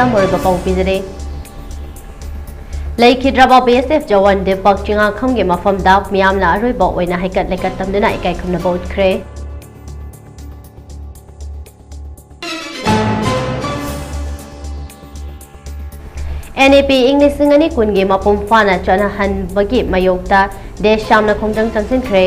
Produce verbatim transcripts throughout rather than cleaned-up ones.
ꯃꯔꯨꯑꯣꯏꯕ ꯄꯥꯎ ꯄꯤꯖꯔꯤ꯫ ꯂꯩꯈꯤꯗ꯭ꯔꯕ B S F Jawan Deepak ꯆꯤꯡꯉꯥꯈꯝꯒꯤ ꯃꯐꯝꯗ ꯃꯤꯌꯥꯝꯅ ꯑꯔꯣꯏꯕ ꯑꯣꯏꯅ ꯍꯩꯀꯠ ꯂꯩꯀꯠ ꯇꯝꯗꯨꯅ ꯏꯀꯥꯏ ꯈꯨꯝꯅꯕ ꯎꯠꯈ꯭ꯔꯦ꯫ ꯑꯦꯟ ꯏ ꯄꯤ ꯏꯪ ꯂꯤꯁꯤꯡ ꯑꯅꯤ ꯀꯨꯟꯒꯤ ꯃꯄꯨꯡ ꯐꯥꯅ ꯆꯠꯅꯍꯟꯕꯒꯤ ꯃꯥꯌꯣꯛꯇ ꯗꯦꯁ ꯌꯥꯝꯅ ꯈꯣꯡꯖꯪ ꯆꯪꯁꯤꯟꯈ꯭ꯔꯦ꯫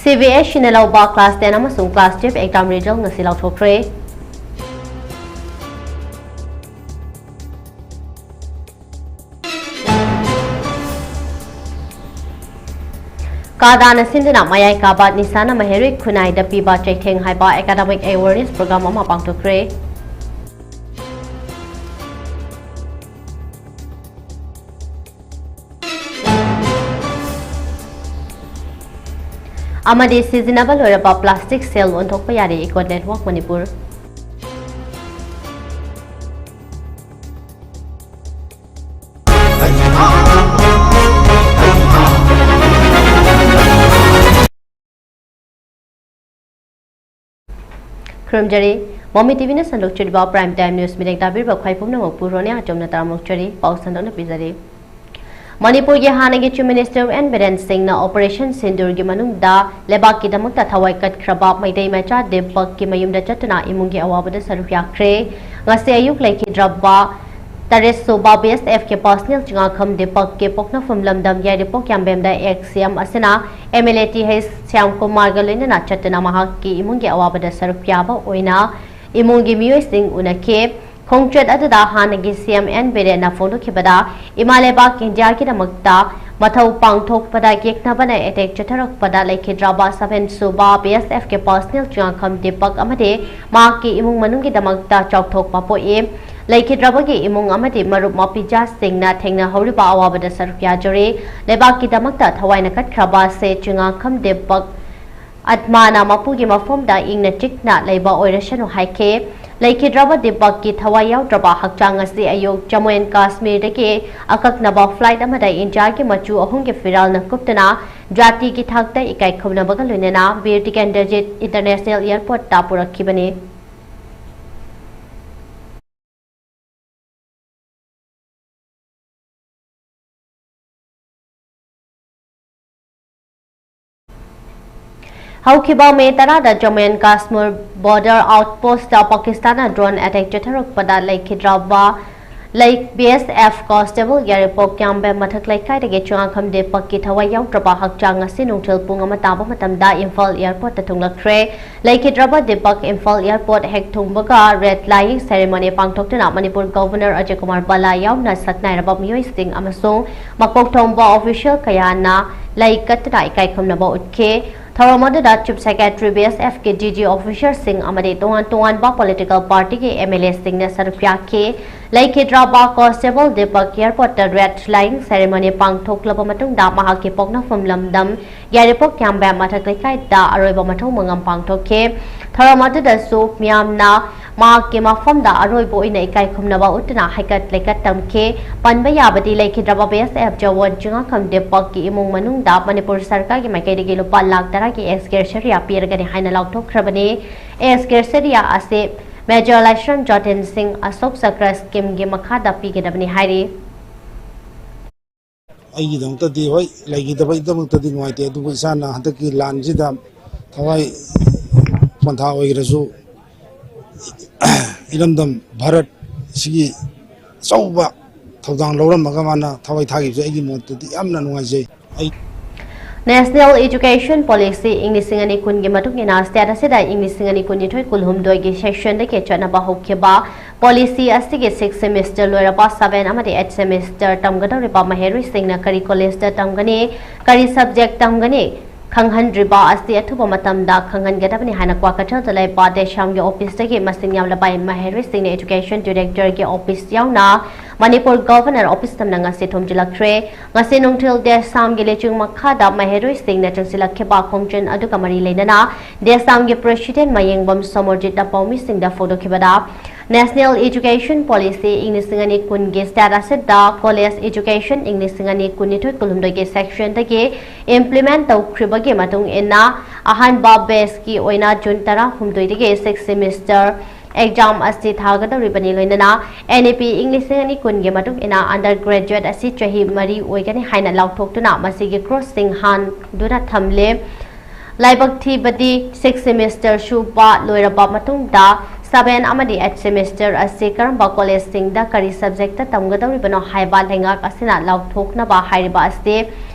ꯁꯤ ꯕꯤ ꯑꯦꯁ ꯏꯅ ꯂꯧꯕ class ten ꯑꯃꯁꯨꯡ class twelve exam result ꯉꯁꯤ ꯂꯥꯎꯊꯣꯛꯈ꯭ꯔꯦ꯫ ꯀꯥꯗꯥꯅ ꯁꯤꯟꯗꯨꯅ ꯃꯌꯥꯏ ꯀꯥꯕ ꯅꯤꯁꯥꯅ ꯃꯍꯩꯔꯣꯏ ꯈꯨꯟꯅꯥꯏꯗ ꯄꯤꯕ ꯆꯩꯊꯦꯡ ꯍꯥꯏꯕ academic awareness program ꯑꯃ ꯄꯥꯡꯊꯣꯛꯈ꯭ꯔꯦ꯫ ꯑꯃꯗꯤ ꯁꯤꯖꯤꯟꯅꯕ ꯂꯣꯏꯔꯕ plastic ꯁꯦꯜ ꯑꯣꯟꯊꯣꯛꯄ ꯌꯥꯔꯦ Eco Network ꯃꯅꯤꯄꯨꯔ꯫ ꯈꯨꯔꯨꯝꯖꯔꯤ꯫ ꯃꯃꯤ ꯇꯤꯚꯤꯅ ꯁꯟꯗꯣꯛꯆꯔꯤꯕ Prime Time News ꯃꯤꯠꯌꯦꯡ ꯇꯥꯕꯤꯔꯤꯕ ꯈ꯭ꯋꯥꯏ ꯄꯨꯝꯅꯃꯛꯄꯨ ꯔꯣꯅꯤꯌꯥ ꯑꯆꯝꯅ ꯇꯔꯥꯝꯅ ꯑꯣꯛꯆꯔꯤ꯫ ꯄꯥꯎ ꯁꯟꯗꯣꯛꯅ ꯄꯤꯖꯔꯤ꯫ ꯃꯅꯤꯄꯨꯔꯒꯤ ꯍꯥꯟꯅꯒꯤ Chief Minister ꯑꯦꯟ ꯕꯤꯔꯦꯟ ꯁꯤꯡꯅ Operation ꯁꯤꯟꯗꯨꯔꯒꯤ ꯃꯅꯨꯡꯗ ꯂꯩꯕꯥꯛꯀꯤꯗꯃꯛꯇ ꯊꯋꯥꯏ ꯀꯠꯈ꯭ꯔꯕ ꯃꯩꯇꯩ ꯃꯆꯥ ꯗꯤꯄꯛꯀꯤ ꯃꯌꯨꯝꯗ ꯆꯠꯇꯨꯅ ꯏꯃꯨꯡꯒꯤ ꯑꯋꯥꯕꯗ ꯁꯔꯨꯛ ꯌꯥꯈ꯭ꯔꯦ꯫ ꯉꯁꯤ ꯑꯌꯨꯛ ꯂꯩꯈꯤꯗ꯭ꯔꯕ ꯇꯔꯦꯠ ꯁꯨꯕ ꯕꯤ ꯑꯦꯁ ꯑꯦꯐꯀꯤ personnel ꯆꯤꯡꯉꯥꯈꯝ ꯗꯤꯄꯛꯀꯤ ꯄꯣꯛꯅꯐꯝ ꯂꯝꯗꯝ ꯌꯥꯏꯔꯤꯄꯣꯛ ꯌꯥꯝꯕꯦꯝꯗ ex ꯁꯤ ꯑꯦꯝ ꯑꯁꯤꯅ M L A T H ꯁ꯭ꯌꯥꯝꯀꯨꯃꯥꯔꯒ ꯂꯣꯏꯅꯅ ꯆꯠꯇꯨꯅ ꯃꯍꯥꯛꯀꯤ ꯏꯃꯨꯡꯒꯤ ꯑꯋꯥꯕꯗ ꯁꯔꯨꯛ ꯌꯥꯕ ꯑꯣꯏꯅ ꯏꯃꯨꯡꯒꯤ ꯃꯤꯑꯣꯏꯁꯤꯡ ꯎꯅꯈꯤ꯫ ꯈꯣꯡꯆꯠ ꯑꯗꯨꯗ ꯍꯥꯟꯅꯒꯤ ꯁꯤ ꯑꯦꯝ ꯑꯦꯟ ꯕꯤꯔꯦꯟꯅ ꯐꯣꯡꯗꯣꯛꯈꯤꯕꯗ, ꯏꯃꯥ ꯂꯩꯕꯥꯛ ꯏꯟꯗꯤꯌꯥꯒꯤꯗꯃꯛꯇ ꯃꯊꯧ ꯄꯥꯡꯊꯣꯛꯄꯗ ꯌꯦꯛꯅꯕꯅ attack ꯆꯠꯊꯔꯛꯄꯗ ꯂꯩꯈꯤꯗ꯭ꯔꯕ ꯁꯚꯦꯟ ꯁꯨꯕ ꯕꯤ ꯑꯦꯁ ꯑꯦꯐꯀꯤ personnel ꯆꯤꯡꯉꯥꯈꯝ ꯗꯤꯄꯛ ꯑꯃꯗꯤ ꯃꯍꯥꯛꯀꯤ ꯏꯃꯨꯡ ꯃꯅꯨꯡꯒꯤꯗꯃꯛꯇ ꯆꯥꯎꯊꯣꯛꯄ ꯄꯣꯛꯏ꯫ ꯂꯩꯈꯤꯗ꯭ꯔꯕꯒꯤ ꯏꯃꯨꯡ ꯑꯃꯗꯤ ꯃꯔꯨꯞ ꯃꯄꯤꯖꯥꯁꯤꯡꯅ ꯊꯦꯡꯅꯍꯧꯔꯤꯕ ꯑꯋꯥꯕꯗ ꯁꯔꯨꯛ ꯌꯥꯖꯔꯤ꯫ ꯂꯩꯕꯥꯛꯀꯤꯗꯃꯛꯇ ꯊꯋꯥꯏꯅ ꯀꯠꯈ꯭ꯔꯕ ꯁꯦ ꯆꯤꯡꯉꯥꯈꯝ ꯗꯤꯄꯛ ꯑꯠꯃꯥꯅ ꯃꯄꯨꯒꯤ ꯃꯐꯝꯗ ꯏꯪꯅ ꯆꯤꯛꯅ ꯂꯩꯕ ꯑꯣꯏꯔꯁꯅꯨ ꯍꯥꯏꯈꯤ꯫ ꯂꯩꯈꯤꯗ꯭ꯔꯕ ꯗꯤꯄꯛꯀꯤ ꯊꯋꯥꯏ ꯌꯥꯎꯗ꯭ꯔꯕ ꯍꯛꯆꯥꯡ ꯑꯁꯤ ꯑꯌꯨꯛ ꯖꯝꯃꯨ ꯑꯦꯟ ꯀꯥꯁꯃꯤꯔꯗꯒꯤ ꯑꯀꯛꯅꯕ flight ꯑꯃꯗ ꯏꯟꯗꯤꯌꯥꯒꯤ ꯃꯆꯨ ꯑꯍꯨꯝꯒꯤ ꯐꯤꯔꯥꯜꯅ ꯀꯨꯞꯇꯨꯅ ꯖꯥꯇꯤꯒꯤ ꯊꯥꯛꯇ ꯏꯀꯥꯏ ꯈꯨꯝꯅꯕꯒ ꯂꯣꯏꯅꯅ ꯕꯤꯔ ꯇꯤꯀꯦꯟꯗ꯭ꯔꯖꯤꯠ ꯏꯟꯇꯔꯅꯦꯁꯅꯦꯜ ꯑꯦꯌꯔꯄꯣꯔꯠꯇ ꯄꯨꯔꯛꯈꯤꯕꯅꯤ꯫ ꯍꯧꯈꯤꯕ ꯃꯦ ꯇꯔꯥꯗ Jammu and Kashmir border outpost ꯄꯥꯀꯤꯁꯇꯥꯟꯅ ꯗ꯭ꯔꯣꯟ ꯑꯦꯇꯦꯛ ꯆꯠꯊꯔꯛꯄꯗ ꯂꯩꯈꯤꯗ꯭ꯔꯕ ꯂꯩ ꯕꯤ ꯑꯦꯁ ꯑꯦꯐ ꯀꯣꯟꯁꯇꯦꯕꯜ ꯌꯥꯏꯔꯤꯄꯣꯛ ꯀ꯭ꯌꯥꯝꯕꯦꯝ ꯃꯊꯛ ꯂꯩꯀꯥꯏꯗꯒꯤ ꯆꯤꯡꯉꯥꯈꯝ ꯗꯤꯄꯛꯀꯤ ꯊꯋꯥꯏ ꯌꯥꯎꯗ꯭ꯔꯕ ꯍꯛꯆꯥꯡ ꯉꯁꯤ ꯅꯨꯡꯊꯤꯜ ꯄꯨꯡ ꯑꯃ ꯇꯥꯕ ꯃꯇꯝꯗ ꯏꯝꯐꯥꯜ ꯑꯦꯌꯔꯄꯣꯔꯠꯇ ꯊꯨꯡꯂꯛꯈ꯭ꯔꯦ꯫ ꯂꯩꯈꯤꯗ꯭ꯔꯕ ꯗꯤꯄꯛ ꯏꯝꯐꯥꯜ ꯑꯦꯌꯔꯄꯣꯔꯠ ꯍꯦꯛ ꯊꯨꯡꯕꯒ ꯔꯦꯗ ꯂꯥꯏꯌꯤꯡ ꯁꯦꯔꯦꯃꯣꯅꯤ ꯄꯥꯡꯊꯣꯛꯇꯨꯅ ꯃꯅꯤꯄꯨꯔ ꯒꯚꯔꯅꯔ ꯑꯖꯌ ꯀꯨꯃꯥꯔ ꯕꯂꯥ ꯌꯥꯎꯅ ꯁꯛꯅꯥꯏꯔꯕ ꯃꯤꯑꯣꯏꯁꯤꯡ ꯑꯃꯁꯨꯡ ꯃꯀꯣꯛ ꯊꯣꯡꯕ ꯑꯣꯐꯤꯁꯤꯌꯦꯜ ꯀꯌꯥꯅ ꯂꯩ ꯀꯠꯇꯨꯅ ꯏꯀꯥꯏ ꯈꯨꯝꯅꯕ ꯎꯠꯈꯤ꯫ ꯊꯧꯔꯝ ꯑꯗꯨꯗ chief secretary, B S ꯑꯦꯐꯀꯤ D G ꯑꯣꯐꯤꯁꯤꯌꯦꯜꯁꯤꯡ ꯑꯃꯗꯤ ꯇꯣꯉꯥꯟ ꯇꯣꯉꯥꯟꯕ ꯄꯣꯂꯤꯇꯤꯀꯦꯜ ꯄꯥꯔꯇꯤꯒꯤ ꯑꯦꯝ ꯑꯦꯜ ꯑꯦꯁꯤꯡꯅ ꯁꯔꯨꯛ ꯌꯥꯈꯤ꯫ ꯂꯩꯈꯤꯗ꯭ꯔꯕ ꯀꯣꯟꯁꯇꯦꯕꯜ ꯗꯤꯄꯛ ꯑꯦꯌꯔꯄꯣꯔꯠꯇ ꯔꯦꯗ ꯂꯥꯏꯌꯤꯡ ꯁꯦꯔꯦꯃꯣꯅꯤ ꯄꯥꯡꯊꯣꯛꯂꯕ ꯃꯇꯨꯡꯗ ꯃꯍꯥꯛꯀꯤ ꯄꯣꯛꯅꯐꯝ ꯂꯝꯗꯝ ꯌꯥꯏꯔꯤꯄꯣꯛ ꯀ꯭ꯌꯥꯝꯕꯦꯝ ꯃꯊꯛ ꯂꯩꯀꯥꯏꯗ ꯑꯔꯣꯏꯕ ꯃꯊꯧ ꯃꯉꯝ ꯄꯥꯡꯊꯣꯛꯈꯤ꯫ ꯊꯧꯔꯝ ꯑꯗꯨꯗꯁꯨ ꯃꯤꯌꯥꯝꯅ ꯃꯍꯥꯛꯀꯤ ꯃꯐꯝꯗ ꯑꯔꯣꯏꯕ ꯑꯣꯏꯅ ꯏꯀꯥꯏ ꯈꯨꯝꯅꯕ ꯎꯠꯇꯨꯅ ꯍꯩꯀꯠ ꯂꯩꯀꯠ ꯇꯝꯈꯤ꯫ ꯄꯟꯕ ꯌꯥꯕꯗꯤ ꯂꯩꯈꯤꯗ꯭ꯔꯕ B S F Jawan Chingakham ꯗꯤꯄꯛꯀꯤ ꯏꯃꯨꯡ ꯃꯅꯨꯡꯗ ꯃꯅꯤꯄꯨꯔ ꯁꯔꯀꯥꯔꯒꯤ ꯃꯥꯏꯀꯩꯗꯒꯤ ꯂꯨꯄꯥ ꯂꯥꯈ ꯇꯔꯥꯒꯤ ꯑꯦꯁ ꯒ꯭ꯔꯦꯁꯔꯤꯌꯥ ꯄꯤꯔꯒꯅꯤ ꯍꯥꯏꯅ ꯂꯥꯎꯊꯣꯛꯈ꯭ꯔꯕꯅꯤ꯫ ꯑꯦꯁ ꯒ꯭ꯔꯦꯁꯔꯤꯌꯥ ꯑꯁꯤ ꯃꯦꯖꯔ ꯂꯥꯏꯁ꯭ꯔꯝ ꯖꯣꯇꯦꯟ ꯁꯤꯡ ꯑꯁꯣꯛ ꯆꯀ꯭ꯔ ꯁ꯭ꯀꯤꯝꯒꯤ ꯃꯈꯥꯗ ꯄꯤꯒꯗꯕꯅꯤ ꯍꯥꯏꯔꯤ꯫ ꯑꯩꯒꯤꯗꯃꯛꯇꯗꯤ ꯍꯣꯏ, ꯂꯩꯈꯤꯗꯕꯒꯤꯗꯃꯛꯇꯗꯤ ꯅꯨꯡꯉꯥꯏꯇꯦ, ꯑꯗꯨꯕꯨ ꯏꯁꯥꯅ ꯍꯟꯗꯛꯀꯤ ꯂꯥꯟꯁꯤꯗ ꯊꯋꯥꯏ ꯄꯣꯟꯊꯥ ꯑꯣꯏꯈ꯭ꯔꯁꯨ, ꯏꯔꯝꯗꯝ ꯚꯥꯔꯠ ꯁꯤꯒꯤ ꯑꯆꯧꯕ ꯊꯧꯗꯥꯡ ꯂꯧꯔꯝꯃꯒ ꯃꯥꯅ ꯊꯋꯥꯏ ꯊꯥꯈꯤꯕꯁꯦ ꯑꯩꯒꯤ ꯃꯣꯠꯇꯗꯤ ꯌꯥꯝꯅ ꯅꯨꯡꯉꯥꯏꯖꯩ꯫ ꯑꯩ National Education Policy ꯏꯪ ꯂꯤꯁꯤꯡ ꯑꯅꯤ ꯀꯨꯟꯒꯤ ꯃꯇꯨꯡ ꯏꯟꯅ state ꯑꯁꯤꯗ ꯏꯪ ꯂꯤꯁꯤꯡ ꯑꯅꯤ ꯀꯨꯟꯅꯤꯊꯣꯏ ꯀꯨꯟꯍꯨꯝꯗꯣꯏꯒꯤ session ꯗꯒꯤ ꯆꯠꯅꯕ ꯍꯧꯈꯤꯕ policy ꯑꯁꯤꯒꯤ sixth semester ꯂꯣꯏꯔꯕ seven ꯑꯃꯗꯤ eighth semester ꯇꯝꯒꯗꯧꯔꯤꯕ ꯃꯍꯩꯔꯣꯏꯁꯤꯡꯅ ꯀꯔꯤ college ꯇ ꯇꯝꯒꯅꯤ, ꯀꯔꯤ subject ꯇꯝꯒꯅꯤ, ꯈꯪꯍꯟꯗ꯭ꯔꯤꯕ ꯑꯁꯤ ꯑꯊꯨꯕ ꯃꯇꯝꯗ ꯈꯪꯍꯟꯒꯗꯕꯅꯤ ꯍꯥꯏꯅ ꯀ꯭ꯋꯥꯀꯩꯊꯦꯜꯗ ꯂꯩꯕ ꯗꯦꯁꯥꯝꯒꯤ office ꯇꯒꯤ ꯃꯁꯤꯡ ꯌꯥꯝꯂꯕ ꯃꯍꯩꯔꯣꯏꯁꯤꯡꯅ education director ꯒꯤ office ꯌꯥꯎꯅ ꯃꯅꯤꯄꯨꯔ governor office ꯇꯝꯅ ꯉꯁꯤ ꯊꯣꯝꯖꯤꯜꯂꯛꯈ꯭ꯔꯦ꯫ ꯉꯁꯤ ꯅꯨꯡꯊꯤꯜ ꯗꯦꯁꯥꯝꯒꯤ ꯂꯩꯆꯤꯡ ꯃꯈꯥꯗ ꯃꯍꯩꯔꯣꯏꯁꯤꯡꯅ ꯆꯪꯁꯤꯜꯂꯛꯈꯤꯕ ꯈꯣꯡꯖꯪ ꯑꯗꯨꯒ ꯃꯔꯤ ꯂꯩꯅꯅ ꯗꯦꯁꯥꯝꯒꯤ president ꯃꯌꯦꯡꯕꯝ ꯁꯣꯃꯣꯔꯖꯤꯠꯅ ꯄꯥꯎꯃꯤꯁꯤꯡꯗ ꯐꯣꯡꯗꯣꯛꯈꯤꯕꯗ, National Education Policy ꯏꯪ ꯂꯤꯁꯤꯡ ꯑꯅꯤ ꯀꯨꯟꯒꯤ status ꯑꯁꯤꯗ College Education ꯏꯪ ꯂꯤꯁꯤꯡ ꯑꯅꯤ ꯀꯨꯟꯅꯤꯊꯣꯏ ꯀꯨꯟꯍꯨꯝꯗꯣꯏꯒꯤ sectionꯗꯒꯤ implement ꯇꯧꯈ꯭ꯔꯤꯕꯒꯤ ꯃꯇꯨꯡ ꯏꯟꯅ ꯑꯍꯥꯟꯕ batchꯀꯤ ꯑꯣꯏꯅ June ꯇꯔꯥꯍꯨꯝꯗꯣꯏꯗꯒꯤ sixth semester exam ꯑꯁꯤ ꯊꯥꯒꯗꯧꯔꯤꯕꯅꯤ꯫ ꯂꯣꯏꯅꯅ N E P ꯏꯪ ꯂꯤꯁꯤꯡ ꯑꯅꯤ ꯀꯨꯟꯒꯤ ꯃꯇꯨꯡ ꯏꯟꯅ undergraduate ꯑꯁꯤ ꯆꯍꯤ ꯃꯔꯤ ꯑꯣꯏꯒꯅꯤ ꯍꯥꯏꯅ ꯂꯥꯎꯊꯣꯛꯇꯨꯅ ꯃꯁꯤꯒꯤ clauseꯁꯤꯡ ꯍꯥꯟꯗꯨꯅ ꯊꯝꯂꯦ꯫ ꯂꯥꯏꯕꯛ ꯊꯤꯕꯗꯤ sixth semester ꯁꯨꯕ ꯂꯣꯏꯔꯕ ꯃꯇꯨꯡꯗ seven ꯑꯃꯗꯤ eighth semester ꯑꯁꯤ ꯀꯔꯝꯕ collegeꯁꯤꯡꯗ ꯀꯔꯤ subjectꯇ ꯇꯝꯒꯗꯧꯔꯤꯕꯅꯣ ꯍꯥꯏꯕ ꯂꯩꯉꯥꯛ ꯑꯁꯤꯅ ꯂꯥꯎꯊꯣꯛꯅꯕ ꯍꯥꯏꯔꯤꯕ ꯑꯁꯤ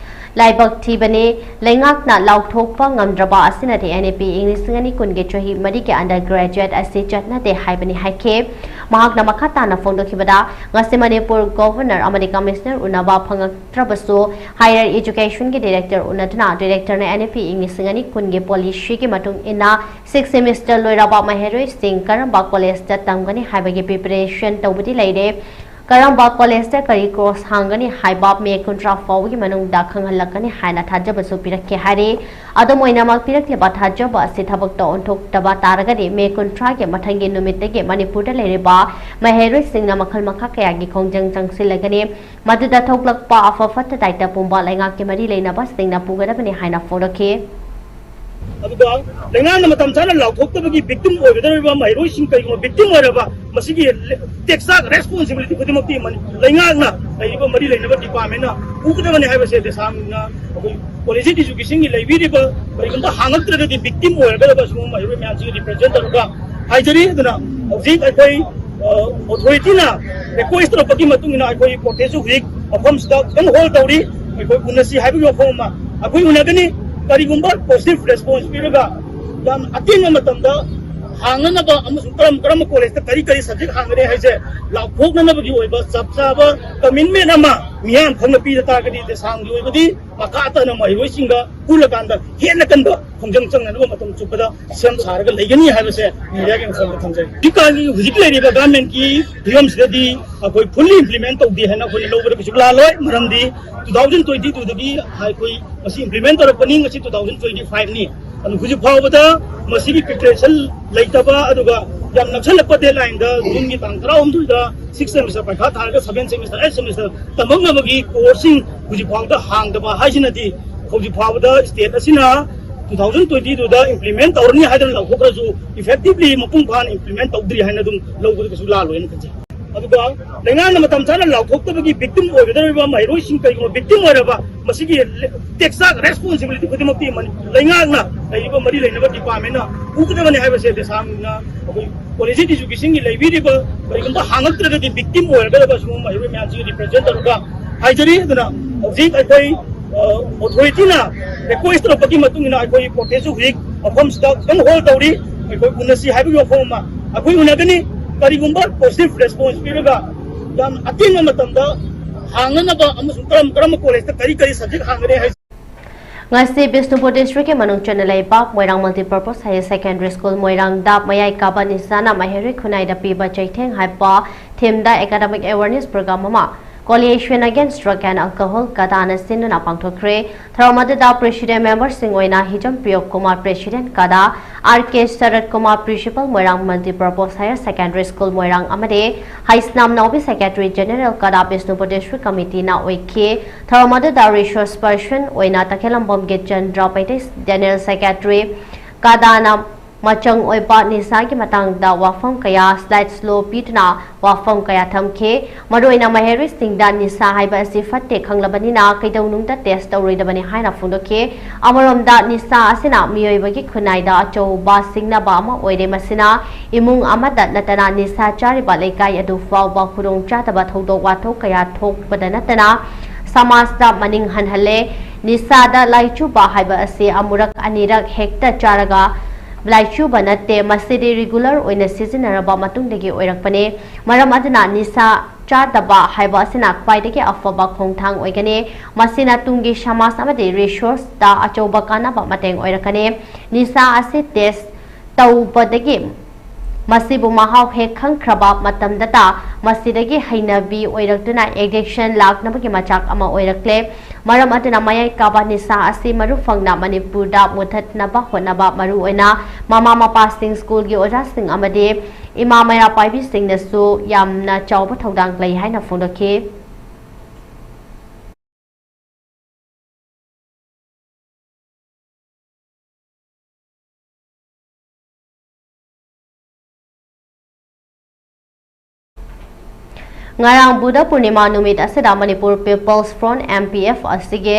ꯂꯥꯏꯕꯛ ꯊꯤꯕꯅꯤ꯫ ꯂꯩꯉꯥꯛꯅ ꯂꯥꯎꯊꯣꯛꯄ ꯉꯝꯗ꯭ꯔꯕ ꯑꯁꯤꯅꯗꯤ N E P ꯏꯪ ꯂꯤꯁꯤꯡ ꯑꯅꯤ ꯀꯨꯟꯒꯤ ꯆꯍꯤ ꯃꯔꯤꯒꯤ undergraduate ꯑꯁꯤ ꯆꯠꯅꯗꯦ ꯍꯥꯏꯕꯅꯤ ꯍꯥꯏꯈꯤ꯫ ꯃꯍꯥꯛꯅ ꯃꯈꯥ ꯇꯥꯅ ꯐꯣꯡꯗꯣꯛꯈꯤꯕꯗ, ꯉꯁꯤ ꯃꯅꯤꯄꯨꯔ Governor ꯑꯃꯗꯤ Commissioner ꯎꯅꯕ ꯐꯪꯉꯛꯇ꯭ꯔꯕꯁꯨ, Higher Educationꯒꯤ Director ꯎꯅꯗꯨꯅ Directorꯅ N E P ꯏꯪ ꯂꯤꯁꯤꯡ ꯑꯅꯤ ꯀꯨꯟꯒꯤ policyꯒꯤ ꯃꯇꯨꯡ ꯏꯟꯅ sixth semester ꯂꯣꯏꯔꯕ ꯃꯍꯩꯔꯣꯏꯁꯤꯡ ꯀꯔꯝꯕ collegeꯇ ꯇꯝꯒꯅꯤ ꯍꯥꯏꯕꯒꯤ preparation ꯇꯧꯕꯗꯤ ꯂꯩꯔꯦ꯫ ꯀꯔꯝꯕ collegeꯇ ꯀꯔꯤ course ꯍꯥꯡꯒꯅꯤ ꯍꯥꯏꯕ May ꯀꯨꯟꯊ꯭ꯔꯥ ꯐꯥꯎꯕꯒꯤ ꯃꯅꯨꯡꯗ ꯈꯪꯍꯜꯂꯛꯀꯅꯤ ꯍꯥꯏꯅ ꯊꯥꯖꯕꯁꯨ ꯄꯤꯔꯛꯈꯤ ꯍꯥꯏꯔꯤ꯫ ꯑꯗꯨꯝ ꯑꯣꯏꯅꯃꯛ, ꯄꯤꯔꯛꯂꯤꯕ ꯊꯥꯖꯕ ꯑꯁꯤ ꯊꯕꯛꯇ ꯑꯣꯟꯊꯣꯛꯇꯕ ꯇꯥꯔꯒꯗꯤ May ꯀꯨꯟꯊ꯭ꯔꯥꯒꯤ ꯃꯊꯪꯒꯤ ꯅꯨꯃꯤꯠꯇꯒꯤ ꯃꯅꯤꯄꯨꯔꯗ ꯂꯩꯔꯤꯕ ꯃꯍꯩꯔꯣꯏꯁꯤꯡꯅ ꯃꯈꯜ ꯃꯈꯥ ꯀꯌꯥꯒꯤ ꯈꯣꯡꯖꯪ ꯆꯪꯁꯤꯜꯂꯒꯅꯤ꯫ ꯃꯗꯨꯗ ꯊꯣꯛꯂꯛꯄ ꯑꯐ ꯐꯠꯇ ꯇꯥꯏꯇ ꯄꯨꯝꯕ ꯂꯩꯉꯥꯛꯀꯤ ꯃꯔꯤ ꯂꯩꯅꯕꯁꯤꯡꯅ ꯄꯨꯒꯗꯕꯅꯤ ꯍꯥꯏꯅ ꯐꯣꯡꯗꯣꯛꯈꯤ꯫ ꯑꯗꯨꯒ ꯂꯩꯉꯥꯛꯅ ꯃꯇꯝ ꯆꯥꯅ ꯂꯥꯎꯊꯣꯛꯇꯕꯒꯤ victim ꯑꯣꯏꯒꯗꯧꯔꯤꯕ ꯃꯍꯩꯔꯣꯏꯁꯤꯡ, ꯀꯔꯤꯒꯨꯝꯕ victim ꯑꯣꯏꯔꯕ, ꯃꯁꯤꯒꯤ ꯇꯦꯛꯆꯥꯛ responsibility ꯈꯨꯗꯤꯡꯃꯛꯇꯤ ꯃꯅꯤ-, ꯂꯩꯉꯥꯛꯅ, ꯂꯩꯔꯤꯕ ꯃꯔꯤ ꯂꯩꯅꯕ departmentꯅ ꯄꯨꯒꯗꯕꯅꯤ ꯍꯥꯏꯕꯁꯦ ꯗꯦꯁꯥꯝꯅ ꯑꯩꯈꯣꯏ College Educationꯒꯤ ꯂꯩꯕꯤꯔꯤꯕ ꯀꯔꯤꯒꯨꯝꯕ ꯍꯥꯡꯉꯛꯇ꯭ꯔꯒꯗꯤ victim ꯑꯣꯏꯔꯒꯗꯕ ꯁꯤꯒꯨꯝꯕ ꯃꯍꯩꯔꯣꯏ ꯃꯌꯥꯝꯁꯤꯒꯤ represent ꯇꯧꯔꯒ ꯍꯥꯏꯖꯔꯤ꯫ ꯑꯗꯨꯅ ꯍꯧꯖꯤꯛ ꯑꯩꯈꯣꯏ, ꯑ, authorityꯅ request ꯇꯧꯔꯛꯄꯒꯤ ꯃꯇꯨꯡ ꯏꯟꯅ ꯑꯩꯈꯣꯏ protest ꯍꯧꯖꯤꯛ ꯃꯐꯝꯁꯤꯗ ꯈꯤꯇꯪ hold ꯇꯧꯔꯤ꯫ ꯑꯩꯈꯣꯏ ꯎꯅꯁꯤ ꯍꯥꯏꯕꯒꯤ ꯋꯥꯐꯝ ꯑꯃ ꯑꯩꯈꯣꯏ ꯎꯅꯒꯅꯤ꯫ ꯀꯔꯤꯒꯨꯝꯕ positive response ꯄꯤꯔꯒ ꯌꯥꯝ ꯑꯇꯦꯟꯕ ꯃꯇꯝꯗ ꯍꯥꯡꯅꯅꯕ ꯑꯃꯁꯨꯡ ꯀꯔꯝ ꯀꯔꯝꯕ collegeꯇ ꯀꯔꯤ ꯀꯔꯤ subject ꯍꯥꯡꯒꯅꯤ ꯍꯥꯏꯁꯦ ꯂꯥꯎꯊꯣꯛꯅꯅꯕꯒꯤ ꯑꯣꯏꯕ ꯆꯞ ꯆꯥꯕ commitment ꯑꯃ ꯃꯤꯌꯥꯝ ꯈꯪꯅ ꯄꯤꯕ ꯇꯥꯔꯒꯗꯤ ꯗꯦꯁꯥꯝꯒꯤ ꯑꯣꯏꯕꯗꯤ ꯃꯈꯥ ꯇꯥꯅ ꯃꯍꯩꯔꯣꯏꯁꯤꯡꯒ ꯄꯨꯜꯂꯀꯥꯟꯗ ꯍꯦꯟꯅ ꯀꯟꯕ ꯈꯣꯡꯖꯪ ꯆꯪꯅꯅꯕ ꯃꯇꯝ ꯆꯨꯞꯄꯗ ꯁꯦꯝ ꯁꯥꯔꯒ ꯂꯩꯒꯅꯤ ꯍꯥꯏꯕꯁꯦ mediaꯒꯤ ꯃꯐꯝꯗ ꯊꯝꯖꯒꯦ꯫ ꯍꯧꯖꯤꯛꯀꯥꯟꯒꯤ, ꯍꯧꯖꯤꯛ ꯂꯩꯔꯤꯕ governmentꯀꯤ ꯐꯤꯕꯝꯁꯤꯗꯗꯤ ꯑꯩꯈꯣꯏ fully implement ꯇꯧꯗꯦ ꯍꯥꯏꯅ ꯑꯩꯈꯣꯏꯅ ꯂꯧꯕꯗ ꯀꯩꯁꯨ ꯂꯥꯜꯂꯣꯏ꯫ ꯃꯔꯝꯗꯤ two thousand twenty twoꯗꯒꯤ ꯑꯩꯈꯣꯏ ꯃꯁꯤ implement ꯇꯧꯔꯛꯄꯅꯤ, ꯉꯁꯤ two thousand twenty fiveꯅꯤ꯫ ꯑꯗꯨ ꯍꯧꯖꯤꯛ ꯐꯥꯎꯕꯗ ꯃꯁꯤꯒꯤ preparation ꯂꯩꯇꯕ, ꯑꯗꯨꯒ ꯌꯥꯝ ꯅꯛꯁꯜꯂꯛꯄ ꯗꯦꯗꯂꯥꯏꯟꯗ ꯖꯨꯟꯒꯤ ꯇꯥꯡ ꯇꯔꯥꯍꯨꯝꯗꯣꯏꯗ ꯁꯤꯛꯁ ꯁꯦꯃꯤꯁꯇꯔ ꯄꯩꯈꯥ ꯊꯥꯔꯒ ꯁꯚꯦꯟ ꯁꯦꯃꯤꯁꯇꯔ ꯑꯩꯠ ꯁꯦꯃꯤꯁꯇꯔ ꯇꯝꯃꯛꯅꯕꯒꯤ ꯀꯣꯔꯁꯁꯤꯡ ꯍꯧꯖꯤꯛ ꯐꯥꯎꯕꯗ ꯍꯥꯡꯗꯕ ꯍꯥꯏꯁꯤꯅꯗꯤ ꯍꯧꯖꯤꯛ ꯐꯥꯎꯕꯗ ꯁ꯭ꯇꯦꯠ ꯑꯁꯤꯅ ꯇꯨ ꯊꯥꯎꯖꯟ ꯇ꯭ꯋꯦꯟꯇꯤ ꯇꯨꯗ ꯏꯝꯄ꯭ꯂꯤꯃꯦꯟ ꯇꯧꯔꯅꯤ ꯍꯥꯏꯗꯅ ꯂꯥꯎꯊꯣꯛꯈ꯭ꯔꯁꯨ ꯏꯐꯦꯛꯇꯤꯚꯂꯤ ꯃꯄꯨꯡ ꯐꯥꯅ ꯏꯝꯄ꯭ꯂꯤꯃꯦꯟ ꯇꯧꯗ꯭ꯔꯤ ꯍꯥꯏꯅ ꯑꯗꯨꯝ ꯂꯧꯕꯗ ꯀꯩꯁꯨ ꯂꯥꯜꯂꯣꯏꯅ ꯈꯟꯖꯩ꯫ ꯑꯗꯨꯒ ꯂꯩꯉꯥꯛꯅ ꯃꯇꯝ ꯆꯥꯅ ꯂꯥꯎꯊꯣꯛꯇꯕꯒꯤ ꯚꯤꯛꯇꯤꯝ ꯑꯣꯏꯒꯗꯧꯔꯤꯕ ꯃꯍꯩꯔꯣꯏꯁꯤꯡ ꯀꯔꯤꯒꯨꯝꯕ ꯚꯤꯛꯇꯤꯝ ꯑꯣꯏꯔꯕ ꯃꯁꯤꯒꯤ ꯇꯦꯛ ꯆꯥꯛ ꯔꯦꯁꯄꯣꯟꯁꯤꯕꯤꯂꯤꯇꯤ ꯈꯨꯗꯤꯡꯃꯛꯇꯤ ꯃꯅꯤ-, ꯂꯩꯉꯥꯛꯅ ꯂꯩꯔꯤꯕ ꯃꯔꯤ ꯂꯩꯅꯕ ꯗꯤꯄꯥꯔꯠꯃꯦꯟꯅ ꯄꯨꯒꯗꯕꯅꯤ ꯍꯥꯏꯕꯁꯦ ꯗꯦꯁꯥꯝꯅ ꯑꯩꯈꯣꯏ ꯀꯣꯂꯦꯖ ꯑꯦꯖꯨꯀꯦꯁꯟꯒꯤ ꯂꯩꯕꯤꯔꯤꯕ ꯀꯔꯤꯒꯨꯝꯕ ꯍꯥꯡꯉꯛꯇ꯭ꯔꯒꯗꯤ ꯚꯤꯛꯇꯤꯝ ꯑꯣꯏꯔꯒꯗꯕ ꯁꯤꯒꯨꯝꯕ ꯃꯍꯩꯔꯣꯏ ꯃꯌꯥꯝꯁꯤꯒꯤ ꯔꯤꯄ꯭ꯔꯖꯦꯟ ꯇꯧꯔꯒ ꯍꯥꯏꯖꯔꯤ꯫ ꯑꯗꯨꯅ ꯍꯧꯖꯤꯛ ꯑꯩꯈꯣꯏ ꯑꯣꯊꯣꯔꯤꯇꯤꯅ ꯔꯤꯀ꯭ꯋꯦꯁ ꯇꯧꯔꯛꯄꯒꯤ ꯃꯇꯨꯡ ꯏꯟꯅ ꯑꯩꯈꯣꯏ ꯄ꯭ꯔꯣꯇꯦꯁꯁꯨ ꯍꯧꯖꯤꯛ ꯃꯐꯝꯁꯤꯗ ꯈꯤꯇꯪ ꯍꯣꯜ ꯇꯧꯔꯤ꯫ ꯑꯩꯈꯣꯏ ꯎꯅꯁꯤ ꯍꯥꯏꯕꯒꯤ ꯋꯥꯐꯝ ꯑꯃ ꯑꯩꯈꯣꯏ ꯎꯅꯒꯅꯤ꯫ ꯀꯔꯤꯒꯨꯝꯕ ꯄꯣꯖꯤꯇꯤꯚ ꯔꯦꯁꯄꯣꯟꯁ ꯄꯤꯔꯒ ꯌꯥꯝ ꯑꯇꯦꯟꯕ ꯃꯇꯝꯗ ꯍꯥꯡꯅꯅꯕ ꯑꯃꯁꯨꯡ ꯀꯔꯝ ꯀꯔꯝꯕ ꯀꯣꯂꯦꯖꯇ ꯀꯔꯤ ꯀꯔꯤ ꯁꯕꯖꯦꯛ ꯍꯥꯡꯒꯅꯤ ꯍꯥꯏ꯫ ꯉꯁꯤ ꯕꯤꯁꯅꯨꯄꯨꯔ ꯗꯤꯁꯇ꯭ꯔꯤꯛꯀꯤ ꯃꯅꯨꯡ ꯆꯟꯅ ꯂꯩꯕ ꯃꯣꯏꯔꯥꯡ ꯃꯜꯇꯤꯄꯔꯄꯁ ꯍꯥꯌꯔ ꯁꯦꯀꯦꯟꯗꯔꯤ ꯁ꯭ꯀꯨꯜ ꯃꯣꯏꯔꯥꯡꯗ ꯃꯌꯥꯏ ꯀꯥꯕ ꯅꯤꯁꯥꯅ ꯃꯍꯩꯔꯣꯏ ꯈꯨꯟꯅꯥꯏꯗ ꯄꯤꯕ ꯆꯩꯊꯦꯡ ꯍꯥꯏꯕ ꯊꯤꯝꯗ ꯑꯦꯀꯥꯗꯃꯤꯛ ꯑꯦꯋꯥꯔꯅꯦꯁ ꯄ꯭ꯔꯣꯒ꯭ꯔꯥꯝ ꯑꯃ ꯀꯣꯂꯤꯌꯦꯁꯟ ꯑꯒꯦꯟꯁ ꯗ꯭ꯔꯒ ꯑꯦꯟ ꯑꯜꯀꯣꯍꯣꯜ ꯀꯗꯥꯅ ꯁꯤꯟꯗꯨꯅ ꯄꯥꯡꯊꯣꯛꯈ꯭ꯔꯦ꯫ ꯊꯧꯔꯝ ꯑꯗꯨꯗ ꯄ꯭ꯔꯦꯁꯤꯗꯦꯟ ꯃꯦꯝꯕꯔꯁꯤꯡ ꯑꯣꯏꯅ ꯍꯤꯖꯝ ꯄ꯭ꯔꯤꯌꯣ ꯀꯨꯃꯥꯔ ꯄ꯭ꯔꯦꯁꯤꯗꯦꯟ ꯀꯗꯥ, ꯑꯥꯔ ꯀꯦ ꯁꯔꯠ ꯀꯨꯃꯥꯔ ꯄ꯭ꯔꯤꯟꯁꯤꯄꯜ ꯃꯣꯏꯔꯥꯡ ꯃꯜꯇꯤꯄꯔꯄꯁ ꯍꯥꯌꯔ ꯁꯦꯀꯦꯟꯗꯔꯤ ꯁ꯭ꯀꯨꯜ ꯃꯣꯏꯔꯥꯡ ꯑꯃꯗꯤ ꯍꯩꯁꯅꯥꯝ ꯅꯥꯎꯕꯤ ꯁꯦꯀ꯭ꯔꯦꯇꯔꯤ ꯖꯦꯅꯦꯔꯦꯜ ꯀꯗꯥ ꯕꯤꯁꯅꯨꯄꯨꯔ ꯗꯤꯁꯇ꯭ꯔꯤꯛ ꯀꯃꯤꯇꯤꯅ ꯑꯣꯏꯈꯤ꯫ ꯊꯧꯔꯝ ꯑꯗꯨꯗ ꯔꯤꯁꯣꯔꯁ ꯄꯔꯁꯟ ꯑꯣꯏꯅ ꯇꯈꯦꯂꯝꯕꯝꯒꯤ ꯆꯟꯗ꯭ꯔ ꯃꯩꯇꯩ ꯖꯦꯅꯦꯔꯦꯜ ꯁꯦꯀ꯭ꯔꯦꯇꯔꯤ ꯀꯗꯥꯅ ꯃꯆꯪ ꯑꯣꯏꯕ ꯅꯤꯁꯥꯒꯤ ꯃꯇꯥꯡꯗ ꯋꯥꯐꯝ ꯀꯌꯥ ꯁ꯭ꯂꯥꯏꯗ ꯁ꯭ꯂꯣ ꯄꯤꯗꯨꯅ ꯋꯥꯐꯝ ꯀꯌꯥ ꯊꯝꯈꯤ꯫ ꯃꯔꯨꯑꯣꯏꯅ ꯃꯍꯩꯔꯣꯏꯁꯤꯡꯗ ꯅꯤꯁꯥ ꯍꯥꯏꯕ ꯑꯁꯤ ꯐꯠꯇꯦ ꯈꯪꯂꯕꯅꯤꯅ ꯀꯩꯗꯧꯅꯨꯡꯗ ꯇꯦꯁ ꯇꯧꯔꯣꯏꯗꯕꯅꯤ ꯍꯥꯏꯅ ꯐꯣꯡꯗꯣꯛꯈꯤ꯫ ꯑꯃꯔꯣꯝꯗ ꯅꯤꯁꯥ ꯑꯁꯤꯅ ꯃꯤꯑꯣꯏꯕꯒꯤ ꯈꯨꯟꯅꯥꯏꯗ ꯑꯆꯧꯕ ꯁꯤꯡꯅꯕ ꯑꯃ ꯑꯣꯏꯔꯦ꯫ ꯃꯁꯤꯅ ꯏꯃꯨꯡ ꯑꯃꯗ ꯅꯠꯇꯅ ꯅꯤꯁꯥ ꯆꯥꯔꯤꯕ ꯂꯩꯀꯥꯏ ꯑꯗꯨ ꯐꯥꯎꯕ ꯈꯨꯗꯣꯡꯆꯥꯗꯕ ꯊꯧꯗꯣꯛ ꯋꯥꯊꯣꯛ ꯀꯌꯥ ꯊꯣꯛꯄꯗ ꯅꯠꯇꯅ ꯁꯃꯥꯖꯇ ꯃꯅꯤꯡ ꯍꯟꯍꯜꯂꯦ꯫ ꯅꯤꯁꯥꯗ ꯂꯥꯏꯆꯨꯕ ꯍꯥꯏꯕ ꯑꯁꯤ ꯑꯃꯨꯔꯛ ꯑꯅꯤꯔꯛ ꯍꯦꯛꯇ ꯆꯥꯔꯒ ꯂꯥꯏꯆꯨꯕ ꯅꯠꯇꯦ, ꯃꯁꯤꯗꯤ ꯔꯤꯒꯨꯂꯔ ꯑꯣꯏꯅ ꯁꯤꯖꯤꯟꯅꯔꯕ ꯃꯇꯨꯡꯗꯒꯤ ꯑꯣꯏꯔꯛꯄꯅꯤ꯫ ꯃꯔꯝ ꯑꯗꯨꯅ ꯅꯤꯁꯥ ꯆꯥꯗꯕ ꯍꯥꯏꯕ ꯑꯁꯤꯅ ꯈ꯭ꯋꯥꯏꯗꯒꯤ ꯑꯐꯕ ꯈꯣꯡꯊꯥꯡ ꯑꯣꯏꯒꯅꯤ꯫ ꯃꯁꯤꯅ ꯇꯨꯡꯒꯤ ꯁꯃꯥꯖ ꯑꯃꯗꯤ ꯔꯤꯁꯣꯔꯁꯇ ꯑꯆꯧꯕ ꯀꯥꯟꯅꯕ ꯃꯇꯦꯡ ꯑꯣꯏꯔꯛꯀꯅꯤ꯫ ꯅꯤꯁꯥ ꯑꯁꯤ ꯇꯦꯁ ꯇꯧꯕꯗꯒꯤ ꯃꯁꯤꯕꯨ ꯃꯍꯥꯎ ꯍꯦꯛ ꯈꯪꯈ꯭ꯔꯕ ꯃꯇꯝꯗꯇ ꯃꯁꯤꯗꯒꯤ ꯍꯩꯅꯕꯤ ꯑꯣꯏꯔꯛꯇꯨꯅ addiction ꯂꯥꯛꯅꯕꯒꯤ ꯃꯆꯥꯛ ꯑꯃ ꯑꯣꯏꯔꯛꯂꯦ꯫ ꯃꯔꯝ ꯑꯗꯨꯅ ꯃꯌꯥꯏ ꯀꯥꯕ ꯅꯤꯁꯥ ꯑꯁꯤ ꯃꯔꯨ ꯐꯪꯅ ꯃꯅꯤꯄꯨꯔꯗ ꯃꯨꯊꯠꯅꯕ ꯍꯣꯠꯅꯕ, ꯃꯔꯨꯑꯣꯏꯅ ꯃꯃꯥ ꯃꯄꯥꯁꯤꯡ, ꯁ꯭ꯀꯨꯜꯒꯤ ꯑꯣꯖꯥꯁꯤꯡ ꯑꯃꯗꯤ ꯏꯃꯥ ꯃꯩꯔꯥ ꯄꯥꯏꯕꯤꯁꯤꯡꯅꯁꯨ ꯌꯥꯝꯅ ꯆꯥꯎꯕ ꯊꯧꯗꯥꯡ ꯂꯩ ꯍꯥꯏꯅ ꯐꯣꯡꯗꯣꯛꯈꯤ꯫ ꯉꯔꯥꯡ ꯕꯨꯙ ꯄꯨꯔꯅꯤꯃꯥ ꯅꯨꯃꯤꯠ ꯑꯁꯤꯗ Manipur People's Front, M P F, ꯑꯁꯤꯒꯤ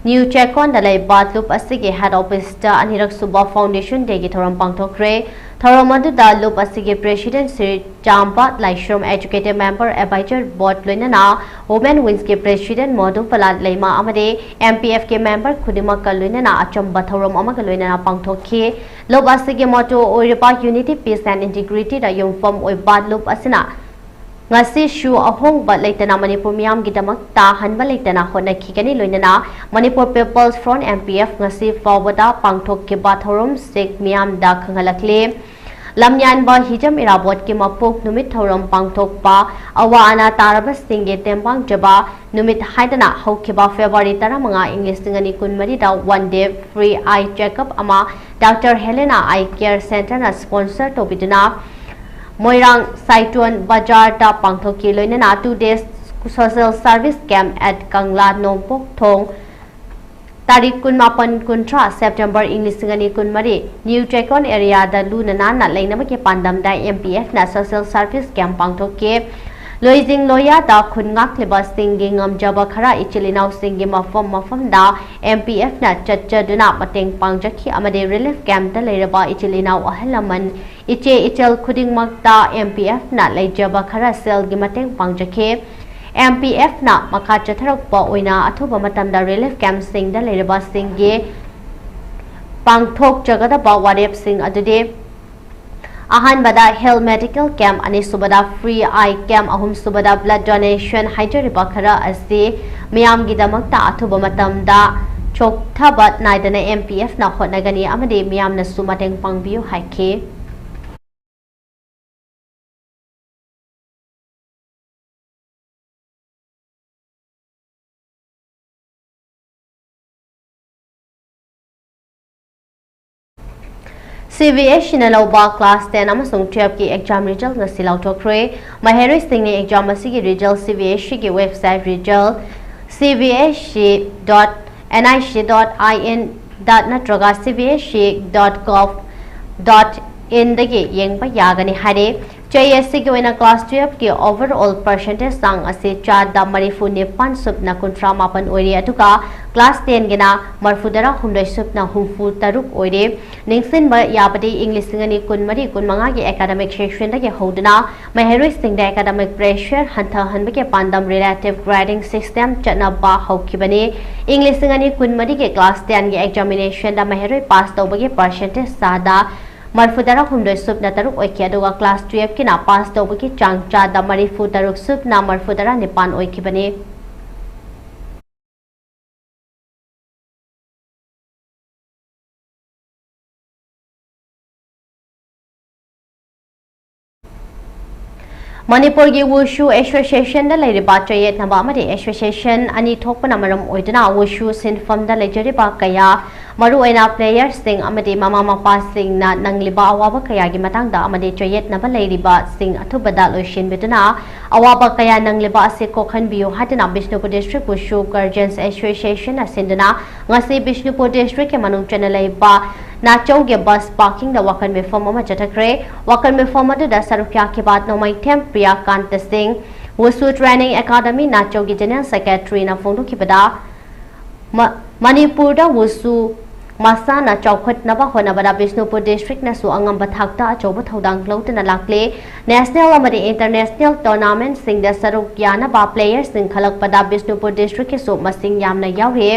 ꯅ꯭ꯌꯨ ꯆꯦꯛꯀꯣꯟꯗ ꯂꯩꯕ ꯂꯨꯞ ꯑꯁꯤꯒꯤ head officeꯇ ꯑꯅꯤꯔꯛ ꯁꯨꯕ Foundation Dayꯒꯤ ꯊꯧꯔꯝ ꯄꯥꯡꯊꯣꯛꯈ꯭ꯔꯦ꯫ ꯊꯧꯔꯝ ꯑꯗꯨꯗ ꯂꯨꯞ ꯑꯁꯤꯒꯤ president ꯁ꯭ꯔꯤ ꯆꯥꯝꯕ ꯂꯥꯏꯁ꯭ꯔꯝ, executive member, advisor board, ꯂꯣꯏꯅꯅ women wingsꯀꯤ president ꯃꯣꯗꯨꯕꯂꯥ ꯂꯩꯃ ꯑꯃꯗꯤ M P Fꯀꯤ member ꯈꯨꯗꯤꯡꯃꯛꯀ ꯂꯣꯏꯅꯅ ꯑꯆꯝꯕ ꯊꯧꯔꯝ ꯑꯃꯒ ꯂꯣꯏꯅꯅ ꯄꯥꯡꯊꯣꯛꯈꯤ꯫ ꯂꯨꯞ ꯑꯁꯤꯒꯤ motto ꯑꯣꯏꯔꯤꯕ Unity, Peace and Integrityꯗ ꯌꯨꯝꯐꯝ ꯑꯣꯏꯕ ꯂꯨꯞ ꯑꯁꯤꯅ ꯉꯁꯤꯁꯨ ꯑꯍꯣꯡꯕ ꯂꯩꯇꯅ ꯃꯅꯤꯄꯨꯔ ꯃꯤꯌꯥꯝꯒꯤꯗꯃꯛꯇ ꯍꯟꯕ ꯂꯩꯇꯅ ꯍꯣꯠꯅꯈꯤꯒꯅꯤ꯫ ꯂꯣꯏꯅꯅ Manipur People's Front, M P F, ꯉꯁꯤ ꯐꯥꯎꯕꯗ ꯄꯥꯡꯊꯣꯛꯈꯤꯕ ꯊꯧꯔꯝꯁꯤꯡ ꯃꯤꯌꯥꯝꯗ ꯈꯪꯍꯜꯂꯛꯂꯤ꯫ ꯂꯝꯌꯥꯟꯕ ꯍꯤꯖꯝ ꯏꯔꯥꯕꯣꯠꯀꯤ ꯃꯄꯣꯛ ꯅꯨꯃꯤꯠ ꯊꯧꯔꯝ ꯄꯥꯡꯊꯣꯛꯄ, ꯑꯋꯥ ꯑꯅꯥ ꯇꯥꯔꯕꯁꯤꯡꯒꯤ ꯇꯦꯡꯕꯥꯡꯖꯕ ꯅꯨꯃꯤꯠ ꯍꯥꯏꯗꯅ ꯍꯧꯈꯤꯕ February ꯇꯔꯥꯃꯉꯥ, ꯏꯪ ꯂꯤꯁꯤꯡ ꯑꯅꯤ ꯀꯨꯟꯃꯔꯤꯗ one day free eye checkup ꯑꯃ Doctor Helena Eye Care Centreꯅ sponsor ꯇꯧꯕꯤꯗꯨꯅ ꯃꯣꯏꯔꯥꯡ ꯁꯥꯏꯇꯣꯟ ꯕꯖꯥꯔꯗ ꯄꯥꯡꯊꯣꯛꯈꯤ꯫ ꯂꯣꯏꯅꯅ two days social service camp at ꯀꯪꯂꯥ ꯅꯣꯡꯄꯣꯛ ꯊꯣꯡ, ꯇꯥꯔꯤꯛ ꯀꯨꯟꯃꯥꯄꯟ ꯀꯨꯟꯊ꯭ꯔꯥ September ꯏꯪ ꯂꯤꯁꯤꯡ ꯑꯅꯤ ꯀꯨꯟꯃꯔꯤ, ꯅ꯭ꯌꯨ ꯆꯦꯛꯀꯣꯟ areaꯗ ꯂꯨꯅ ꯅꯥꯟꯅ ꯂꯩꯅꯕꯒꯤ ꯄꯥꯟꯗꯝꯗ M P Fꯅ social service camp ꯄꯥꯡꯊꯣꯛꯈꯤ꯫ ꯂꯣꯏꯖꯤꯡ ꯂꯣꯌꯥꯗ ꯈꯨꯟ ꯉꯥꯛꯂꯤꯕꯁꯤꯡꯒꯤ ꯉꯝꯖꯕ ꯈꯔ ꯏꯆꯤꯜ ꯏꯅꯥꯎꯁꯤꯡꯒꯤ ꯃꯐꯝ ꯃꯐꯝꯗ M P Fꯅ ꯆꯠꯆꯗꯨꯅ ꯃꯇꯦꯡ ꯄꯥꯡꯖꯈꯤ ꯑꯃꯗꯤ relief campꯇ ꯂꯩꯔꯕ ꯏꯆꯤꯜ ꯏꯅꯥꯎ, ꯑꯍꯜ ꯂꯃꯟ, ꯏꯆꯦ ꯏꯆꯜ ꯈꯨꯗꯤꯡꯃꯛꯇ M P Fꯅ ꯂꯩꯖꯕ ꯈꯔ ꯁꯦꯜꯒꯤ ꯃꯇꯦꯡ ꯄꯥꯡꯖꯈꯤ꯫ M P Fꯅ ꯃꯈꯥ ꯆꯠꯊꯔꯛꯄ ꯑꯣꯏꯅ ꯑꯊꯨꯕ ꯃꯇꯝꯗ relief campꯁꯤꯡꯗ ꯂꯩꯔꯕꯁꯤꯡꯒꯤ ꯄꯥꯡꯊꯣꯛꯆꯒꯗꯕ ꯋꯥꯔꯦꯞꯁꯤꯡ ꯑꯗꯨꯗꯤ, ꯑꯍꯥꯟꯕꯗ health medical camp, ꯑꯅꯤꯁꯨꯕꯗ free eye camp, ꯑꯍꯨꯝꯁꯨꯕꯗ blood donation ꯍꯥꯏꯖꯔꯤꯕ ꯈꯔ ꯑꯁꯤ ꯃꯤꯌꯥꯝꯒꯤꯗꯃꯛꯇ ꯑꯊꯨꯕ ꯃꯇꯝꯗ ꯆꯣꯛꯊꯕ ꯅꯥꯏꯗꯅ M P Fꯅ ꯍꯣꯠꯅꯒꯅꯤ ꯑꯃꯗꯤ ꯃꯤꯌꯥꯝꯅꯁꯨ ꯃꯇꯦꯡ ꯄꯥꯡꯕꯤꯌꯨ ꯍꯥꯏꯈꯤ꯫ CBSEꯅ ꯂꯧꯕ class ten ꯑꯃꯁꯨꯡ twelveꯀꯤ exam result ꯉꯁꯤ ꯂꯥꯎꯊꯣꯛꯈ꯭ꯔꯦ꯫ ꯃꯍꯩꯔꯣꯏꯁꯤꯡꯅ exam ꯑꯁꯤꯒꯤ result CBSEꯒꯤ website result cbse.nic.in ꯗ ꯅꯠꯇ꯭ꯔꯒ cbse.gov.inꯗꯒꯤ ꯌꯦꯡꯕ ꯌꯥꯒꯅꯤ ꯍꯥꯏꯔꯦ꯫ ꯆꯌꯦꯠ ꯑꯁꯤꯒꯤ ꯑꯣꯏꯅ class twelveꯀꯤ overall percentage ꯆꯥꯡ ꯑꯁꯤ ꯆꯥꯗ ꯃꯔꯤꯐꯨ ꯅꯤꯄꯥꯟ ꯁꯨꯞꯅ ꯀꯨꯟꯊ꯭ꯔꯥ ꯃꯥꯄꯟ ꯑꯣꯏꯔꯦ, ꯑꯗꯨꯒ class tenꯒꯤꯅ ꯃꯔꯤꯐꯨ ꯇꯔꯥ ꯍꯨꯝꯗꯣꯏ ꯁꯨꯞꯅ ꯍꯨꯝꯐꯨ ꯇꯔꯨꯛ ꯑꯣꯏꯔꯦ꯫ ꯅꯤꯡꯁꯤꯡꯕ ꯌꯥꯕꯗꯤ, ꯏꯪ ꯂꯤꯁꯤꯡ ꯑꯅꯤ ꯀꯨꯟꯃꯔꯤ ꯀꯨꯟꯃꯉꯥꯒꯤ academic sessionꯗꯒꯤ ꯍꯧꯗꯨꯅ ꯃꯍꯩꯔꯣꯏꯁꯤꯡꯗ academic pressure ꯍꯟꯊꯍꯟꯕꯒꯤ ꯄꯥꯟꯗꯝ relative grading system ꯆꯠꯅꯕ ꯍꯧꯈꯤꯕꯅꯤ꯫ ꯏꯪ ꯂꯤꯁꯤꯡ ꯑꯅꯤ ꯀꯨꯟꯃꯔꯤꯒꯤ class tenꯒꯤ examinationꯗ ꯃꯍꯩꯔꯣꯏ pass ꯇꯧꯕꯒꯤ percentage ꯆꯥꯗ ꯃꯔꯤꯐꯨ ꯇꯔꯥ ꯍꯨꯝꯗꯣꯏ ꯁꯨꯞꯅ ꯇꯔꯨꯛ ꯑꯣꯏꯈꯤ, ꯑꯗꯨꯒ class twelveꯀꯤꯅ pass ꯇꯧꯕꯒꯤ ꯆꯥꯡ ꯆꯥꯗ ꯃꯔꯤꯐꯨ ꯇꯔꯨꯛ ꯁꯨꯞꯅ ꯃꯔꯤꯐꯨ ꯇꯔꯥ ꯅꯤꯄꯥꯟ ꯑꯣꯏꯈꯤꯕꯅꯤ꯫ ꯃꯅꯤꯄꯨꯔꯒꯤ Wushu Associationꯗ ꯂꯩꯔꯤꯕ ꯆꯌꯦꯠꯅꯕ ꯑꯃꯗꯤ association ꯑꯅꯤ ꯊꯣꯛꯄꯅ ꯃꯔꯝ ꯑꯣꯏꯗꯨꯅ Wushu ꯁꯤꯟꯐꯝꯗ ꯂꯩꯖꯔꯤꯕ ꯀꯌꯥ, ꯃꯔꯨꯑꯣꯏꯅ playerꯁꯤꯡ ꯑꯃꯗꯤ ꯃꯃꯥ ꯃꯄꯥꯁꯤꯡꯅ ꯅꯪꯂꯤꯕ ꯑꯋꯥꯕ ꯀꯌꯥꯒꯤ ꯃꯇꯥꯡꯗ ꯑꯃꯗꯤ ꯆꯌꯦꯠꯅꯕ ꯂꯩꯔꯤꯕꯁꯤꯡ ꯑꯊꯨꯕꯗ ꯂꯣꯏꯁꯤꯟꯕꯤꯗꯨꯅ ꯑꯋꯥꯕ ꯀꯌꯥ ꯅꯪꯂꯤꯕ ꯑꯁꯤ ꯀꯣꯛꯍꯟꯕꯤꯌꯨ ꯍꯥꯏꯗꯨꯅ Bishnupur District Wushu Guardians Associationꯅ ꯁꯤꯟꯗꯨꯅ ꯉꯁꯤ Bishnupur Districtꯀꯤ ꯃꯅꯨꯡ ꯆꯟꯅ ꯂꯩꯕ ꯅꯥꯆꯧꯒꯤ bus parkingꯗ ꯋꯥꯀꯟ ꯃꯤꯐꯝ ꯑꯃ ꯆꯠꯊꯈ꯭ꯔꯦ꯫ ꯋꯥꯀꯟ ꯃꯤꯐꯝ ꯑꯗꯨꯗ ꯁꯔꯨꯛ ꯌꯥꯈꯤꯕ ꯅꯣꯡꯃꯩꯊꯦꯝ ꯄ꯭ꯔꯤꯌꯥꯀꯥꯟꯇ ꯁꯤꯡ, Wushu Training Academyꯅꯥꯆꯧꯒꯤ General Secretaryꯅ ꯐꯣꯡꯗꯣꯛꯈꯤꯕꯗ, ꯃ-, ꯃꯅꯤꯄꯨꯔꯗ Wushu ꯃꯁꯥꯟꯅ ꯆꯥꯎꯈꯠꯅꯕ ꯍꯣꯠꯅꯕꯗ Bishnupur Districtꯅꯁꯨ ꯑꯉꯝꯕ ꯊꯥꯛꯇ ꯑꯆꯧꯕ ꯊꯧꯗꯥꯡ ꯂꯧꯗꯨꯅ ꯂꯥꯛꯂꯦ꯫ National ꯑꯃꯗꯤ international tournamentꯁꯤꯡꯗ ꯁꯔꯨꯛ ꯌꯥꯅꯕ playerꯁꯤꯡ ꯈꯜꯂꯛꯄꯗ Bishnupur Districtꯀꯤꯁꯨ ꯃꯁꯤꯡ ꯌꯥꯝꯅ ꯌꯥꯎꯔꯤ꯫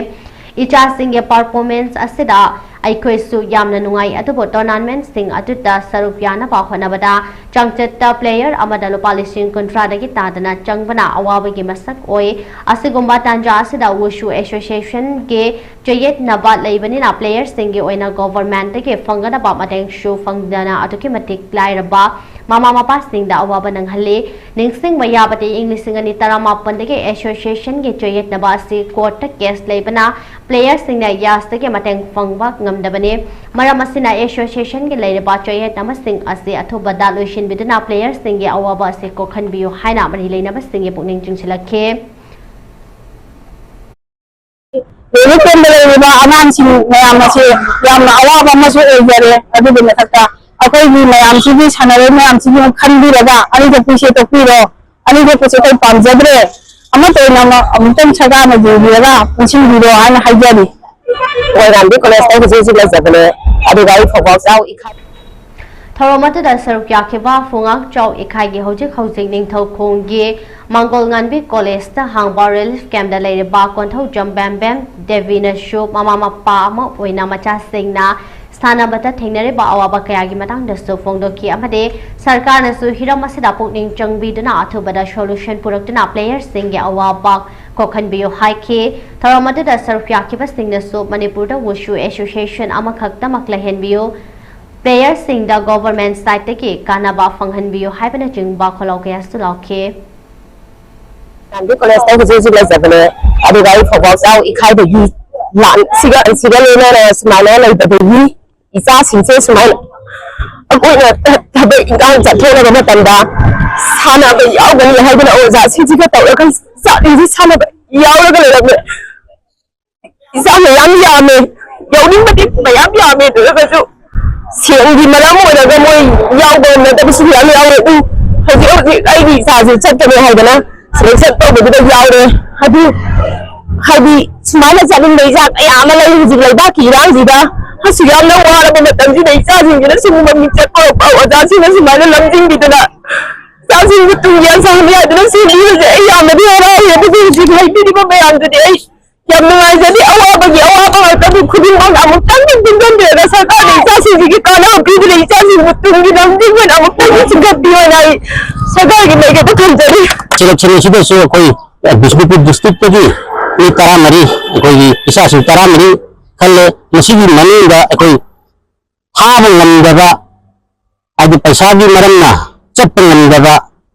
ꯏꯆꯥꯁꯤꯡꯒꯤ performance ꯑꯁꯤꯗ ꯑꯩꯈꯣꯏꯁꯨ ꯌꯥꯝꯅ ꯅꯨꯡꯉꯥꯏ, ꯑꯗꯨꯕꯨ tournamentꯁꯤꯡ ꯑꯗꯨꯗ ꯁꯔꯨꯛ ꯌꯥꯅꯕ ꯍꯣꯠꯅꯕꯗ ꯆꯥꯡꯆꯠꯇ player ꯑꯃꯗ ꯂꯨꯄꯥ ꯂꯤꯁꯤꯡ ꯀꯨꯟꯊ꯭ꯔꯥꯗꯒꯤ ꯇꯥꯗꯅ ꯆꯪꯕꯅ ꯑꯋꯥꯕꯒꯤ ꯃꯁꯛ ꯑꯣꯏ꯫ ꯑꯁꯤꯒꯨꯝꯕ ꯇꯥꯟꯖꯥ ꯑꯁꯤꯗ Wushu Associationꯒꯤ ꯆꯌꯦꯠꯅꯕ ꯂꯩꯕꯅꯤꯅ ꯄ꯭ꯂꯦꯌꯔꯁꯤꯡꯒꯤ ꯑꯣꯏꯅ ꯒꯣꯚꯔꯟꯃꯦꯟꯠꯇꯒꯤ ꯐꯪꯒꯗꯕ ꯃꯇꯦꯡꯁꯨ ꯐꯪꯗꯅ ꯑꯗꯨꯛꯀꯤ ꯃꯇꯤꯛ ꯂꯥꯏꯔꯕ ꯃꯃꯥ ꯃꯄꯥꯁꯤꯡꯗ ꯑꯋꯥꯕ ꯅꯪꯍꯜꯂꯤ꯫ ꯅꯤꯡꯁꯤꯡꯕ ꯌꯥꯕꯗꯤ, ꯏꯪ ꯂꯤꯁꯤꯡ ꯑꯅꯤ ꯇꯔꯥꯃꯥꯄꯟꯗꯒꯤ ꯑꯦꯁꯣꯁꯤꯌꯦꯁꯟꯒꯤ ꯆꯌꯦꯠꯅꯕ ꯑꯁꯤ ꯀꯣꯔꯠꯇ ꯀꯦꯁ ꯂꯩꯕꯅ ꯄ꯭ꯂꯦꯌꯔꯁꯤꯡꯅ ꯌꯥꯁꯇꯒꯤ ꯃꯇꯦꯡ ꯐꯪꯕ ꯉꯝꯗꯕꯅꯤ꯫ ꯃꯔꯝ ꯑꯁꯤꯅ ꯑꯦꯁꯣꯁꯤꯌꯦꯁꯟꯒꯤ ꯂꯩꯔꯤꯕ ꯆꯌꯦꯠꯅꯕꯁꯤꯡ ꯑꯁꯤ ꯑꯊꯨꯕꯗ ꯂꯣꯏꯁꯤꯟꯕꯤꯗꯨꯅ ꯄ꯭ꯂꯦꯌꯔꯁꯤꯡꯒꯤ ꯑꯋꯥꯕ ꯑꯁꯤ ꯀꯣꯛꯍꯟꯕꯤꯌꯨ ꯍꯥꯏꯅ ꯃꯔꯤ ꯂꯩꯅꯕꯁꯤꯡꯒꯤ ꯄꯨꯛꯅꯤꯡ ꯆꯤꯡꯁꯤꯜꯂꯛꯈꯤ꯫ ꯂꯣꯏꯅ ꯇꯣꯟꯕ ꯂꯩꯔꯤꯕ ꯑꯉꯥꯡꯁꯤꯡ ꯃꯌꯥꯝ ꯑꯁꯤ ꯌꯥꯝꯅ ꯑꯋꯥꯕ ꯑꯃꯁꯨ ꯑꯣꯏꯖꯔꯦ꯫ ꯑꯗꯨꯒꯤ ꯃꯊꯛꯇ ꯑꯩꯈꯣꯏꯒꯤ ꯃꯌꯥꯝꯁꯤꯒꯤ ꯁꯥꯟꯅꯔꯣꯏ ꯃꯌꯥꯝꯁꯤꯒꯤ ꯈꯟꯕꯤꯔꯒ ꯑꯅꯤꯊꯣꯛꯄꯤꯁꯦ ꯇꯣꯛꯄꯤꯔꯣ꯫ ꯑꯅꯤꯊꯣꯛꯄꯁꯦ ꯑꯩꯈꯣꯏ ꯄꯥꯝꯖꯗ꯭ꯔꯦ꯫ ꯑꯃꯠꯇ ꯑꯣꯏꯅ ꯑꯃ-, ꯑꯃꯨꯛꯇꯪ ꯁꯔꯀꯥꯔꯅ ꯌꯦꯡꯕꯤꯔꯒ ꯄꯨꯟꯁꯤꯟꯕꯤꯔꯣ ꯍꯥꯏꯅ ꯍꯥꯏꯖꯔꯤ꯫ ꯃꯣꯏꯔꯥꯡꯕꯤ ꯀꯣꯂꯦꯖꯇ ꯍꯧꯖꯤꯛ ꯍꯧꯖꯤꯛ ꯂꯩꯖꯕꯅꯦ꯫ ꯑꯗꯨꯒ ꯑꯩ ꯐꯧꯕꯥꯛ ꯆꯥꯎ ꯏꯈꯥ ꯊꯧꯔꯝ ꯑꯗꯨꯗ ꯁꯔꯨꯛ ꯌꯥꯈꯤꯕ ꯐꯨꯉꯥꯛ ꯆꯥꯎ ꯏꯈꯥꯏꯒꯤ ꯍꯧꯖꯤꯛ ꯍꯧꯖꯤꯛ ꯅꯤꯡꯊꯧꯈꯣꯡꯒꯤ ꯃꯥꯡꯒꯣꯜ ꯉꯥꯟꯕꯤ ꯀꯣꯂꯦꯖꯇ ꯍꯥꯡꯕ ꯔꯤꯂꯤꯐ ꯀꯦꯝꯞꯇ ꯂꯩꯔꯤꯕ ꯀꯣꯟꯊꯧꯖꯝ ꯕꯦꯝꯕꯦꯝ ꯗꯦꯕꯤꯅꯁꯨ ꯃꯃꯥ ꯃꯄꯥ ꯑꯃ ꯑꯣꯏꯅ ꯃꯆꯥꯁꯤꯡꯅ ꯁꯥꯟꯅꯕꯗ ꯊꯦꯡꯅꯔꯤꯕ ꯑꯋꯥꯕ ꯀꯌꯥꯒꯤ ꯃꯇꯥꯡꯗꯁꯨ ꯐꯣꯡꯗꯣꯛꯈꯤ ꯑꯃꯗꯤ ꯁꯔꯀꯥꯔꯅꯁꯨ ꯍꯤꯔꯝ ꯑꯁꯤꯗ ꯄꯨꯛꯅꯤꯡ ꯆꯪꯕꯤꯗꯨꯅ ꯑꯊꯨꯕꯗ ꯁꯣꯂꯨꯁꯟ ꯄꯨꯔꯛꯇꯨꯅ ꯄ꯭ꯂꯦꯌꯔꯁꯤꯡꯒꯤ ꯑꯋꯥꯕ ꯀꯣꯛꯍꯟꯕꯤꯌꯨ ꯍꯥꯏꯈꯤ꯫ ꯊꯧꯔꯝ ꯑꯗꯨꯗ ꯁꯔꯨꯛ ꯌꯥꯈꯤꯕꯁꯤꯡꯅꯁꯨ ꯃꯅꯤꯄꯨꯔꯗ ꯋꯨꯁꯨ ꯑꯦꯁꯣꯁꯤꯌꯦꯁꯟ ꯑꯃꯈꯛꯇꯃꯛ ꯂꯩꯍꯟꯕꯤꯌꯨ, ꯄ꯭ꯂꯦꯌꯔꯁꯤꯡꯗ ꯒꯣꯚꯔꯟꯃꯦꯟꯠ ꯁꯥꯏꯠꯇꯒꯤ ꯀꯥꯟꯅꯕ ꯐꯪꯍꯟꯕꯤꯌꯨ ꯍꯥꯏꯕꯅꯆꯤꯡꯕ ꯈꯣꯜꯂꯥꯎ ꯀꯌꯥꯁꯨ ꯂꯥꯎꯈꯤ꯫ ꯃꯌꯥꯝꯒꯤ ꯀꯣꯂꯦꯖꯇ ꯍꯧꯖꯤꯛ ꯍꯧꯖꯤꯛ ꯂꯩꯖꯕꯅꯦ꯫ ꯑꯗꯨꯒ ꯑꯩ ꯐꯧꯕꯥꯛ ꯆꯥꯎ ꯏꯈꯥꯏꯕꯒꯤ ꯂꯥꯟ ꯁꯤꯒ, ꯁꯤꯒ ꯂꯣꯏꯅꯅ ꯁꯨꯃꯥꯏꯅ ꯂꯩꯕꯗꯒꯤ ꯏꯆꯥꯁꯤꯡꯁꯦ ꯁꯨꯃꯥꯏꯅ ꯑꯩꯈꯣꯏꯅ ꯊꯕꯛ ꯏꯟꯈꯥꯡ ꯆꯠꯊꯣꯛꯅꯕ ꯃꯇꯝꯗ ꯁꯥꯟꯅꯕ ꯌꯥꯎꯒꯅꯤ ꯍꯥꯏꯗꯅ ꯑꯣꯖꯥꯁꯤꯡꯁꯤꯒ ꯇꯧꯔꯒ ꯆꯥꯛꯁꯤꯡꯁꯦ ꯁꯥꯟꯅꯕ ꯌꯥꯎꯔꯒ ꯂꯩꯔꯝꯃꯦ꯫ ꯏꯆꯥ ꯃꯌꯥꯝ ꯌꯥꯝꯃꯦ, ꯌꯥꯎꯅꯤꯡꯕꯗꯤ ꯃꯌꯥꯝ ꯌꯥꯝꯃꯦ, ꯑꯗꯨ ꯑꯣꯏꯔꯒꯁꯨ ꯁꯦꯜꯒꯤ ꯃꯔꯝ ꯑꯣꯏꯔꯒ ꯃꯣꯏ ꯌꯥꯎꯕ ꯉꯝꯅꯗꯕꯁꯨ ꯃꯌꯥꯝ ꯌꯥꯎꯔꯦ꯫ ꯎꯝ, ꯍꯧꯖꯤꯛ ꯍꯧꯖꯤꯛ ꯑꯩꯒꯤ ꯏꯆꯥꯁꯦ ꯆꯠꯀꯅꯤ ꯍꯥꯏꯗꯅ ꯁꯦꯂꯦꯛꯁꯟ ꯇꯧꯕꯗꯨꯗ ꯌꯥꯎꯔꯦ꯫ ꯑꯗꯨ ꯍꯥꯏꯗꯤ ꯁꯨꯃꯥꯏꯅ ꯆꯠꯅꯤꯡꯕ ꯏꯆꯥ ꯀꯌꯥ ꯑꯃ ꯂꯩ ꯍꯧꯖꯤꯛ ꯂꯩꯕꯥꯛꯀꯤ ꯏꯔꯥꯡꯁꯤꯗ꯫ ꯑꯁꯨꯛ ꯌꯥꯝꯅ ꯋꯥꯔꯕ ꯃꯇꯝꯁꯤꯗ ꯏꯆꯥꯁꯤꯡꯁꯤꯅ ꯁꯤꯒꯨꯝꯕ ꯃꯤꯡꯆꯠ ꯄꯨꯔꯛꯄ ꯑꯣꯖꯥꯁꯤꯡꯅ ꯁꯨꯃꯥꯏꯅ ꯂꯝꯖꯤꯡꯕꯤꯗꯅ ꯏꯆꯥꯁꯤꯡꯕꯨ ꯇꯨꯡꯒꯤ ꯑꯁꯥ ꯍꯟꯕ ꯌꯥꯗꯨꯅ ꯁꯦꯝꯕꯤꯕꯁꯦ ꯑꯩ ꯌꯥꯝꯅꯗꯤ ꯍꯔꯥꯎꯏ꯫ ꯑꯗꯨꯕꯨ ꯍꯧꯖꯤꯛ ꯂꯩꯕꯤꯔꯤꯕ ꯃꯌꯥꯝꯗꯨꯗꯤ ꯑꯩ ꯌꯥꯝ ꯅꯨꯡꯉꯥꯏꯖꯗꯦ꯫ ꯑꯋꯥꯕꯒꯤ ꯑꯋꯥꯕ ꯉꯥꯛꯇꯕꯨ ꯈꯨꯗꯤꯡꯃꯛ ꯑꯃꯨꯛꯇꯪꯗꯤ ꯄꯨꯟꯁꯤꯟꯕꯤꯔꯒ ꯁꯔꯀꯥꯔꯅ ꯏꯆꯥꯁꯤꯡꯁꯤꯒꯤ ꯀꯥꯟꯅꯕ ꯄꯤꯗꯨꯅ ꯏꯆꯥꯁꯤꯡꯕꯨ ꯇꯨꯡꯒꯤ ꯂꯝꯖꯤꯡ ꯑꯣꯏꯅ ꯑꯃꯨꯛꯇꯪꯗꯤ ꯆꯤꯡꯈꯠꯄꯤꯌꯣꯅ ꯑꯩ ꯁꯔꯀꯥꯔꯒꯤ ꯃꯥꯏꯀꯩꯗ ꯊꯝꯖꯔꯤ꯫ ꯁꯦꯂꯦꯛꯁꯟ ꯑꯁꯤꯗꯁꯨ ꯑꯩꯈꯣꯏ ꯕꯤꯁꯅꯨꯄꯨꯔ ꯗꯤꯁꯇ꯭ꯔꯤꯛꯇꯒꯤ ꯃꯤ ꯇꯔꯥꯃꯔꯤ, ꯑꯩꯈꯣꯏꯒꯤ ꯏꯆꯥꯁꯤꯡ ꯇꯔꯥꯃꯔꯤ ꯈꯜꯂꯦ꯫ ꯃꯁꯤꯒꯤ ꯃꯅꯨꯡꯗ ꯑꯩꯈꯣꯏ ꯊꯥꯕ ꯉꯝꯗꯕ, ꯍꯥꯏꯗꯤ ꯄꯩꯁꯥꯒꯤ ꯃꯔꯝꯅ ꯆꯠꯄ ꯉꯝꯗꯕ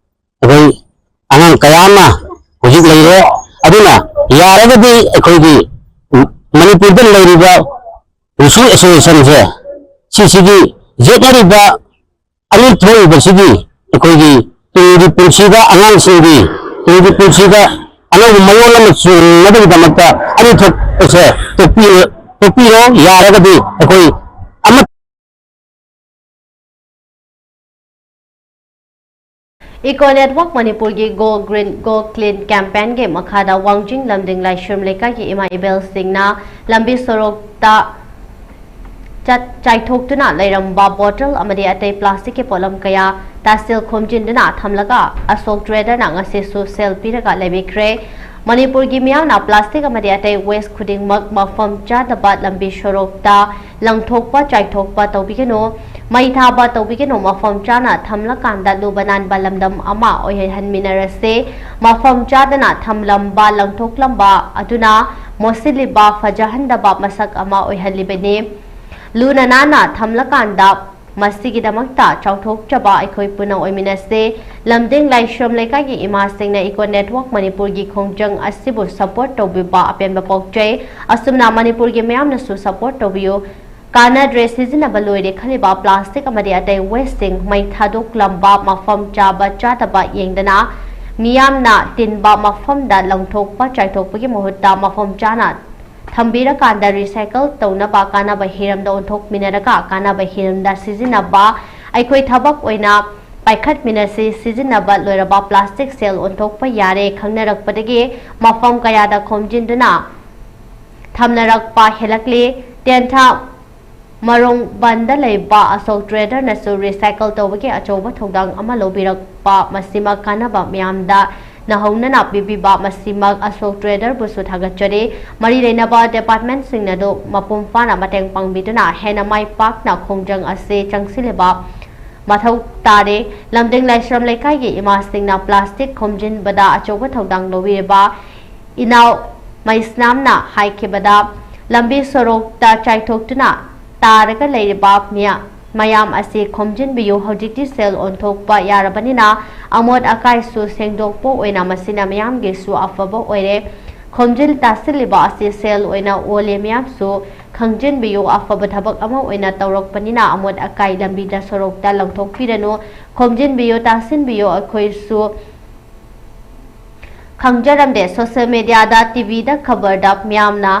ꯑꯩꯈꯣꯏ ꯑꯉꯥꯡ ꯀꯌꯥ ꯑꯃ ꯍꯧꯖꯤꯛ ꯂꯩꯔꯦ꯫ ꯑꯗꯨꯅ ꯌꯥꯔꯒꯗꯤ ꯑꯩꯈꯣꯏꯒꯤ ꯃꯅꯤꯄꯨꯔꯗ ꯂꯩꯔꯤꯕ ꯔꯤꯁꯣ ꯑꯦꯁꯣꯁꯤꯌꯦꯁꯟꯁꯦ, ꯁꯤꯁꯤꯒꯤ ꯌꯦꯠꯅꯔꯤꯕ ꯑꯅꯤ ꯊꯣꯛꯏꯕꯁꯤꯒꯤ ꯑꯩꯈꯣꯏꯒꯤ ꯇꯨꯡꯒꯤ ꯄꯨꯟꯁꯤꯗ, ꯑꯉꯥꯡꯁꯤꯡꯒꯤ ꯇꯨꯡꯒꯤ ꯄꯨꯟꯁꯤꯗ ꯑꯅꯧꯕ ꯃꯌꯣꯜ ꯑꯃ ꯆꯣꯡꯅꯕꯒꯤꯗꯃꯛꯇ ꯑꯅꯤ ꯊꯣꯛꯄꯁꯦ ꯇꯣꯛꯄꯤ-, ꯇꯣꯛꯄꯤꯔꯣ꯫ ꯌꯥꯔꯒꯗꯤ ꯑꯩꯈꯣꯏ ꯑꯃ Eco Network ꯃꯅꯤꯄꯨꯔꯒꯤ Go Green Go Clean campaignꯒꯤ ꯃꯈꯥꯗ ꯋꯥꯡꯖꯤꯡ ꯂꯝꯗꯤꯡ ꯂꯥꯏꯁ꯭ꯔꯝ ꯂꯩꯀꯥꯏꯒꯤ ꯏꯃꯥ ꯏꯕꯦꯜꯁꯤꯡꯅ ꯂꯝꯕꯤ ꯁꯣꯔꯣꯛꯇ ꯆꯠ-, ꯆꯥꯏꯊꯣꯛꯇꯨꯅ ꯂꯩꯔꯝꯕ ꯕꯣꯇꯜ ꯑꯃꯗꯤ ꯑꯇꯩ ꯄ꯭ꯂꯥꯁꯇꯤꯛꯀꯤ ꯄꯣꯠꯂꯝ ꯀꯌꯥ ꯇꯥꯁꯤꯜ ꯈꯣꯝꯖꯤꯟꯗꯨꯅ ꯊꯝꯂꯒ ꯑꯁꯣꯛ ꯇ꯭ꯔꯦꯗꯔꯅ ꯉꯁꯤꯁꯨ ꯁꯦꯜ ꯄꯤꯔꯒ ꯂꯩꯕꯤꯈ꯭ꯔꯦ꯫ ꯃꯅꯤꯄꯨꯔꯒꯤ ꯃꯤꯌꯥꯝꯅ ꯄ꯭ꯂꯥꯁꯇꯤꯛ ꯑꯃꯗꯤ ꯑꯇꯩ ꯋꯦꯁ ꯈꯨꯗꯤꯡꯃꯛ ꯃꯐꯝ ꯆꯥꯗꯕ ꯂꯝꯕꯤ ꯁꯣꯔꯣꯛꯇ ꯂꯪꯊꯣꯛꯄ ꯆꯥꯏꯊꯣꯛꯄ ꯇꯧꯕꯤꯒꯅꯨ, ꯃꯩ ꯊꯥꯕ ꯇꯧꯕꯤꯒꯅꯨ, ꯃꯐꯝ ꯆꯥꯅ ꯊꯝꯂꯀꯥꯟꯗ ꯂꯨꯕ ꯅꯥꯟꯕ ꯂꯝꯗꯝ ꯑꯃ ꯑꯣꯏꯍꯟꯃꯤꯟꯅꯔꯁꯦ꯫ ꯃꯐꯝ ꯆꯥꯗꯅ ꯊꯝꯂꯝꯕ, ꯂꯪꯊꯣꯛꯂꯝꯕ ꯑꯗꯨꯅ ꯃꯣꯠꯁꯤꯜꯂꯤꯕ, ꯐꯖꯍꯟꯗꯕ ꯃꯁꯛ ꯑꯃ ꯑꯣꯏꯍꯜꯂꯤꯕꯅꯤ꯫ ꯂꯨꯅ ꯅꯥꯟꯅ ꯊꯝꯂꯀꯥꯟꯗ ꯃꯁꯤꯒꯤꯗꯃꯛꯇ ꯆꯥꯎꯊꯣꯛꯆꯕ ꯑꯩꯈꯣꯏ ꯄꯨꯟꯅ ꯑꯣꯏꯃꯤꯟꯅꯁꯦ꯫ ꯂꯝꯗꯤꯡ ꯂꯥꯏꯁ꯭ꯔꯝ ꯂꯩꯀꯥꯏꯒꯤ ꯏꯃꯥꯁꯤꯡꯅ Eco Network ꯃꯅꯤꯄꯨꯔꯒꯤ ꯈꯣꯡꯖꯪ ꯑꯁꯤꯕꯨ support ꯇꯧꯕꯤꯕ ꯑꯄꯦꯟꯕ ꯄꯣꯛꯆꯩ꯫ ꯑꯁꯨꯝꯅ ꯃꯅꯤꯄꯨꯔꯒꯤ ꯃꯌꯥꯝꯅꯁꯨ support ꯇꯧꯕꯤꯌꯨ꯫ ꯀꯥꯟꯅꯗ꯭ꯔꯦ, ꯁꯤꯖꯤꯟꯅꯕ ꯂꯣꯏꯔꯦ ꯈꯜꯂꯤꯕ ꯄ꯭ꯂꯥꯁꯇꯤꯛ ꯑꯃꯗꯤ ꯑꯇꯩ ꯋꯦꯁꯁꯤꯡ ꯃꯩ ꯊꯥꯗꯣꯛꯂꯝꯕ, ꯃꯐꯝ ꯆꯥꯕ ꯆꯥꯗꯕ ꯌꯦꯡꯗꯅ ꯃꯤꯌꯥꯝꯅ ꯇꯤꯟꯕ ꯃꯐꯝꯗ ꯂꯪꯊꯣꯛꯄ ꯆꯥꯏꯊꯣꯛꯄꯒꯤ ꯃꯍꯨꯠꯇ ꯃꯐꯝ ꯆꯥꯅ ꯊꯝꯕꯤꯔꯀꯥꯟꯗ recycle ꯇꯧꯅꯕ ꯀꯥꯟꯅꯕ ꯍꯤꯔꯝꯗ ꯑꯣꯟꯊꯣꯛꯃꯤꯟꯅꯔꯒ ꯀꯥꯟꯅꯕ ꯍꯤꯔꯝꯗ ꯁꯤꯖꯤꯟꯅꯕ ꯑꯩꯈꯣꯏ ꯊꯕꯛ ꯑꯣꯏꯅ ꯄꯥꯏꯈꯠꯃꯤꯟꯅꯁꯤ꯫ ꯁꯤꯖꯤꯟꯅꯕ ꯂꯣꯏꯔꯕ ꯄ꯭ꯂꯥꯁꯇꯤꯛ ꯁꯦꯜ ꯑꯣꯟꯊꯣꯛꯄ ꯌꯥꯔꯦ ꯈꯪꯅꯔꯛꯄꯗꯒꯤ ꯃꯐꯝ ꯀꯌꯥꯗ ꯈꯣꯝꯖꯤꯟꯗꯨꯅ ꯊꯝꯅꯔꯛꯄ ꯍꯦꯜꯂꯛꯂꯤ꯫ ꯇꯦꯟꯊꯥ ꯃꯔꯣꯡ ꯕꯟꯗ ꯂꯩꯕ ꯑꯁꯣꯛ ꯇ꯭ꯔꯦꯗꯔꯅꯁꯨ recycle ꯇꯧꯕꯒꯤ ꯑꯆꯧꯕ ꯊꯧꯗꯥꯡ ꯑꯃ ꯂꯧꯕꯤꯔꯛꯄ ꯃꯁꯤꯃꯛ ꯀꯥꯟꯅꯕ ꯃꯌꯥꯝꯗ ꯅꯧꯍꯧꯅꯅ ꯄꯤꯕꯤꯕ ꯃꯁꯤꯃꯛ ꯑꯁꯣꯛ ꯇ꯭ꯔꯦꯗꯔꯕꯨꯁꯨ ꯊꯥꯒꯠꯆꯔꯤ꯫ ꯃꯔꯤ ꯂꯩꯅꯕ departmentꯁꯤꯡꯅ ꯑꯗꯨ ꯃꯄꯨꯡ ꯐꯥꯅ ꯃꯇꯦꯡ ꯄꯥꯡꯕꯤꯗꯨꯅ ꯍꯦꯟꯅ ꯃꯥꯏ ꯄꯥꯛꯅ ꯈꯣꯡꯖꯪ ꯑꯁꯤ ꯆꯪꯁꯤꯜꯂꯤꯕ ꯃꯊꯧ ꯇꯥꯔꯦ꯫ ꯂꯝꯗꯤꯡ ꯂꯥꯏꯁ꯭ꯔꯝ ꯂꯩꯀꯥꯏꯒꯤ ꯏꯃꯥꯁꯤꯡꯅ plastic ꯈꯣꯝꯖꯤꯟꯕꯗ ꯑꯆꯧꯕ ꯊꯧꯗꯥꯡ ꯂꯧꯕꯤꯔꯤꯕ ꯏꯅꯥꯎ ꯃꯩꯁꯅꯥꯝꯅ ꯍꯥꯏꯈꯤꯕꯗ, ꯂꯝꯕꯤ ꯁꯣꯔꯣꯛꯇ ꯆꯥꯏꯊꯣꯛꯇꯨꯅ ꯇꯥꯔꯒ ꯂꯩꯔꯤꯕ ꯃꯤꯌꯥ-, ꯃꯌꯥꯝ ꯑꯁꯤ ꯈꯣꯝꯖꯤꯟꯕꯤꯌꯨ꯫ ꯍꯧꯖꯤꯛꯇꯤ ꯁꯦꯜ ꯑꯣꯟꯊꯣꯛꯄ ꯌꯥꯔꯕꯅꯤꯅ ꯑꯃꯣꯠ ꯑꯀꯥꯏꯁꯨ ꯁꯦꯡꯗꯣꯛꯄ ꯑꯣꯏꯅ ꯃꯁꯤꯅ ꯃꯤꯌꯥꯝꯒꯤꯁꯨ ꯑꯐꯕ ꯑꯣꯏꯔꯦ꯫ ꯈꯣꯝꯖꯤꯜ ꯇꯥꯁꯤꯜꯂꯤꯕ ꯑꯁꯤ ꯁꯦꯜ ꯑꯣꯏꯅ ꯑꯣꯜꯂꯦ꯫ ꯃꯤꯌꯥꯝꯁꯨ ꯈꯪꯖꯤꯟꯕꯤꯌꯨ, ꯑꯐꯕ ꯊꯕꯛ ꯑꯃ ꯑꯣꯏꯅ ꯇꯧꯔꯛꯄꯅꯤꯅ ꯑꯃꯣꯠ ꯑꯀꯥꯏ ꯂꯝꯕꯤꯗ ꯁꯣꯔꯣꯛꯇ ꯂꯪꯊꯣꯛꯄꯤꯔꯅꯨ꯫ ꯈꯣꯝꯖꯤꯟꯕꯤꯌꯨ, ꯇꯥꯁꯤꯟꯕꯤꯌꯨ, ꯑꯩꯈꯣꯏꯁꯨ ꯈꯪꯖꯔꯝꯗꯦ꯫ Social media ꯗ, T V ꯗ, ꯈꯕꯔꯗ ꯃꯤꯌꯥꯝꯅ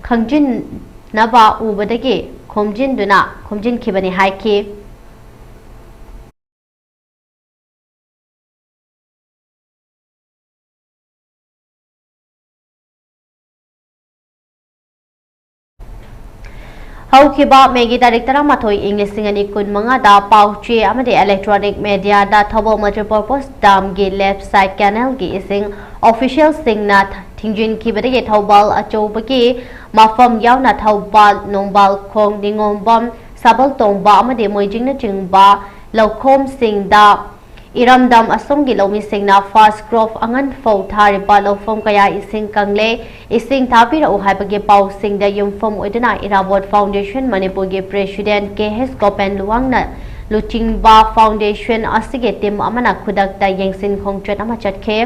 ꯈꯪꯖꯤꯟꯅꯕ ꯎꯕꯗꯒꯤ ꯈꯣꯝꯖꯤꯟꯗꯨꯅ ꯈꯣꯝꯖꯤꯟꯈꯤꯕꯅꯤ ꯍꯥꯏꯈꯤ꯫ ꯍꯧꯈꯤꯕ ꯃꯦꯒꯤ ꯇꯥꯔꯤꯛ ꯇꯔꯥꯃꯥꯊꯣꯏ, ꯏꯪ ꯂꯤꯁꯤꯡ ꯑꯅꯤ ꯀꯨꯟꯃꯉꯥꯗ ꯄꯥꯎ ꯆꯦ ꯑꯃꯗꯤ electronic media ꯗ ꯊꯧꯕꯥꯜ multipurpose dam ꯒꯤ left side canal ꯒꯤ ꯏꯁꯤꯡ official ꯁꯤꯡꯅ ꯊꯤꯡꯖꯤꯟꯈꯤꯕꯗꯒꯤ ꯊꯧꯕꯥꯜ ꯑꯆꯧꯕꯒꯤ ꯃꯐꯝ ꯌꯥꯎꯅ ꯊꯧꯕꯥꯜ, ꯅꯣꯡꯕꯥꯜ ꯈꯣꯡ, ꯅꯤꯉꯣꯝꯕꯝ, ꯁꯥꯕꯜ ꯇꯣꯡꯕ ꯑꯃꯗꯤ ꯃꯣꯏꯖꯤꯡꯅꯆꯤꯡꯕ ꯂꯧꯈꯣꯝꯁꯤꯡꯗ ꯏꯔꯝꯗꯝ ꯑꯁꯣꯝꯒꯤ ꯂꯧꯃꯤꯁꯤꯡꯅ first crop ꯑꯉꯟ ꯐꯧ ꯊꯥꯔꯤꯕ ꯂꯧꯐꯝ ꯀꯌꯥ ꯏꯁꯤꯡ ꯀꯪꯂꯦ꯫ ꯏꯁꯤꯡ ꯊꯥꯕꯤꯔꯛꯎ ꯍꯥꯏꯕꯒꯤ ꯄꯥꯎꯁꯤꯡꯗ ꯌꯨꯝꯐꯝ ꯑꯣꯏꯗꯨꯅ ꯏꯔꯥꯕꯣꯠ Foundation ꯃꯅꯤꯄꯨꯔꯒꯤ president ꯀꯦ ꯑꯦꯁ ꯒꯣꯄꯦꯟ ꯂꯨꯋꯥꯡꯅ ꯂꯨꯆꯤꯡꯕ foundation ꯑꯁꯤꯒꯤ team ꯑꯃꯅ ꯈꯨꯗꯛꯇ ꯌꯦꯡꯁꯤꯟ ꯈꯣꯡꯆꯠ ꯑꯃ ꯆꯠꯈꯤ꯫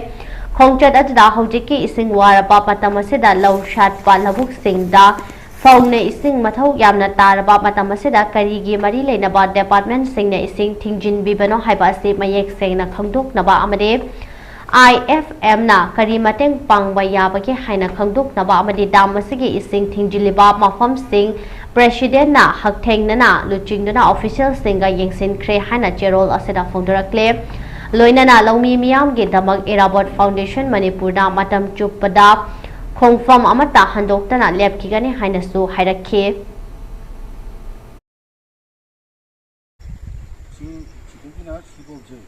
ꯈꯣꯡꯆꯠ ꯑꯗꯨꯗ ꯍꯧꯖꯤꯛꯀꯤ ꯏꯁꯤꯡ ꯋꯥꯔꯕ ꯃꯇꯝ ꯑꯁꯤꯗ ꯂꯧ ꯁꯥꯠꯄ ꯂꯧꯕꯨꯛꯁꯤꯡꯗ ꯐꯧꯅ ꯏꯁꯤꯡ ꯃꯊꯧ ꯌꯥꯝꯅ ꯇꯥꯔꯕ ꯃꯇꯝ ꯑꯁꯤꯗ ꯀꯔꯤꯒꯤ ꯃꯔꯤ ꯂꯩꯅꯕ department ꯁꯤꯡꯅ ꯏꯁꯤꯡ ꯊꯤꯡꯖꯤꯟꯕꯤꯕꯅꯣ ꯍꯥꯏꯕ ꯑꯁꯤ ꯃꯌꯦꯛ ꯁꯦꯡꯅ ꯈꯪꯗꯣꯛꯅꯕ ꯑꯃꯗꯤ I F M ꯅ ꯀꯔꯤ ꯃꯇꯦꯡ ꯄꯥꯡꯕ ꯌꯥꯕꯒꯦ ꯍꯥꯏꯅ ꯈꯪꯗꯣꯛꯅꯕ ꯑꯃꯗꯤ dam ꯑꯁꯤꯒꯤ ꯏꯁꯤꯡ ꯊꯤꯡꯖꯤꯜꯂꯤꯕ ꯃꯐꯝꯁꯤꯡ president ꯅ ꯍꯛꯊꯦꯡꯅꯅ ꯂꯨꯆꯤꯡꯗꯨꯅ official ꯁꯤꯡꯒ ꯌꯦꯡꯁꯤꯟꯈ꯭ꯔꯦ ꯍꯥꯏꯅ ꯆꯦꯔꯣꯜ ꯑꯁꯤꯗ ꯐꯣꯡꯗꯣꯔꯛꯂꯦ꯫ ꯂꯣꯏꯅꯅ ꯂꯧꯃꯤ ꯃꯤꯌꯥꯝꯒꯤꯗꯃꯛ ꯏꯔꯥꯕꯣꯠ Foundation ꯃꯅꯤꯄꯨꯔꯅ ꯃꯇꯝ ꯆꯨꯞꯄꯗ ꯈꯣꯡꯐꯝ ꯑꯃꯠꯇ ꯍꯟꯗꯣꯛꯇꯅ ꯂꯦꯞꯈꯤꯒꯅꯤ ꯍꯥꯏꯅꯁꯨ ꯍꯥꯏꯔꯛꯈꯤ꯫ ꯁꯤ ꯁꯤꯗꯒꯤꯅ ꯁꯤꯐꯧꯁꯦ꯫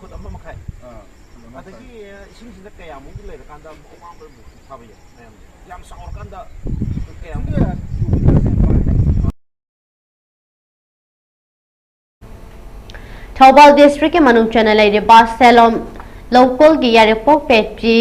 ꯐꯨꯠ ꯑꯃ ꯃꯈꯥꯏ꯫ ꯑꯥ, ꯐꯨꯠ ꯑꯃ ꯃꯈꯥꯏ꯫ ꯑꯗꯒꯤ ꯏꯁꯤꯡꯁꯤꯅ ꯀꯌꯥꯃꯨꯛ ꯂꯩꯔꯀꯥꯟꯗ ꯑꯃꯨꯛ ꯑꯋꯥꯡꯕ ꯑꯃꯨꯛ ꯊꯥꯕ ꯌꯥꯏ ꯃꯌꯥꯝꯁꯦ? ꯌꯥꯝ ꯆꯥꯎꯔꯀꯥꯟꯗ ꯀꯌꯥꯃꯨꯛ? ꯁꯤꯗꯤ ꯀꯤꯂꯣꯃꯤꯇꯔꯁꯦ ꯌꯥꯝ ꯄꯥꯛꯑꯦ꯫ ꯊꯧꯕꯥꯜ ꯗꯤꯁꯇ꯭ꯔꯤꯛꯀꯤ ꯃꯅꯨꯡ ꯆꯟꯅ ꯂꯩꯔꯤꯕ ꯁꯦꯂꯣꯝ ꯂꯧꯀꯣꯜꯒꯤ ꯌꯥꯏꯔꯤꯄꯣꯛ ꯄꯦꯇ꯭ꯔꯤ,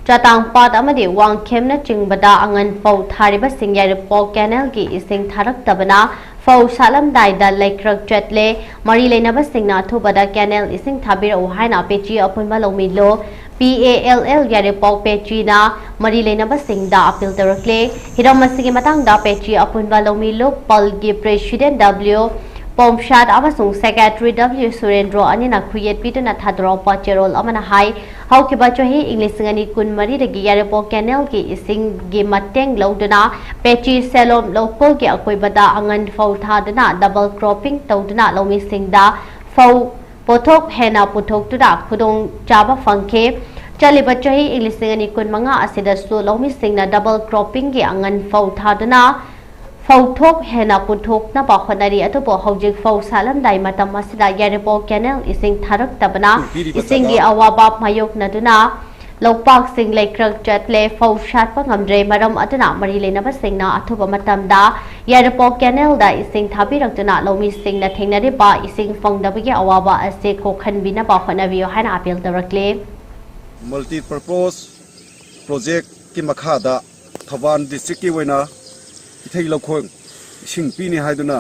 ꯆꯥꯇꯥꯡꯄꯥꯠ ꯑꯃꯗꯤ ꯋꯥꯡꯈꯦꯝꯅꯆꯤꯡꯕꯗ ꯑꯉꯟ ꯐꯧ ꯊꯥꯔꯤꯕꯁꯤꯡ ꯌꯥꯏꯔꯤꯄꯣꯛ ꯀꯦꯅꯦꯜꯒꯤ ꯏꯁꯤꯡ ꯊꯥꯔꯛꯇꯕꯅ ꯐꯧ ꯁꯥꯠꯂꯝꯗꯥꯏꯗ ꯂꯩꯀ꯭ꯔꯛ ꯆꯠꯂꯦ꯫ ꯃꯔꯤ ꯂꯩꯅꯕꯁꯤꯡꯅ ꯑꯊꯨꯕꯗ ꯀꯦꯅꯦꯜ ꯏꯁꯤꯡ ꯊꯥꯕꯤꯔꯛꯎ ꯍꯥꯏꯅ ꯄꯦꯇ꯭ꯔꯤ ꯑꯄꯨꯟꯕ ꯂꯧꯃꯤ ꯂꯣ, P A L L ꯌꯥꯏꯔꯤꯄꯣꯛ ꯄꯦꯇ꯭ꯔꯤꯅ ꯃꯔꯤ ꯂꯩꯅꯕꯁꯤꯡꯗ ꯑꯄꯤꯜ ꯇꯧꯔꯛꯂꯦ꯫ ꯍꯤꯔꯝ ꯑꯁꯤꯒꯤ ꯃꯇꯥꯡꯗ ꯄꯦꯇ꯭ꯔꯤ ꯑꯄꯨꯟꯕ ꯂꯧꯃꯤ ꯂꯣ ꯄꯜꯒꯤ ꯄ꯭ꯔꯦꯁꯤꯗꯦꯟ W ꯄꯣꯝꯁꯥꯠ ꯑꯃꯁꯨꯡ ꯁꯦꯀ꯭ꯔꯦꯇꯔꯤ W ꯁꯨꯔꯦꯟꯗ꯭ꯔꯣ ꯑꯅꯤꯅ ꯈꯨꯌꯦꯠ ꯄꯤꯗꯨꯅ ꯊꯥꯗꯣꯔꯛꯄ ꯆꯦꯔꯣꯜ ꯑꯃꯅ ꯍꯥꯏ, ꯍꯧꯈꯤꯕ ꯆꯍꯤ ꯏꯪ ꯂꯤꯁꯤꯡ ꯑꯅꯤ ꯀꯨꯟꯃꯔꯤꯗꯒꯤ ꯌꯥꯏꯔꯤꯄꯣꯛ ꯀꯦꯅꯦꯜꯒꯤ ꯏꯁꯤꯡꯒꯤ ꯃꯇꯦꯡ ꯂꯧꯗꯨꯅ ꯄꯦꯇ꯭ꯔꯤ ꯁꯦꯂꯣꯝ ꯂꯧꯀꯣꯜꯒꯤ ꯑꯀꯣꯏꯕꯗ ꯑꯉꯟ ꯐꯧ ꯊꯥꯗꯨꯅ ꯗꯕꯜ ꯀ꯭ꯔꯣꯞꯄꯤꯡ ꯇꯧꯗꯨꯅ ꯂꯧꯃꯤꯁꯤꯡꯗ ꯐꯧ ꯄꯣꯠꯊꯣꯛ ꯍꯦꯟꯅ ꯄꯨꯊꯣꯛꯇꯨꯅ ꯈꯨꯗꯣꯡ ꯆꯥꯕ ꯐꯪꯈꯤ꯫ ꯆꯠꯂꯤꯕ ꯆꯍꯤ ꯏꯪ ꯂꯤꯁꯤꯡ ꯑꯅꯤ ꯀꯨꯟꯃꯉꯥ ꯑꯁꯤꯗꯁꯨ ꯂꯧꯃꯤꯁꯤꯡꯅ ꯗꯕꯜ ꯀ꯭ꯔꯣꯞꯄꯤꯡꯒꯤ ꯑꯉꯟ ꯐꯧ ꯊꯥꯗꯨꯅ ꯐꯧꯊꯣꯛ ꯍꯦꯟꯅ ꯄꯨꯊꯣꯛꯅꯕ ꯍꯣꯠꯅꯔꯤ꯫ ꯑꯗꯨꯕꯨ ꯍꯧꯖꯤꯛ ꯐꯧ ꯁꯥꯠꯂꯝꯗꯥꯏ ꯃꯇꯝ ꯑꯁꯤꯗ ꯌꯥꯏꯔꯤꯄꯣꯛ ꯀꯦꯅꯦꯜ ꯏꯁꯤꯡ ꯊꯥꯔꯛꯇꯕꯅ ꯄꯤꯔꯤꯕ ꯏꯁꯤꯡꯒꯤ ꯖꯒꯥ ꯑꯋꯥꯕ ꯃꯥꯌꯣꯛꯅꯗꯨꯅ ꯂꯧꯄꯥꯛꯁꯤꯡ ꯂꯩꯀ꯭ꯔꯛ ꯆꯠꯂꯦ, ꯐꯧ ꯁꯥꯠꯄ ꯉꯝꯗ꯭ꯔꯦ꯫ ꯃꯔꯝ ꯑꯗꯨꯅ ꯃꯔꯤ ꯂꯩꯅꯕꯁꯤꯡꯅ ꯑꯊꯨꯕ ꯃꯇꯝꯗ ꯌꯥꯏꯔꯤꯄꯣꯛ ꯀꯦꯅꯦꯜꯗ ꯏꯁꯤꯡ ꯊꯥꯕꯤꯔꯛꯇꯨꯅ ꯂꯧꯃꯤꯁꯤꯡꯅ ꯊꯦꯡꯅꯔꯤꯕ ꯏꯁꯤꯡ ꯐꯪꯗꯕꯒꯤ ꯑꯋꯥꯕ ꯑꯁꯤ ꯀꯣꯛꯍꯟꯕꯤꯅꯕ ꯍꯣꯠꯅꯕꯤꯌꯨ ꯍꯥꯏꯅ ꯑꯄꯤꯜ ꯇꯧꯔꯛꯂꯤ꯫ ꯃꯜꯇꯤ ꯄꯔꯄꯣꯁ ꯄ꯭ꯔꯣꯖꯦꯛꯀꯤ ꯃꯈꯥꯗ ꯊꯧꯕꯥꯜ ꯗꯤꯁꯇ꯭ꯔꯤꯛꯀꯤ ꯑꯣꯏꯅ ꯏꯊꯩ ꯂꯧꯈꯣꯡ ꯏꯁꯤꯡ ꯄꯤꯅꯤ ꯍꯥꯏꯗꯨꯅ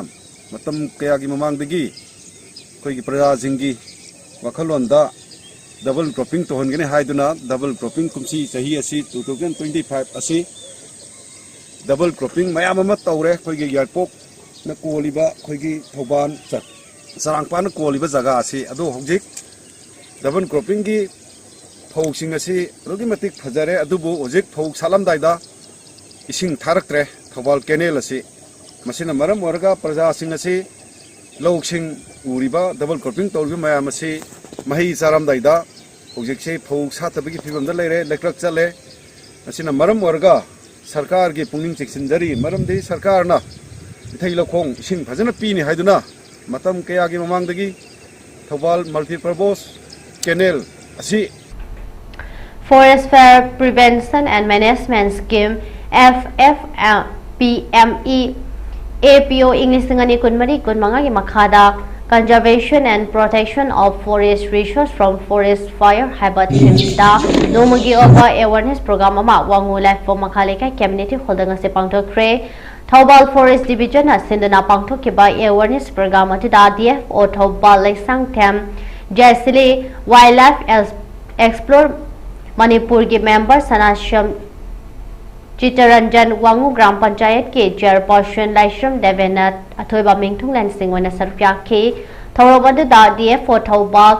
ꯃꯇꯝ ꯀꯌꯥꯒꯤ ꯃꯃꯥꯡꯗꯒꯤ ꯑꯩꯈꯣꯏꯒꯤ ꯄ꯭ꯔꯖꯥꯁꯤꯡꯒꯤ ꯋꯥꯈꯜꯂꯣꯟꯗ ꯗꯕꯜ ꯀ꯭ꯔꯣꯞꯄꯤꯡ ꯇꯧꯍꯟꯒꯅꯤ ꯍꯥꯏꯗꯨꯅ ꯗꯕꯜ ꯀ꯭ꯔꯣꯞꯄꯤꯡ ꯀꯨꯝꯁꯤ ꯆꯍꯤ ꯑꯁꯤ two thousand twenty five ꯑꯁꯤ ꯗꯕꯜ ꯀ꯭ꯔꯣꯞꯄꯤꯡ ꯃꯌꯥꯝ ꯑꯃ ꯇꯧꯔꯦ꯫ ꯑꯩꯈꯣꯏꯒꯤ ꯌꯥꯏꯔꯤꯄꯣꯛꯅ ꯀꯣꯜꯂꯤꯕ, ꯑꯩꯈꯣꯏꯒꯤ ꯊꯧꯕꯥꯜ ꯆ-, ꯆꯔꯥꯡꯄꯥꯠꯅ ꯀꯣꯜꯂꯤꯕ ꯖꯒꯥ ꯑꯁꯤ ꯑꯗꯨ ꯍꯧꯖꯤꯛ ꯗꯕꯜ ꯀ꯭ꯔꯣꯞꯄꯤꯡꯒꯤ ꯐꯧꯁꯤꯡ ꯑꯁꯤ ꯑꯗꯨꯛꯀꯤ ꯃꯇꯤꯛ ꯐꯖꯔꯦ, ꯑꯗꯨꯕꯨ ꯍꯧꯖꯤꯛ ꯐꯧ ꯁꯥꯠꯂꯝꯗꯥꯏꯗ ꯏꯁꯤꯡ ꯊꯥꯔꯛꯇ꯭ꯔꯦ ꯊꯧꯕꯥꯜ ꯀꯦꯅꯦꯜ ꯑꯁꯤ꯫ ꯃꯁꯤꯅ ꯃꯔꯝ ꯑꯣꯏꯔꯒ ꯄ꯭ꯔꯖꯥꯁꯤꯡ ꯑꯁꯤ ꯂꯧꯁꯤꯡ ꯎꯔꯤꯕ, ꯗꯕꯜ ꯀ꯭ꯔꯣꯞꯄꯤꯡ ꯇꯧꯔꯤꯕ ꯃꯌꯥꯝ ꯑꯁꯤ ꯃꯍꯩ ꯆꯥꯔꯝꯗꯥꯏꯗ ꯍꯧꯖꯤꯛꯁꯤ ꯐꯧ ꯁꯥꯠꯇꯕꯒꯤ ꯐꯤꯕꯝꯗ ꯂꯩꯔꯦ, ꯂꯩꯀ꯭ꯔꯛ ꯆꯠꯂꯦ꯫ ꯃꯁꯤꯅ ꯃꯔꯝ ꯑꯣꯏꯔꯒ ꯁꯔꯀꯥꯔꯒꯤ ꯄꯨꯛꯅꯤꯡ ꯆꯤꯡꯁꯤꯟꯖꯔꯤ, ꯃꯔꯝꯗꯤ ꯁꯔꯀꯥꯔꯅ ꯏꯊꯩ ꯂꯧꯈꯣꯡ ꯏꯁꯤꯡ ꯐꯖꯅ ꯄꯤꯅꯤ ꯍꯥꯏꯗꯨꯅ ꯃꯇꯝ ꯀꯌꯥꯒꯤ ꯃꯃꯥꯡꯗꯒꯤ ꯊꯧꯕꯥꯜ ꯃꯜꯇꯤꯄꯔꯄꯣꯁ ꯀꯦꯅꯦꯜ ꯑꯁꯤ Forest Fire Prevention and Management Scheme, F F P M E, A P O, ꯏꯪ ꯂꯤꯁꯤꯡ ꯑꯅꯤ ꯀꯨꯟꯃꯔꯤ ꯀꯨꯟꯃꯉꯥꯒꯤ ꯃꯈꯥꯗ Conservation and Protection of Forest Resource from Forest Fire ꯍꯥꯏꯕ themeꯗ ꯅꯣꯡꯃꯒꯤ ꯑꯣꯏꯕ awareness program ꯑꯃ ꯋꯥꯉꯨ ꯂꯥꯏꯐꯝ ꯃꯈꯥ ꯂꯩꯀꯥꯏ community hallꯗ ꯉꯁꯤ ꯄꯥꯡꯊꯣꯛꯈ꯭ꯔꯦ꯫ ꯊꯧꯕꯥꯜ Forest Divisionꯅ ꯁꯤꯟꯗꯨꯅ ꯄꯥꯡꯊꯣꯛꯈꯤꯕ awareness program ꯑꯗꯨꯗ D F O Thoubal Leishangthem Jesly, Wildlife Expert ꯃꯅꯤꯄꯨꯔꯒꯤ member ꯁꯅꯥꯁꯝ ꯆꯤꯇꯔꯟꯖꯟ, ꯋꯥꯉꯨ ꯒ꯭ꯔꯥꯝ ꯄꯟꯆꯥꯌꯠꯀꯤ chairperson ꯂꯥꯏꯁ꯭ꯔꯝ ꯗꯦꯕꯦꯟꯅ ꯑꯊꯣꯏꯕ ꯃꯤꯡꯊꯨꯡꯂꯦꯟꯁꯤꯡ ꯑꯣꯏꯅ ꯁꯔꯨꯛ ꯌꯥꯈꯤ꯫ ꯊꯧꯔꯝ ꯑꯗꯨꯗ D F O Thoubal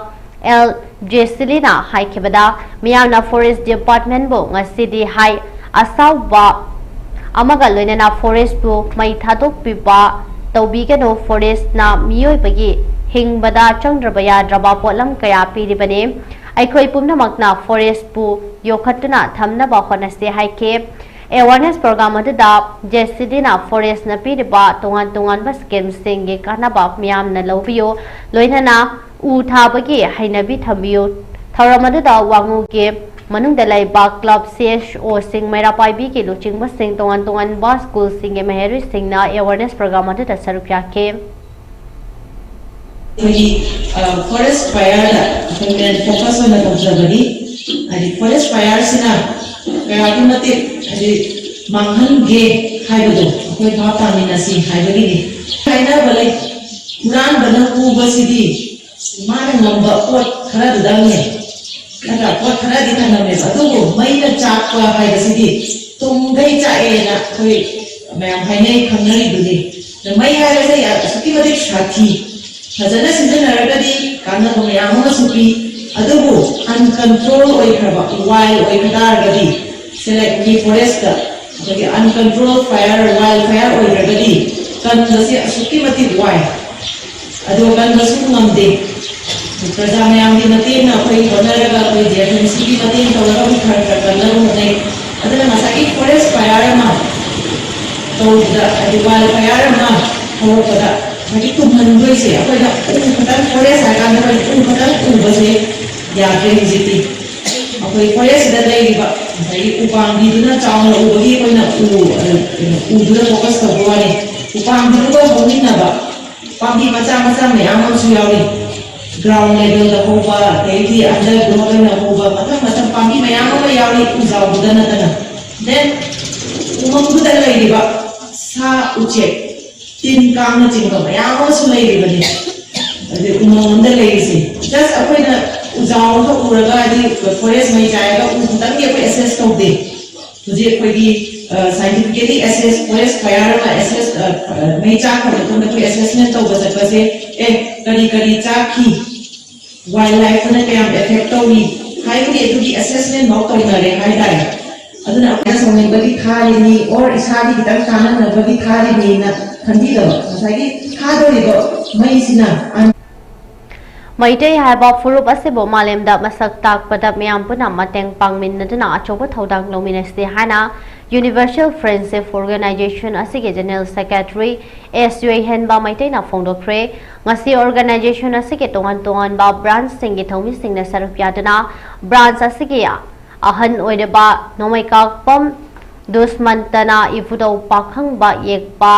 L ꯖꯦꯁꯤꯂꯤꯅ ꯍꯥꯏꯈꯤꯕꯗ, ꯃꯤꯌꯥꯝꯅ Forest Departmentꯕꯨ ꯉꯁꯤꯗꯤ ꯍꯥꯏ ꯑꯁꯥꯎꯕ ꯑꯃꯒ ꯂꯣꯏꯅꯅ forestꯄꯨ ꯃꯩ ꯊꯥꯗꯣꯛꯄꯤꯕ ꯇꯧꯕꯤꯒꯅꯨ꯫ Forestꯅ ꯃꯤꯑꯣꯏꯕꯒꯤ ꯍꯤꯡꯕꯗ ꯆꯪꯗ꯭ꯔꯕ ꯌꯥꯗ꯭ꯔꯕ ꯄꯣꯠꯂꯝ ꯀꯌꯥ ꯄꯤꯔꯤꯕꯅꯤ꯫ ꯑꯩꯈꯣꯏ ꯄꯨꯝꯅꯃꯛꯅ forestꯄꯨ ꯌꯣꯛꯈꯠꯇꯨꯅ ꯊꯝꯅꯕ ꯍꯣꯠꯅꯁꯤ ꯍꯥꯏꯈꯤ꯫ Awareness program ꯑꯗꯨꯗ ꯖꯦꯁꯤꯗꯤꯅ forestꯅ ꯄꯤꯔꯤꯕ ꯇꯣꯉꯥꯟ ꯇꯣꯉꯥꯟꯕ schemeꯁꯤꯡꯒꯤ ꯀꯥꯟꯅꯕ ꯃꯤꯌꯥꯝꯅ ꯂꯧꯕꯤꯌꯨ, ꯂꯣꯏꯅꯅ ꯎ ꯊꯥꯕꯒꯤ ꯍꯩꯅꯕꯤ ꯊꯝꯕꯤꯌꯨ꯫ ꯊꯧꯔꯝ ꯑꯗꯨꯗ ꯋꯥꯉꯨꯒꯤ ꯃꯅꯨꯡꯗ ꯂꯩꯕ club, C S Oꯁꯤꯡ, ꯃꯩꯔꯥ ꯄꯥꯏꯕꯤꯒꯤ ꯂꯨꯆꯤꯡꯕꯁꯤꯡ, ꯇꯣꯉꯥꯟ ꯇꯣꯉꯥꯟꯕ schoolꯁꯤꯡꯒꯤ ꯃꯍꯩꯔꯣꯏꯁꯤꯡꯅ awareness program ꯑꯗꯨꯗ ꯁꯔꯨꯛ ꯌꯥꯈꯤ꯫ ꯑꯩꯈꯣꯏꯒꯤ forest fireꯗ ꯑꯩꯈꯣꯏ main focus ꯑꯣꯏꯅ ꯇꯧꯖꯕꯅꯤ꯫ ꯍꯥꯏꯗꯤ forest fireꯁꯤꯅ ꯀꯌꯥꯒꯤ ꯃꯇꯤꯛ ꯍꯥꯏꯗꯤ ꯃꯥꯡꯍꯟꯒꯦ ꯍꯥꯏꯕꯗꯣ ꯑꯩꯈꯣꯏ ꯚꯥꯞ ꯇꯥꯃꯤꯟꯅꯁꯤ ꯍꯥꯏꯕꯒꯤꯅꯤ꯫ ꯍꯥꯏꯅꯕ ꯂꯩ, ꯍꯨꯔꯥꯟꯕꯅ ꯄꯨꯕꯁꯤꯗꯤ ꯃꯥꯅ ꯉꯝꯕ ꯄꯣꯠ ꯈꯔꯗꯨꯗꯪꯅꯦ, ꯅꯠꯇ꯭ꯔꯥ? ꯄꯣꯠ ꯈꯔꯗꯤ ꯊꯅꯝꯃꯦꯕ, ꯑꯗꯨꯕꯨ ꯃꯩꯅ ꯆꯥꯛꯄ ꯍꯥꯏꯕꯁꯤꯗꯤ ꯇꯨꯝꯈꯩ ꯆꯥꯛꯑꯦꯅ ꯑꯩꯈꯣꯏ ꯃꯌꯥꯝ ꯍꯥꯏꯅꯩ, ꯈꯪꯅꯔꯤꯗꯨꯅꯤ꯫ ꯑꯗ ꯃꯩ ꯍꯥꯏꯕꯁꯦ ꯌꯥꯝ ꯑꯁꯨꯛꯀꯤ ꯃꯇꯤꯛ ꯁꯥꯊꯤ, ꯐꯖꯅ ꯁꯤꯖꯤꯟꯅꯔꯒꯗꯤ ꯀꯥꯟꯅꯕ ꯃꯌꯥꯝ ꯑꯃꯁꯨ ꯄꯤ, ꯑꯗꯨꯕꯨ uncontrol ꯑꯣꯏꯈ꯭ꯔꯕ, wild ꯑꯣꯏꯈ꯭ꯔ ꯇꯥꯔꯒꯗꯤ, ꯁꯦ like ꯑꯩꯈꯣꯏꯒꯤ forestꯇ ꯑꯩꯈꯣꯏꯒꯤ uncontrol fire, wild fire ꯑꯣꯏꯈ꯭ꯔꯒꯗꯤ ꯀꯟꯕꯁꯦ ꯑꯁꯨꯛꯀꯤ ꯃꯇꯤꯛ ꯋꯥꯏ꯫ ꯑꯗꯣ ꯀꯟꯕꯁꯨ ꯉꯝꯗꯦ꯫ ꯄ꯭ꯔꯖꯥ ꯃꯌꯥꯝꯒꯤ ꯃꯇꯦꯡꯅ ꯑꯩꯈꯣꯏ ꯍꯣꯠꯅꯔꯒ ꯑꯩꯈꯣꯏ D F M Cꯒꯤ ꯃꯇꯦꯡ ꯇꯧꯔꯒ ꯑꯃꯨꯛ ꯈꯔ ꯈꯔ ꯀꯟꯅꯕ ꯍꯣꯠꯅꯩ꯫ ꯑꯗꯨꯅ ꯉꯁꯥꯏꯒꯤ forest fire ꯑꯃ ꯇꯧꯕꯗ, ꯍꯥꯏꯗꯤ wild fire ꯑꯃ ꯍꯧꯔꯛꯄꯗ ꯉꯁꯥꯏꯒꯤ ꯇꯨꯝꯍꯟꯗꯣꯏꯁꯦ ꯑꯩꯈꯣꯏꯅ ꯎ ꯈꯛꯇꯪ, forest ꯍꯥꯏꯔꯀꯥꯟꯗ ꯑꯩꯈꯣꯏꯅ ꯎ ꯈꯛꯇꯪ ꯎꯕꯁꯦ ꯌꯥꯗ꯭ꯔꯦ ꯍꯧꯖꯤꯛꯇꯤ꯫ ꯑꯩꯈꯣꯏ forestꯁꯤꯗ ꯂꯩꯔꯤꯕ ꯉꯁꯥꯏꯒꯤ ꯎꯄꯥꯝꯕꯤꯗꯨꯅ ꯆꯥꯎꯅ ꯎꯕꯒꯤ ꯑꯩꯈꯣꯏꯅ ꯎ, ꯀꯩꯅꯣ, ꯎꯗꯨꯗ focus ꯇꯧꯕ ꯋꯥꯅꯤ꯫ ꯎꯄꯥꯝꯕꯤꯗꯨꯒ ꯍꯧꯃꯤꯟꯅꯕ ꯄꯥꯝꯕꯤ ꯃꯆꯥ ꯃꯆꯥ ꯃꯌꯥꯝ ꯑꯃꯁꯨ ꯌꯥꯎꯔꯤ꯫ Ground levelꯗ ꯍꯧꯕ, ꯑꯗꯩꯗꯤ undergroundꯗ ꯍꯧꯕ, ꯃꯊꯪ ꯃꯊꯪ ꯄꯥꯝꯕꯤ ꯃꯌꯥꯝ ꯑꯃ ꯌꯥꯎꯔꯤ, ꯎꯖꯥꯎꯗꯨꯗ ꯅꯠꯇꯅ꯫ Then ꯎꯃꯪꯗꯨꯗ ꯂꯩꯔꯤꯕ ꯁꯥ ꯎꯆꯦꯛ, ꯇꯤꯟ ꯀꯥꯡꯅꯆꯤꯡꯕ ꯃꯌꯥꯝ ꯑꯃꯁꯨ ꯂꯩꯔꯤꯕꯅꯤ꯫ ꯑꯗꯩ ꯎꯃꯪ ꯑꯃꯗ ꯂꯩꯔꯤꯁꯦ, just ꯑꯩꯈꯣꯏꯅ ꯎꯖꯥꯎ ꯑꯃꯈꯛ ꯎꯔꯒ, ꯍꯥꯏꯗꯤ forest ꯃꯩ ꯆꯥꯏꯔꯒ ꯎ ꯈꯛꯇꯪꯒꯤ ꯑꯩꯈꯣꯏ assess ꯇꯧꯗꯦ꯫ ꯍꯧꯖꯤꯛ ꯑꯩꯈꯣꯏꯒꯤ scientifically assess, forest fire ꯑꯃ assess, ꯃꯩ ꯆꯥꯈ꯭ꯔ ꯃꯇꯨꯡꯗ ꯑꯩꯈꯣꯏ assessment ꯇꯧꯕ ꯆꯠꯄꯁꯦ, ꯑꯦ, ꯀꯔꯤ ꯀꯔꯤ ꯆꯥꯈꯤ, wildlifeꯅ ꯀꯌꯥꯝ affect ꯇꯧꯏ ꯍꯥꯏꯕꯒꯤ ꯑꯗꯨꯒꯤ assessment ꯐꯥꯎ ꯇꯧꯅꯔꯦ ꯍꯥꯏꯇꯥꯔꯦ꯫ ꯑꯗꯨꯅ ꯑꯩꯈꯣꯏꯅ ꯁꯥꯎꯅꯤꯡꯕꯒꯤ ꯊꯥꯔꯤꯅꯤ, or ꯏꯁꯥꯒꯤ ꯈꯤꯇꯪ ꯀꯥꯟꯅꯅꯕꯒꯤ ꯊꯥꯔꯤꯅꯤꯅ ꯈꯟꯕꯤꯗꯕ, ꯉꯁꯥꯏꯒꯤ ꯊꯥꯗꯣꯔꯤꯕ ꯃꯩꯁꯤꯅ ꯑꯟ- ꯃꯩꯇꯩ ꯍꯥꯏꯕ ꯐꯨꯔꯨꯞ ꯑꯁꯤꯕꯨ ꯃꯥꯂꯦꯝꯗ ꯃꯁꯛ ꯇꯥꯛꯄꯗ ꯃꯤꯌꯥꯝ ꯄꯨꯟꯅ ꯃꯇꯦꯡ ꯄꯥꯡꯃꯤꯟꯅꯗꯨꯅ ꯑꯆꯧꯕ ꯊꯧꯗꯥꯡ ꯂꯧꯃꯤꯟꯅꯁꯤ ꯍꯥꯏꯅ Universal Friendship Organization ꯑꯁꯤꯒꯤ General Secretary ꯑꯦꯁ ꯌꯨ ꯍꯦꯟꯕ ꯃꯩꯇꯩꯅ ꯐꯣꯡꯗꯣꯛꯈ꯭ꯔꯦ꯫ ꯉꯁꯤ organization ꯑꯁꯤꯒꯤ ꯇꯣꯉꯥꯟ ꯇꯣꯉꯥꯟꯕ branchꯁꯤꯡꯒꯤ ꯊꯧꯃꯤꯁꯤꯡꯅ ꯁꯔꯨꯛ ꯌꯥꯗꯨꯅ branch ꯑꯁꯤꯒꯤ ꯑꯍꯟ ꯑꯣꯏꯔꯕ ꯅꯣꯡꯃꯩꯀꯥꯛꯄꯝ ꯗꯨꯁꯃꯟꯇꯅ ꯏꯕꯨꯙꯧ ꯄꯥꯈꯪꯕ ꯌꯦꯛꯄ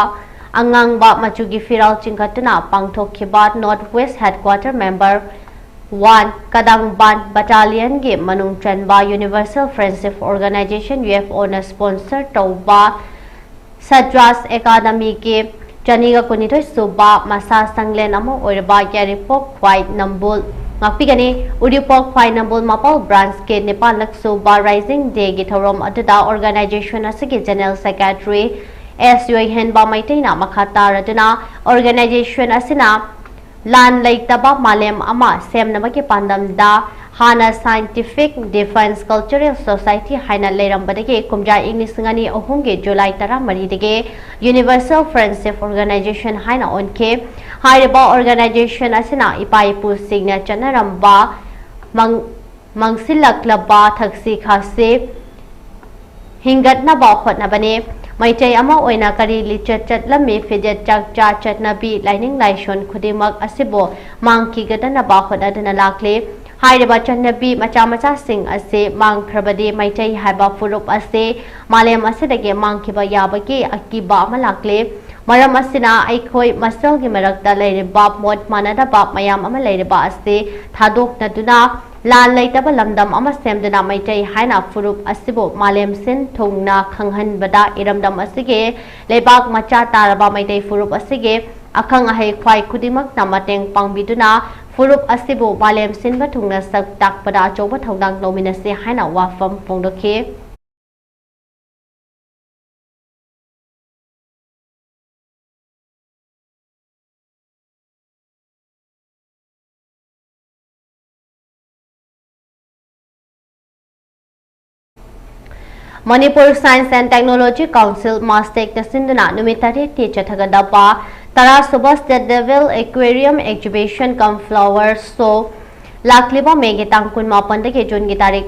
ꯑꯉꯥꯡꯕ ꯃꯆꯨꯒꯤ ꯐꯤꯔꯥꯜ ꯆꯤꯡꯈꯠꯇꯨꯅ ꯄꯥꯡꯊꯣꯛꯈꯤꯕ North West Headquarter Member One ꯀꯗꯥꯡꯕꯥꯟ Battalionꯒꯤ ꯃꯅꯨꯡ ꯆꯟꯕ Universal Friendship Organization, UFOꯅ sponsor ꯇꯧꯕ ꯁꯠꯔꯥꯖ ꯑꯦꯀꯥꯗꯃꯤꯒꯤ ꯆꯅꯤꯒ ꯀꯨꯟꯅꯤꯊꯣꯏ ꯁꯨꯕ ꯃꯁꯥ ꯁꯪꯂꯦꯟ ꯑꯃ ꯑꯣꯏꯔꯕ ꯌꯥꯏꯔꯤꯄꯣꯛ ꯈ꯭ꯋꯥꯏ ꯅꯝꯕꯨꯜ ꯉꯥꯛꯄꯤꯒꯅꯤ꯫ ꯎꯔꯤꯄꯣꯛ ꯈ꯭ꯋꯥꯏ ꯅꯝꯕꯨꯜ ꯃꯄꯥꯜ branchꯀꯤ ꯅꯤꯄꯥꯜꯂꯛ ꯁꯨꯕ Rising Dayꯒꯤ ꯊꯧꯔꯝ ꯑꯗꯨꯗ organization ꯑꯁꯤꯒꯤ General Secretary ꯑꯦꯁ ꯌꯨ ꯍꯦꯟꯕ ꯃꯩꯇꯩꯅ ꯃꯈꯥ ꯇꯥꯔꯗꯨꯅ organization ꯑꯁꯤꯅ ꯂꯥꯟ ꯂꯩꯇꯕ ꯃꯥꯂꯦꯝ ꯑꯃ ꯁꯦꯝꯅꯕꯒꯤ ꯄꯥꯟꯗꯝꯗ ꯍꯥꯟꯅ Scientific Defence Cultural Society ꯍꯥꯏꯅ ꯂꯩꯔꯝꯕꯗꯒꯤ ꯀꯨꯝꯖꯥ ꯏꯪ ꯂꯤꯁꯤꯡ ꯑꯅꯤ ꯑꯍꯨꯝꯒꯤ ꯖꯨꯂꯥꯏ ꯇꯔꯥꯃꯔꯤꯗꯒꯤ Universal Friendship Organization ꯍꯥꯏꯅ ꯑꯣꯟꯈꯤ꯫ ꯍꯥꯏꯔꯤꯕ organization ꯑꯁꯤꯅ ꯏꯄꯥ ꯏꯄꯨꯁꯤꯡꯅ ꯆꯠꯅꯔꯝꯕ ꯃꯪ-, ꯃꯥꯡꯁꯤꯜꯂꯛꯂꯕ ꯊꯛꯁꯤ ꯈꯥꯁꯤ ꯍꯤꯡꯒꯠꯅꯕ ꯍꯣꯠꯅꯕꯅꯤ꯫ ꯃꯩꯇꯩ ꯑꯃ ꯑꯣꯏꯅ ꯀꯔꯤ ꯂꯤꯆꯠ ꯆꯠꯂꯝꯃꯤ, ꯐꯤꯖꯦꯠ ꯆꯥꯛꯆꯥ, ꯆꯠꯅꯕꯤ, ꯂꯥꯏꯅꯤꯡ ꯂꯥꯏꯁꯣꯟ ꯈꯨꯗꯤꯡꯃꯛ ꯑꯁꯤꯕꯨ ꯃꯥꯡꯈꯤꯒꯗꯅꯕ ꯍꯣꯠꯅꯗꯨꯅ ꯂꯥꯛꯂꯤ꯫ ꯍꯥꯏꯔꯤꯕ ꯆꯠꯅꯕꯤ ꯃꯆꯥ ꯃꯆꯥꯁꯤꯡ ꯑꯁꯤ ꯃꯥꯡꯈ꯭ꯔꯕꯗꯤ ꯃꯩꯇꯩ ꯍꯥꯏꯕ ꯐꯨꯔꯨꯞ ꯑꯁꯤ ꯃꯥꯂꯦꯝ ꯑꯁꯤꯗꯒꯤ ꯃꯥꯡꯈꯤꯕ ꯌꯥꯕꯒꯤ ꯑꯀꯤꯕ ꯑꯃ ꯂꯥꯛꯂꯤ꯫ ꯃꯔꯝ ꯑꯁꯤꯅ ꯑꯩꯈꯣꯏ ꯃꯁꯦꯜꯒꯤ ꯃꯔꯛꯇ ꯂꯩꯔꯤꯕ ꯃꯣꯠ ꯃꯥꯟꯅꯗꯕ ꯃꯌꯥꯝ ꯑꯃ ꯂꯩꯔꯤꯕ ꯑꯁꯤ ꯊꯥꯗꯣꯛꯅꯗꯨꯅ ꯂꯥꯟ ꯂꯩꯇꯕ ꯂꯝꯗꯝ ꯑꯃ ꯁꯦꯝꯗꯨꯅ ꯃꯩꯇꯩ ꯍꯥꯏꯅ ꯐꯨꯔꯨꯞ ꯑꯁꯤꯕꯨ ꯃꯥꯂꯦꯝ ꯁꯤꯟ ꯊꯨꯡꯅ ꯈꯪꯍꯟꯕꯗ ꯏꯔꯝꯗꯝ ꯑꯁꯤꯒꯤ ꯂꯩꯕꯥꯛ ꯃꯆꯥ ꯇꯥꯔꯕ ꯃꯩꯇꯩ ꯐꯨꯔꯨꯞ ꯑꯁꯤꯒꯤ ꯑꯈꯪ ꯑꯍꯩ ꯈ꯭ꯋꯥꯏ ꯈꯨꯗꯤꯡꯃꯛꯅ ꯃꯇꯦꯡ ꯄꯥꯡꯕꯤꯗꯨꯅ ꯐꯨꯔꯨꯞ ꯑꯁꯤꯕꯨ ꯃꯥꯂꯦꯝ ꯁꯤꯟꯕ ꯊꯨꯡꯅ ꯁꯛ ꯇꯥꯛꯄꯗ ꯑꯆꯧꯕ ꯊꯧꯗꯥꯡ ꯂꯧꯃꯤꯟꯅꯁꯤ ꯍꯥꯏꯅ ꯋꯥꯐꯝ ꯐꯣꯡꯗꯣꯛꯈꯤ꯫ Manipur Science and Technology Council, MASTEC, ꯅ ꯁꯤꯟꯗꯨꯅ ꯅꯨꯃꯤꯠ ꯇꯔꯦꯠꯇꯤ ꯆꯠꯊꯒꯗꯕ ꯇꯔꯥꯁꯨꯕ State Level Aquarium Exhibition cum Flower Show ꯂꯥꯛꯂꯤꯕ ꯃꯦꯒꯤ ꯇꯥꯡ ꯀꯨꯟꯃꯥꯄꯟꯗꯒꯤ ꯖꯨꯟꯒꯤ ꯇꯥꯔꯤꯛ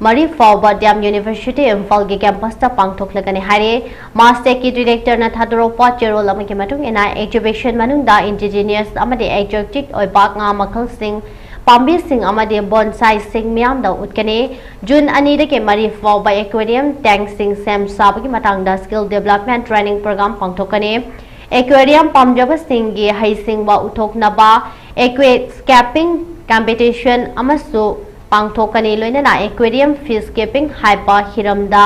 ꯃꯔꯤ ꯐꯥꯎꯕ ꯗꯤ ꯑꯦꯝ ꯌꯨꯅꯤꯚꯔꯁꯤꯇꯤ ꯏꯝꯐꯥꯜꯒꯤ ꯀꯦꯝꯄꯁꯇ ꯄꯥꯡꯊꯣꯛꯂꯒꯅꯤ ꯍꯥꯏꯔꯦ꯫ MASTEC ꯀꯤ ꯗꯤꯔꯦꯛꯇꯔꯅ ꯊꯥꯗꯣꯔꯛꯄ ꯆꯦꯔꯣꯜ ꯑꯃꯒꯤ ꯃꯇꯨꯡ ꯏꯟꯅ, exhibition ꯃꯅꯨꯡꯗ indigenous ꯑꯃꯗꯤ exotic ꯑꯣꯏꯕ ꯉꯥ ꯃꯈꯜꯁꯤꯡ, ꯄꯥꯝꯕꯤꯁꯤꯡ ꯑꯃꯗꯤ bonsai ꯁꯤꯡ ꯃꯤꯌꯥꯝꯗ ꯎꯠꯀꯅꯤ꯫ ꯖꯨꯟ ꯑꯅꯤꯗꯒꯤ ꯃꯔꯤ ꯐꯥꯎꯕ aquarium tank ꯁꯤꯡ ꯁꯦꯝ ꯁꯥꯕꯒꯤ ꯃꯇꯥꯡꯗ skill development training program ꯄꯥꯡꯊꯣꯛꯀꯅꯤ꯫ Aquarium ꯄꯥꯝꯖꯕꯁꯤꯡꯒꯤ ꯍꯩꯁꯤꯡꯕ ꯎꯠꯊꯣꯛꯅꯕ aquascaping competition ꯑꯃꯁꯨ ꯄꯥꯡꯊꯣꯛꯀꯅꯤ, ꯂꯣꯏꯅꯅ aquarium fish keeping ꯍꯥꯏꯕ ꯍꯤꯔꯝꯗ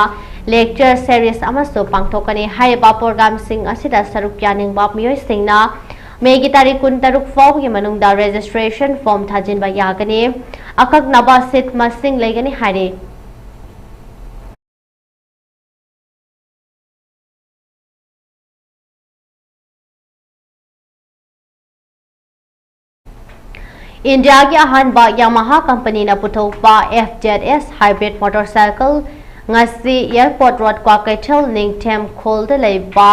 lecture series ꯑꯃꯁꯨ ꯄꯥꯡꯊꯣꯛꯀꯅꯤ꯫ ꯍꯥꯏꯔꯤꯕ program ꯁꯤꯡ ꯑꯁꯤꯗ ꯁꯔꯨꯛ ꯌꯥꯅꯤꯡꯕ ꯃꯤꯑꯣꯏꯁꯤꯡꯅ ꯃꯦꯒꯤ ꯇꯥꯔꯤꯛ ꯀꯨꯟꯇꯔꯨꯛ ꯐꯥꯎꯕꯒꯤ ꯃꯅꯨꯡꯗ registration form ꯊꯥꯖꯤꯟꯕ ꯌꯥꯒꯅꯤ꯫ ꯑꯀꯛꯅꯕ seat ꯃꯁꯤꯡ ꯂꯩꯒꯅꯤ ꯍꯥꯏꯔꯤ꯫ ꯏꯟꯗꯤꯌꯥꯒꯤ ꯑꯍꯥꯟꯕ Yamaha company ꯅ ꯄꯨꯊꯣꯛꯄ F Z S hybrid motorcycle ꯉꯁꯤ Airport Road, ꯀ꯭ꯋꯥꯀꯩꯊꯦꯜ ꯅꯤꯡꯊꯦꯝꯈꯣꯜꯗ ꯂꯩꯕ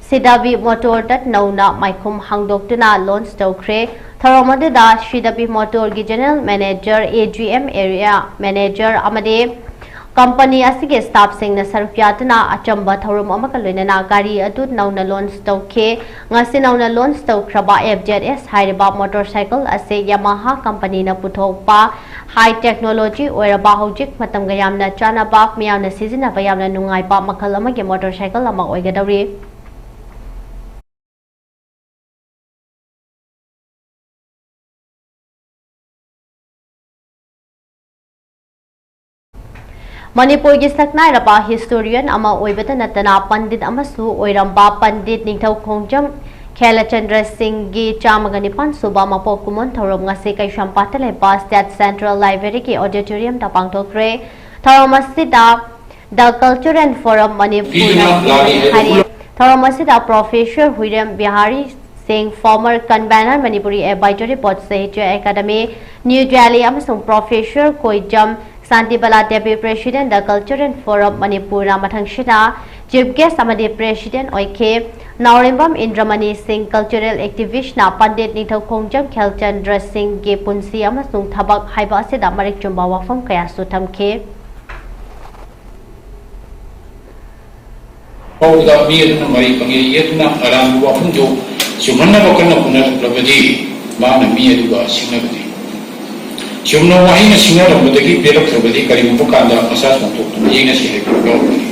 ꯁꯤꯗꯥꯕꯤ ꯃꯣꯇꯣꯔꯗ ꯅꯧꯅ ꯃꯥꯏꯈꯨꯝ ꯍꯥꯡꯗꯣꯛꯇꯨꯅ launch ꯇꯧꯈ꯭ꯔꯦ꯫ ꯊꯧꯔꯝ ꯑꯗꯨꯗ ꯁꯤꯗꯥꯕꯤ ꯃꯣꯇꯣꯔꯒꯤ general manager, A G M area manager ꯑꯃꯗꯤ company ꯑꯁꯤꯒꯤ staff ꯁꯤꯡꯅ ꯁꯔꯨꯛ ꯌꯥꯗꯨꯅ ꯑꯆꯝꯕ ꯊꯧꯔꯝ ꯑꯃꯒ ꯂꯣꯏꯅꯅ ꯒꯥꯔꯤ ꯑꯗꯨ ꯅꯧꯅ launch ꯇꯧꯈꯤ꯫ ꯉꯁꯤ ꯅꯧꯅ launch ꯇꯧꯈ꯭ꯔꯕ F Z S ꯍꯥꯏꯔꯤꯕ motorcycle ꯑꯁꯤ Yamaha company ꯅ ꯄꯨꯊꯣꯛꯄ high technology ꯑꯣꯏꯔꯕ, ꯍꯧꯖꯤꯛ ꯃꯇꯝꯒ ꯌꯥꯝꯅ ꯆꯥꯟꯅꯕ, ꯃꯤꯌꯥꯝꯅ ꯁꯤꯖꯤꯟꯅꯕ ꯌꯥꯝꯅ ꯅꯨꯡꯉꯥꯏꯕ ꯃꯈꯜ ꯑꯃꯒꯤ motorcycle ꯑꯃ ꯑꯣꯏꯒꯗꯧꯔꯤ꯫ ꯃꯅꯤꯄꯨꯔꯒꯤ ꯁꯛꯅꯥꯏꯔꯕ ꯍꯤꯁꯇꯣꯔꯤꯌꯟ ꯑꯃ ꯑꯣꯏꯕꯇ ꯅꯠꯇꯅ ꯄꯟꯗꯤꯠ ꯑꯃꯁꯨ ꯑꯣꯏꯔꯝꯕ ꯄꯟꯗꯤꯠ ꯅꯤꯡꯊꯧ ꯈꯣꯡꯖꯝ ꯈꯦꯂꯆꯟꯗ꯭ꯔ ꯁꯤꯡꯒꯤ ꯆꯥꯝꯃꯒ ꯅꯤꯄꯥꯟ ꯁꯨꯕ ꯃꯄꯣꯛ ꯀꯨꯝꯑꯣꯟ ꯊꯧꯔꯝ ꯉꯁꯤ ꯀꯩꯁꯥꯝꯄꯥꯠꯇ ꯂꯩꯕ ꯁ꯭ꯇꯦꯠ ꯁꯦꯟꯇ꯭ꯔꯦꯜ ꯂꯥꯏꯕ꯭ꯔꯦꯔꯤꯒꯤ ꯑꯣꯗꯤꯇꯣꯔꯤꯌꯝꯗ ꯄꯥꯡꯊꯣꯛꯈ꯭ꯔꯦ꯫ ꯊꯧꯔꯝ ꯑꯁꯤꯗ The Culture and Forum ꯃꯅꯤꯄꯨꯔꯅ ꯄꯤꯗꯨꯅ ꯂꯥꯛꯂꯤ ꯍꯥꯏꯔꯤ꯫ ꯍꯥꯏꯔꯤ꯫ ꯊꯧꯔꯝ ꯑꯁꯤꯗ ꯄ꯭ꯔꯣꯐꯦꯁꯔ ꯍꯨꯏꯔꯦꯝ ꯕꯤꯍꯥꯔꯤ ꯁꯤꯡ, former convener Manipuri Advisory Board Sahitya Academy, New Delhi, ꯑꯃꯁꯨꯡ professor Koijam Shantibala Devi, President, The Culture and Forum ꯃꯅꯤꯄꯨꯔꯅ ꯃꯊꯪꯁꯤꯗ Chief Guest ꯑꯃꯗꯤ President ꯑꯣꯏꯈꯤ꯫ ꯅꯥꯎꯔꯦꯝꯕꯝ ꯏꯟꯗ꯭ꯔꯃꯅꯤ ꯁꯤꯡ, cultural activist ꯅ ꯄꯟꯗꯤꯠ ꯅꯤꯡꯊꯧ ꯈꯣꯡꯖꯝ ꯈꯦꯜꯆꯟꯗ꯭ꯔ ꯁꯤꯡꯒꯤ ꯄꯨꯟꯁꯤ ꯑꯃꯁꯨꯡ ꯊꯕꯛ ꯍꯥꯏꯕ ꯑꯁꯤꯗ ꯃꯔꯤꯛ ꯆꯨꯝꯕ ꯋꯥꯐꯝ ꯀꯌꯥꯁꯨ ꯊꯝꯈꯤ꯫ ꯐꯥꯎꯕꯗ ꯃꯤ ꯑꯗꯨꯅ ꯃꯔꯩ ꯄꯪꯌꯦꯠ ꯌꯦꯠꯇꯨꯅ ꯑꯔꯥꯟꯕ ꯋꯥꯐꯝꯗꯨ ꯆꯨꯝꯍꯟꯅꯕ ꯀꯟꯅ ꯍꯣꯠꯅꯔꯛꯂꯕꯗꯤ ꯃꯍꯥꯛꯅ ꯃꯤ ꯑꯗꯨꯒ ꯁꯤꯡꯅꯒꯅꯤ꯫ ꯆꯨꯝꯅ ꯋꯥꯍꯩꯅ ꯁꯤꯡꯅꯔꯝꯕꯗꯒꯤ ꯄꯦꯜꯂꯛꯇ꯭ꯔꯕꯗꯤ ꯀꯔꯤꯒꯨꯝꯕ ꯀꯥꯟꯗ ꯃꯁꯥ ꯆꯣꯡꯊꯣꯛꯇꯨꯅ ꯌꯦꯡꯅꯁꯤ ꯍꯥꯏꯕ ꯌꯥꯎꯔꯛꯀꯅꯤ꯫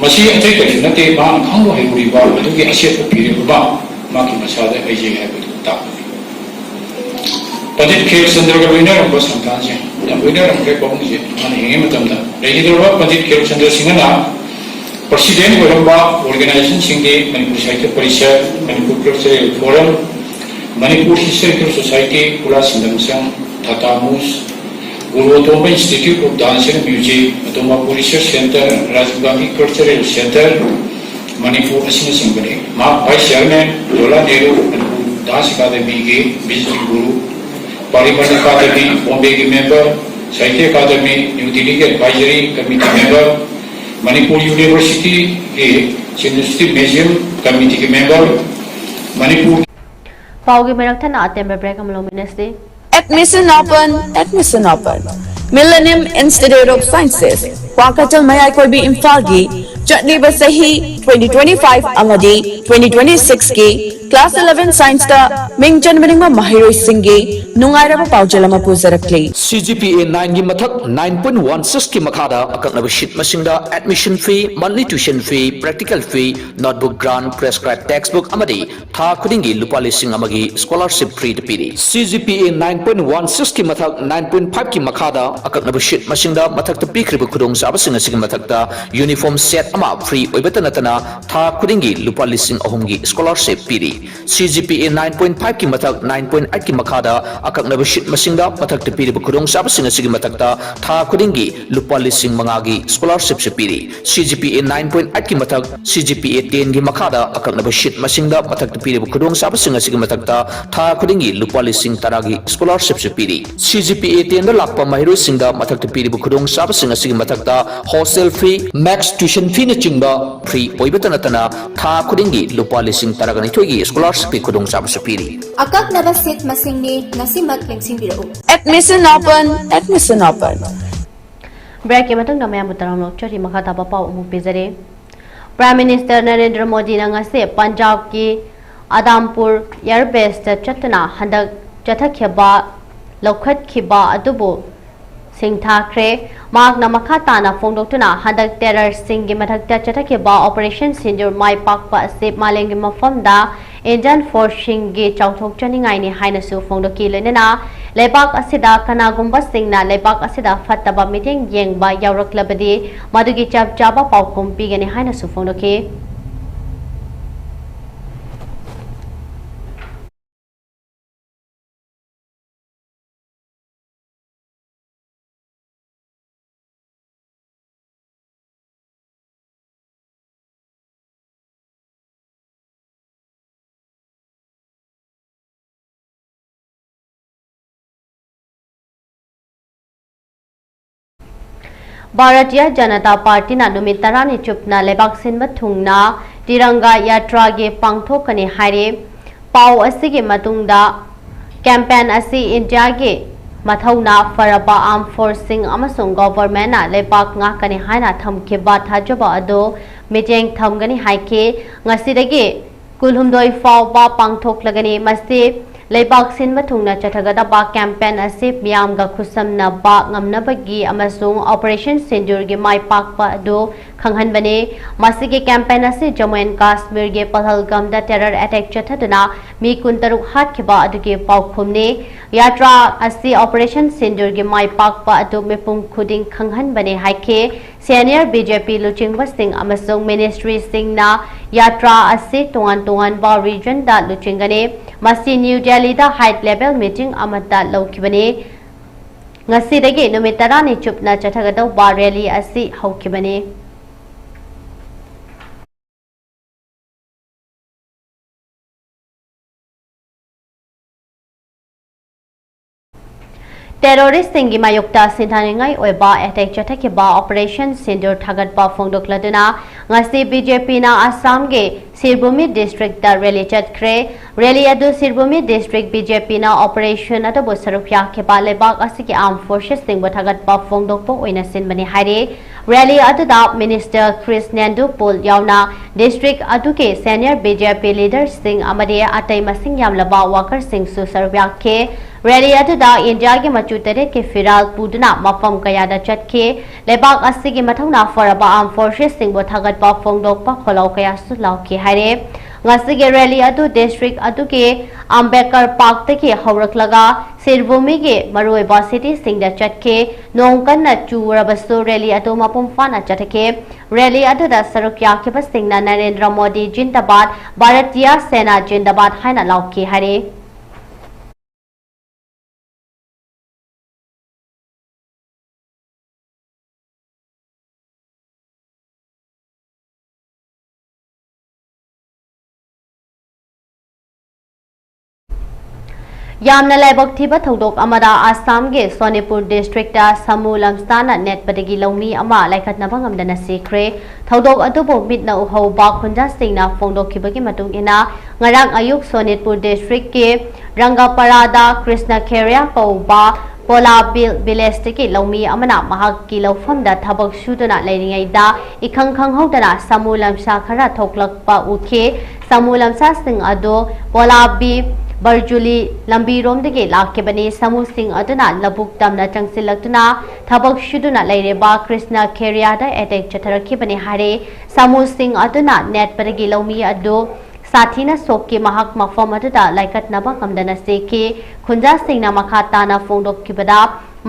ꯃꯁꯤ ꯑꯇꯩ ꯀꯔꯤꯁꯨ ꯅꯠꯇꯦ, ꯃꯍꯥꯛꯅ ꯈꯪꯕ ꯍꯩꯔꯨꯔꯤꯕ ꯑꯗꯨꯒꯤ ꯑꯁꯦꯠꯄ ꯐꯤꯔꯦꯞ ꯑꯃ ꯃꯍꯥꯛꯀꯤ ꯃꯁꯥꯗ ꯂꯩꯖꯩ ꯍꯥꯏꯕꯗꯨ ꯇꯥꯛꯄꯅꯤ꯫ ꯄꯟꯗꯤꯠ ꯈꯦꯜꯆꯟꯗ꯭ꯔꯒ ꯂꯣꯏꯅꯔꯝꯕ ꯁꯪꯁꯊꯥꯟꯁꯤꯡ ꯌꯥꯝ ꯂꯣꯏꯅꯔꯝꯈ꯭ꯔꯦ꯫ ꯄꯥꯕꯨꯡꯁꯦ ꯃꯥꯅ ꯍꯤꯡꯉꯩ ꯃꯇꯝꯗ ꯂꯩꯈꯤꯗꯧꯔꯕ ꯄꯟꯗꯤꯠ ꯈꯦꯜꯆꯟꯗ꯭ꯔ ꯁꯤꯡꯍꯅ president ꯑꯣꯏꯔꯝꯕ organization ꯁꯤꯡꯗꯤ ꯃꯅꯤꯄꯨꯔ ꯁꯥꯍꯤꯇ꯭ꯌ parishad, Manipur Cultural Forum, Manipur Historical Society, ꯈꯨꯂꯥ ꯁꯤꯟꯗꯝ ꯁꯪ, ꯊꯥꯇꯥ ꯃꯨꯁ, ꯒꯨꯔꯨ ꯑꯇꯣꯝꯕ Institute of Dance and Music, ꯑꯇꯣꯝꯕ Research Centre, Rajiv Gandhi Cultural Centre, Manipur ꯑꯁꯤꯅꯆꯤꯡꯕꯅꯤ꯫ ꯃꯍꯥꯛ vice chairman, Jawaharlal Nehru Manipur Dance Academy ꯒꯤ visiting guru, Parimal Academy, Bombay ꯒꯤ member, Sahitya Academy, New Delhi ꯒꯤ advisory committee member, Manipur University ꯒꯤ University Museum committee ꯒꯤ member, Manipur ꯄꯥꯎꯒꯤ ꯃꯔꯛ ꯊꯠꯅ ꯑꯇꯦꯟꯕ break ꯑꯃ ꯂꯧꯃꯤꯟꯅꯁꯤ꯫ Admission open, admission open. Millennium Institute of Sciences, Kwakeithel ꯃꯌꯥꯏ ꯀꯣꯏꯕꯤ ꯏꯝꯐꯥꯜꯒꯤ ꯆꯠꯂꯤꯕ ꯆꯍꯤ twenty twenty-five ꯑꯃꯗꯤ twenty twenty-six ꯀꯤ class eleven science ꯇ ꯃꯤꯡ ꯆꯟꯕ ꯅꯤꯡꯕ ꯃꯍꯩꯔꯣꯏꯁꯤꯡꯒꯤ ꯅꯨꯡꯉꯥꯏꯔꯕ ꯄꯥꯎꯖꯦꯜ ꯑꯃ ꯄꯨꯖꯔꯛꯂꯤ꯫ C G P A nine ꯒꯤ ꯃꯊꯛ nine point one six ꯀꯤ ꯃꯈꯥꯗ ꯑꯀꯛꯅꯕ seat ꯃꯁꯤꯡꯗ admission fee, monthly tuition fee, practical fee, notebook grant, prescribed textbook ꯑꯃꯗꯤ ꯊꯥ ꯈꯨꯗꯤꯡꯒꯤ ꯂꯨꯄꯥ ꯂꯤꯁꯤꯡ ꯑꯃꯒꯤ scholarship free ꯗ ꯄꯤꯔꯤ꯫ C G P A nine point one six ꯀꯤ ꯃꯊꯛ nine point five ꯀꯤ ꯃꯈꯥꯗ ꯑꯀꯛꯅꯕ seat ꯃꯁꯤꯡꯗ ꯃꯊꯛꯇ ꯄꯤꯈ꯭ꯔꯤꯕ ꯈꯨꯗꯣꯡꯆꯥꯕꯁꯤꯡ ꯑꯁꯤꯒꯤ ꯃꯊꯛꯇ uniform set ꯑꯃ free ꯑꯣꯏꯕꯇ ꯅꯠꯇꯅ ꯊꯥ ꯈꯨꯗꯤꯡꯒꯤ ꯂꯨꯄꯥ ꯂꯤꯁꯤꯡ ꯑꯍꯨꯝꯒꯤ scholarship ꯄꯤꯔꯤ꯫ C G P A nine point five ꯀꯤ ꯃꯊꯛ nine point eight ꯀꯤ ꯃꯈꯥꯗ ꯑꯀꯛꯅꯕ seat ꯃꯁꯤꯡꯗ ꯃꯊꯛꯇ ꯄꯤꯔꯤꯕ ꯈꯨꯗꯣꯡꯆꯥꯕꯁꯤꯡ ꯑꯁꯤꯒꯤ ꯃꯊꯛꯇ ꯊꯥ ꯈꯨꯗꯤꯡꯒꯤ ꯂꯨꯄꯥ ꯂꯤꯁꯤꯡ ꯃꯉꯥꯒꯤ scholarship ꯁꯨ ꯄꯤꯔꯤ꯫ C G P A nine point eight ꯀꯤ ꯃꯊꯛ, C G P A ten ꯒꯤ ꯃꯈꯥꯗ ꯑꯀꯛꯅꯕ seat ꯃꯁꯤꯡꯗ ꯃꯊꯛꯇ ꯄꯤꯔꯤꯕ ꯈꯨꯗꯣꯡꯆꯥꯕꯁꯤꯡ ꯑꯁꯤꯒꯤ ꯃꯊꯛꯇ ꯊꯥ ꯈꯨꯗꯤꯡꯒꯤ ꯂꯨꯄꯥ ꯂꯤꯁꯤꯡ ꯇꯔꯥꯒꯤ scholarship ꯁꯨ ꯄꯤꯔꯤ꯫ C G P A ten ꯗ ꯂꯥꯛꯄ ꯃꯍꯩꯔꯣꯏꯁꯤꯡꯗ ꯃꯊꯛꯇ ꯄꯤꯔꯤꯕ ꯈꯨꯗꯣꯡꯆꯥꯕꯁꯤꯡ ꯑꯁꯤꯒꯤ ꯃꯊꯛꯇ hostel fee, maths tuition fee ꯅꯆꯤꯡꯕ free ꯑꯣꯏꯕꯇ ꯅꯠꯇꯅ ꯊꯥ ꯈꯨꯗꯤꯡꯒꯤ ꯂꯨꯄꯥ ꯂꯤꯁꯤꯡ ꯇꯔꯥꯒ ꯅꯤꯊꯣꯏꯒꯤ scholarship ꯀꯤ ꯈꯨꯗꯣꯡꯆꯥꯕꯁꯨ ꯄꯤꯔꯤ꯫ ꯑꯀꯛꯅꯕ seat ꯃꯁꯤꯡꯅꯤ, ꯉꯁꯤꯃꯛ ꯂꯦꯡꯁꯤꯟꯕꯤꯔꯛꯎ꯫ Admission open, admission open꯫ Break ꯀꯤ ꯃꯇꯨꯡꯗ ꯃꯌꯥꯝꯕꯨ ꯇꯔꯥꯝꯅ ꯑꯣꯛꯆꯔꯤ꯫ ꯃꯈꯥ ꯇꯥꯕ ꯄꯥꯎ ꯑꯃꯨꯛ ꯄꯤꯖꯔꯤ꯫ Prime Minister ꯅꯔꯦꯟꯗ꯭ꯔ ꯃꯣꯗꯤꯅ ꯉꯁꯤ ꯄꯟꯖꯥꯕꯀꯤ ꯑꯗꯥꯝꯄꯨꯔ Air Base ꯇ ꯆꯠꯇꯨꯅ ꯍꯟꯗꯛ ꯆꯠꯊꯈꯤꯕ ꯂꯧꯈꯠꯈꯤꯕ ꯑꯗꯨꯕꯨ ꯁꯤꯡꯊꯥꯈ꯭ꯔꯦ꯫ ꯃꯍꯥꯛꯅ ꯃꯈꯥ ꯇꯥꯅ ꯐꯣꯡꯗꯣꯛꯇꯨꯅ ꯍꯟꯗꯛ terrorist ꯁꯤꯡꯒꯤ ꯃꯊꯛꯇ ꯆꯠꯊꯈꯤꯕ Operation Sindoor ꯃꯥꯏ ꯄꯥꯛꯄ ꯑꯁꯤ ꯃꯥꯂꯦꯝꯒꯤ ꯃꯐꯝꯗ Indian force ꯁꯤꯡꯒꯤ ꯆꯥꯎꯊꯣꯛꯆꯅꯤꯡꯉꯥꯏꯅꯤ ꯍꯥꯏꯅꯁꯨ ꯐꯣꯡꯗꯣꯛꯈꯤ꯫ ꯂꯣꯏꯅꯅ ꯂꯩꯕꯥꯛ ꯑꯁꯤꯗ ꯀꯅꯥꯒꯨꯝꯕꯁꯤꯡꯅ ꯂꯩꯕꯥꯛ ꯑꯁꯤꯗ ꯐꯠꯇꯕ ꯃꯤꯠꯌꯦꯡ ꯌꯦꯡꯕ ꯌꯥꯎꯔꯛꯂꯕꯗꯤ ꯃꯗꯨꯒꯤ ꯆꯞ ꯆꯥꯕ ꯄꯥꯎꯈꯨꯝ ꯄꯤꯒꯅꯤ ꯍꯥꯏꯅꯁꯨ ꯐꯣꯡꯗꯣꯛꯈꯤ꯫ ꯚꯥꯔꯇꯤꯌ ꯖꯅꯇꯥ ꯄꯥꯔꯇꯤꯅ ꯅꯨꯃꯤꯠ ꯇꯔꯥꯅꯤ ꯆꯨꯞꯅ ꯂꯩꯕꯥꯛ ꯁꯤꯟꯕ ꯊꯨꯡꯅ ꯇꯤꯔꯪꯒꯥ ꯌꯥꯇ꯭ꯔꯥꯒꯤ ꯄꯥꯡꯊꯣꯛꯀꯅꯤ ꯍꯥꯏꯔꯤ꯫ ꯄꯥꯎ ꯑꯁꯤꯒꯤ ꯃꯇꯨꯡꯗ campaign ꯑꯁꯤ ꯏꯟꯗꯤꯌꯥꯒꯤ ꯃꯊꯧꯅꯥ ꯐꯔꯕ armed forceꯁꯤꯡ ꯑꯃꯁꯨꯡ governmentꯅ ꯂꯩꯕꯥꯛ ꯉꯥꯛꯀꯅꯤ ꯍꯥꯏꯅ ꯊꯝꯈꯤꯕ ꯊꯥꯖꯕ ꯑꯗꯨ ꯃꯤꯠꯌꯦꯡ ꯊꯝꯒꯅꯤ ꯍꯥꯏꯈꯤ꯫ ꯉꯁꯤꯗꯒꯤ ꯀꯨꯟꯍꯨꯝꯗꯣꯏ ꯐꯥꯎꯕ ꯄꯥꯡꯊꯣꯛꯂꯒꯅꯤ꯫ ꯃꯁꯤ ꯂꯩꯕꯥꯛ ꯁꯤꯟꯕ ꯊꯨꯡꯅ ꯆꯠꯊꯒꯗꯕ campaign ꯑꯁꯤ ꯃꯤꯌꯥꯝꯒ ꯈꯨꯠꯁꯝꯅꯕ ꯉꯝꯅꯕꯒꯤ ꯑꯃꯁꯨꯡ Operation ꯁꯤꯟꯗꯨꯔꯒꯤ ꯃꯥꯏ ꯄꯥꯛꯄ ꯑꯗꯨ ꯈꯪꯍꯟꯕꯅꯤ꯫ ꯃꯁꯤꯒꯤ campaign ꯑꯁꯤ ꯖꯝꯃꯨ ꯑꯦꯟ ꯀꯥꯁꯃꯤꯔꯒꯤ ꯄꯍꯜꯒꯥꯝꯗ terror attack ꯆꯠꯊꯗꯨꯅ ꯃꯤ ꯀꯨꯟꯇꯔꯨꯛ ꯍꯥꯠꯈꯤꯕ ꯑꯗꯨꯒꯤ ꯄꯥꯎꯈꯨꯝꯅꯤ꯫ ꯌꯥꯇ꯭ꯔꯥ ꯑꯁꯤ Operation ꯁꯤꯟꯗꯨꯔꯒꯤ ꯃꯥꯏ ꯄꯥꯛꯄ ꯑꯗꯨ ꯃꯤꯄꯨꯝ ꯈꯨꯗꯤꯡ ꯈꯪꯍꯟꯕꯅꯤ ꯍꯥꯏꯈꯤ꯫ Senior BJP ꯂꯨꯆꯤꯡꯕꯁꯤꯡ ꯑꯃꯁꯨꯡ ministryꯁꯤꯡꯅ ꯌꯥꯇ꯭ꯔꯥ ꯑꯁꯤ ꯇꯣꯉꯥꯟ ꯇꯣꯉꯥꯟꯕ regionꯗ ꯂꯨꯆꯤꯡꯒꯅꯤ꯫ ꯃꯁꯤ ꯅ꯭ꯌꯨ ꯗꯦꯜꯂꯤꯗ high level meeting ꯑꯃꯗ ꯂꯧꯈꯤꯕꯅꯤ꯫ ꯉꯁꯤꯗꯒꯤ ꯅꯨꯃꯤꯠ ꯇꯔꯥꯅꯤ ꯆꯨꯞꯅ ꯆꯠꯊꯒꯗꯧꯕ rally ꯑꯁꯤ ꯍꯧꯈꯤꯕꯅꯤ꯫ Terroristꯁꯤꯡꯒꯤ ꯃꯥꯌꯣꯛꯇ ꯁꯤꯡꯊꯥꯅꯤꯡꯉꯥꯏ ꯑꯣꯏꯕ attack ꯆꯠꯊꯈꯤꯕ Operation ꯁꯤꯟꯗꯨꯔ ꯊꯥꯒꯠꯄ ꯐꯣꯡꯗꯣꯛꯂꯗꯨꯅ ꯉꯁꯤ BJPꯅ ꯑꯁꯥꯝꯒꯤ ꯁꯤꯔꯚꯨꯃꯤ districtꯇ rally ꯆꯠꯈ꯭ꯔꯦ꯫ Rally ꯑꯗꯨ ꯁꯤꯔꯚꯨꯃꯤ district BJPꯅ operation ꯑꯗꯨꯕꯨ ꯁꯔꯨꯛ ꯌꯥꯈꯤꯕ ꯂꯩꯕꯥꯛ ꯑꯁꯤꯒꯤ armed forcesꯁꯤꯡꯕꯨ ꯊꯥꯒꯠꯄ ꯐꯣꯡꯗꯣꯛꯄ ꯑꯣꯏꯅ ꯁꯤꯟꯕꯅꯤ ꯍꯥꯏꯔꯤ꯫ Rally ꯑꯗꯨꯗ Minister ꯀ꯭ꯔꯤꯁꯅꯦꯟꯗꯨ ꯄꯣꯜ ꯌꯥꯎꯅ district ꯑꯗꯨꯒꯤ senior BJP leaderꯁꯤꯡ ꯑꯃꯗꯤ ꯑꯇꯩ ꯃꯁꯤꯡ ꯌꯥꯝꯂꯕ workerꯁꯤꯡꯁꯨ ꯁꯔꯨꯛ ꯌꯥꯈꯤ꯫ Rally ꯑꯗꯨꯗ ꯏꯟꯗꯤꯌꯥꯒꯤ ꯃꯆꯨ ꯇꯔꯦꯠꯀꯤ ꯐꯤꯔꯥꯜ ꯄꯨꯗꯨꯅ ꯃꯐꯝ ꯀꯌꯥꯗ ꯆꯠꯈꯤ꯫ ꯂꯩꯕꯥꯛ ꯑꯁꯤꯒꯤ ꯃꯊꯧꯅꯥ ꯐꯔꯕ armed forcesꯁꯤꯡꯕꯨ ꯊꯥꯒꯠꯄ ꯐꯣꯡꯗꯣꯛꯄ ꯈꯣꯜꯂꯥꯎ ꯀꯌꯥꯁꯨ ꯂꯥꯎꯈꯤ ꯍꯥꯏꯔꯦ꯫ ꯉꯁꯤꯒꯤ rally ꯑꯗꯨ district ꯑꯗꯨꯒꯤ ꯑꯝꯕꯦꯗꯀꯔ Parkꯇꯒꯤ ꯍꯧꯔꯛꯂꯒ ꯁꯤꯔꯚꯨꯃꯤꯒꯤ ꯃꯔꯨꯑꯣꯏꯕ cityꯁꯤꯡꯗ ꯆꯠꯈꯤ꯫ ꯅꯣꯡ ꯀꯟꯅ ꯆꯨꯔꯕꯁꯨ rally ꯑꯗꯨ ꯃꯄꯨꯡ ꯐꯥꯅ ꯆꯠꯊꯈꯤ꯫ Rally ꯑꯗꯨꯗ ꯁꯔꯨꯛ ꯌꯥꯈꯤꯕꯁꯤꯡꯅ ꯅꯔꯦꯟꯗ꯭ꯔ ꯃꯣꯗꯤ ꯖꯤꯟꯗꯥꯕꯥꯗ, ꯚꯥꯔꯇꯤꯌꯥ ꯁꯦꯅꯥ ꯖꯤꯟꯗꯥꯕꯥꯗ ꯍꯥꯏꯅ ꯂꯥꯎꯈꯤ ꯍꯥꯏꯔꯤ꯫ ꯌꯥꯝꯅ ꯂꯥꯏꯕꯛ ꯊꯤꯕ ꯊꯧꯗꯣꯛ ꯑꯃꯗ ꯑꯁꯥꯝꯒꯤ ꯁꯣꯅꯤꯄꯨꯔ districtꯇ ꯁꯥꯃꯨ ꯂꯝꯁꯥꯅ ꯅꯦꯠꯄꯗꯒꯤ ꯂꯧꯃꯤ ꯑꯃ ꯂꯥꯏꯈꯠꯅꯕ ꯉꯝꯗꯅ ꯁꯤꯈ꯭ꯔꯦ꯫ ꯊꯧꯗꯣꯛ ꯑꯗꯨꯕꯨ ꯃꯤꯠꯅ ꯎꯍꯧꯕ ꯈꯨꯟꯖꯥꯁꯤꯡꯅ ꯐꯣꯡꯗꯣꯛꯈꯤꯕꯒꯤ ꯃꯇꯨꯡ ꯏꯟꯅ, ꯉꯔꯥꯡ ꯑꯌꯨꯛ ꯁꯣꯅꯤꯠꯄꯨꯔ districtꯀꯤ ꯔꯪꯒꯥꯄꯥꯔꯥꯗ ꯀ꯭ꯔꯤꯁꯅ ꯈꯦꯔꯤꯌꯥ ꯀꯧꯕ ꯄꯣꯂꯥꯕꯤꯜ ꯚꯤꯂꯦꯖꯇꯒꯤ ꯂꯧꯃꯤ ꯑꯃꯅ ꯃꯍꯥꯛꯀꯤ ꯂꯧꯐꯝꯗ ꯊꯕꯛ ꯁꯨꯗꯨꯅ ꯂꯩꯔꯤꯉꯩꯗ ꯏꯈꯪ ꯈꯪꯍꯧꯗꯅ ꯁꯥꯃꯨ ꯂꯝꯁꯥ ꯈꯔ ꯊꯣꯛꯂꯛꯄ ꯎꯈꯤ꯫ ꯁꯥꯃꯨ ꯂꯝꯁꯥꯁꯤꯡ ꯑꯗꯨ ꯄꯣꯂꯥꯕꯤ ꯕꯔꯖꯨꯂꯤ ꯂꯝꯕꯤꯔꯣꯝꯗꯒꯤ ꯂꯥꯛꯈꯤꯕꯅꯤ꯫ ꯁꯥꯃꯨꯁꯤꯡ ꯑꯗꯨꯅ ꯂꯧꯕꯨꯛ ꯇꯝꯅ ꯆꯪꯁꯤꯜꯂꯛꯇꯨꯅ ꯊꯕꯛ ꯁꯨꯗꯨꯅ ꯂꯩꯔꯤꯕ ꯀ꯭ꯔꯤꯁꯅ ꯈꯦꯔꯤꯌꯥꯗ ꯑꯦꯇꯦꯛ ꯆꯠꯊꯔꯛꯈꯤꯕꯅꯤ ꯍꯥꯏꯔꯦ꯫ ꯁꯥꯃꯨꯁꯤꯡ ꯑꯗꯨꯅ ꯅꯦꯠꯄꯗꯒꯤ ꯂꯧꯃꯤ ꯑꯗꯨ ꯁꯥꯊꯤꯅ ꯁꯣꯛꯈꯤ꯫ ꯃꯍꯥꯛ ꯃꯐꯝ ꯑꯗꯨꯗ ꯂꯥꯏꯀꯠꯅꯕ ꯉꯝꯗꯅ ꯁꯤꯈꯤ꯫ ꯈꯨꯟꯖꯥꯁꯤꯡꯅ ꯃꯈꯥ ꯇꯥꯅ ꯐꯣꯡꯗꯣꯛꯈꯤꯕꯗ,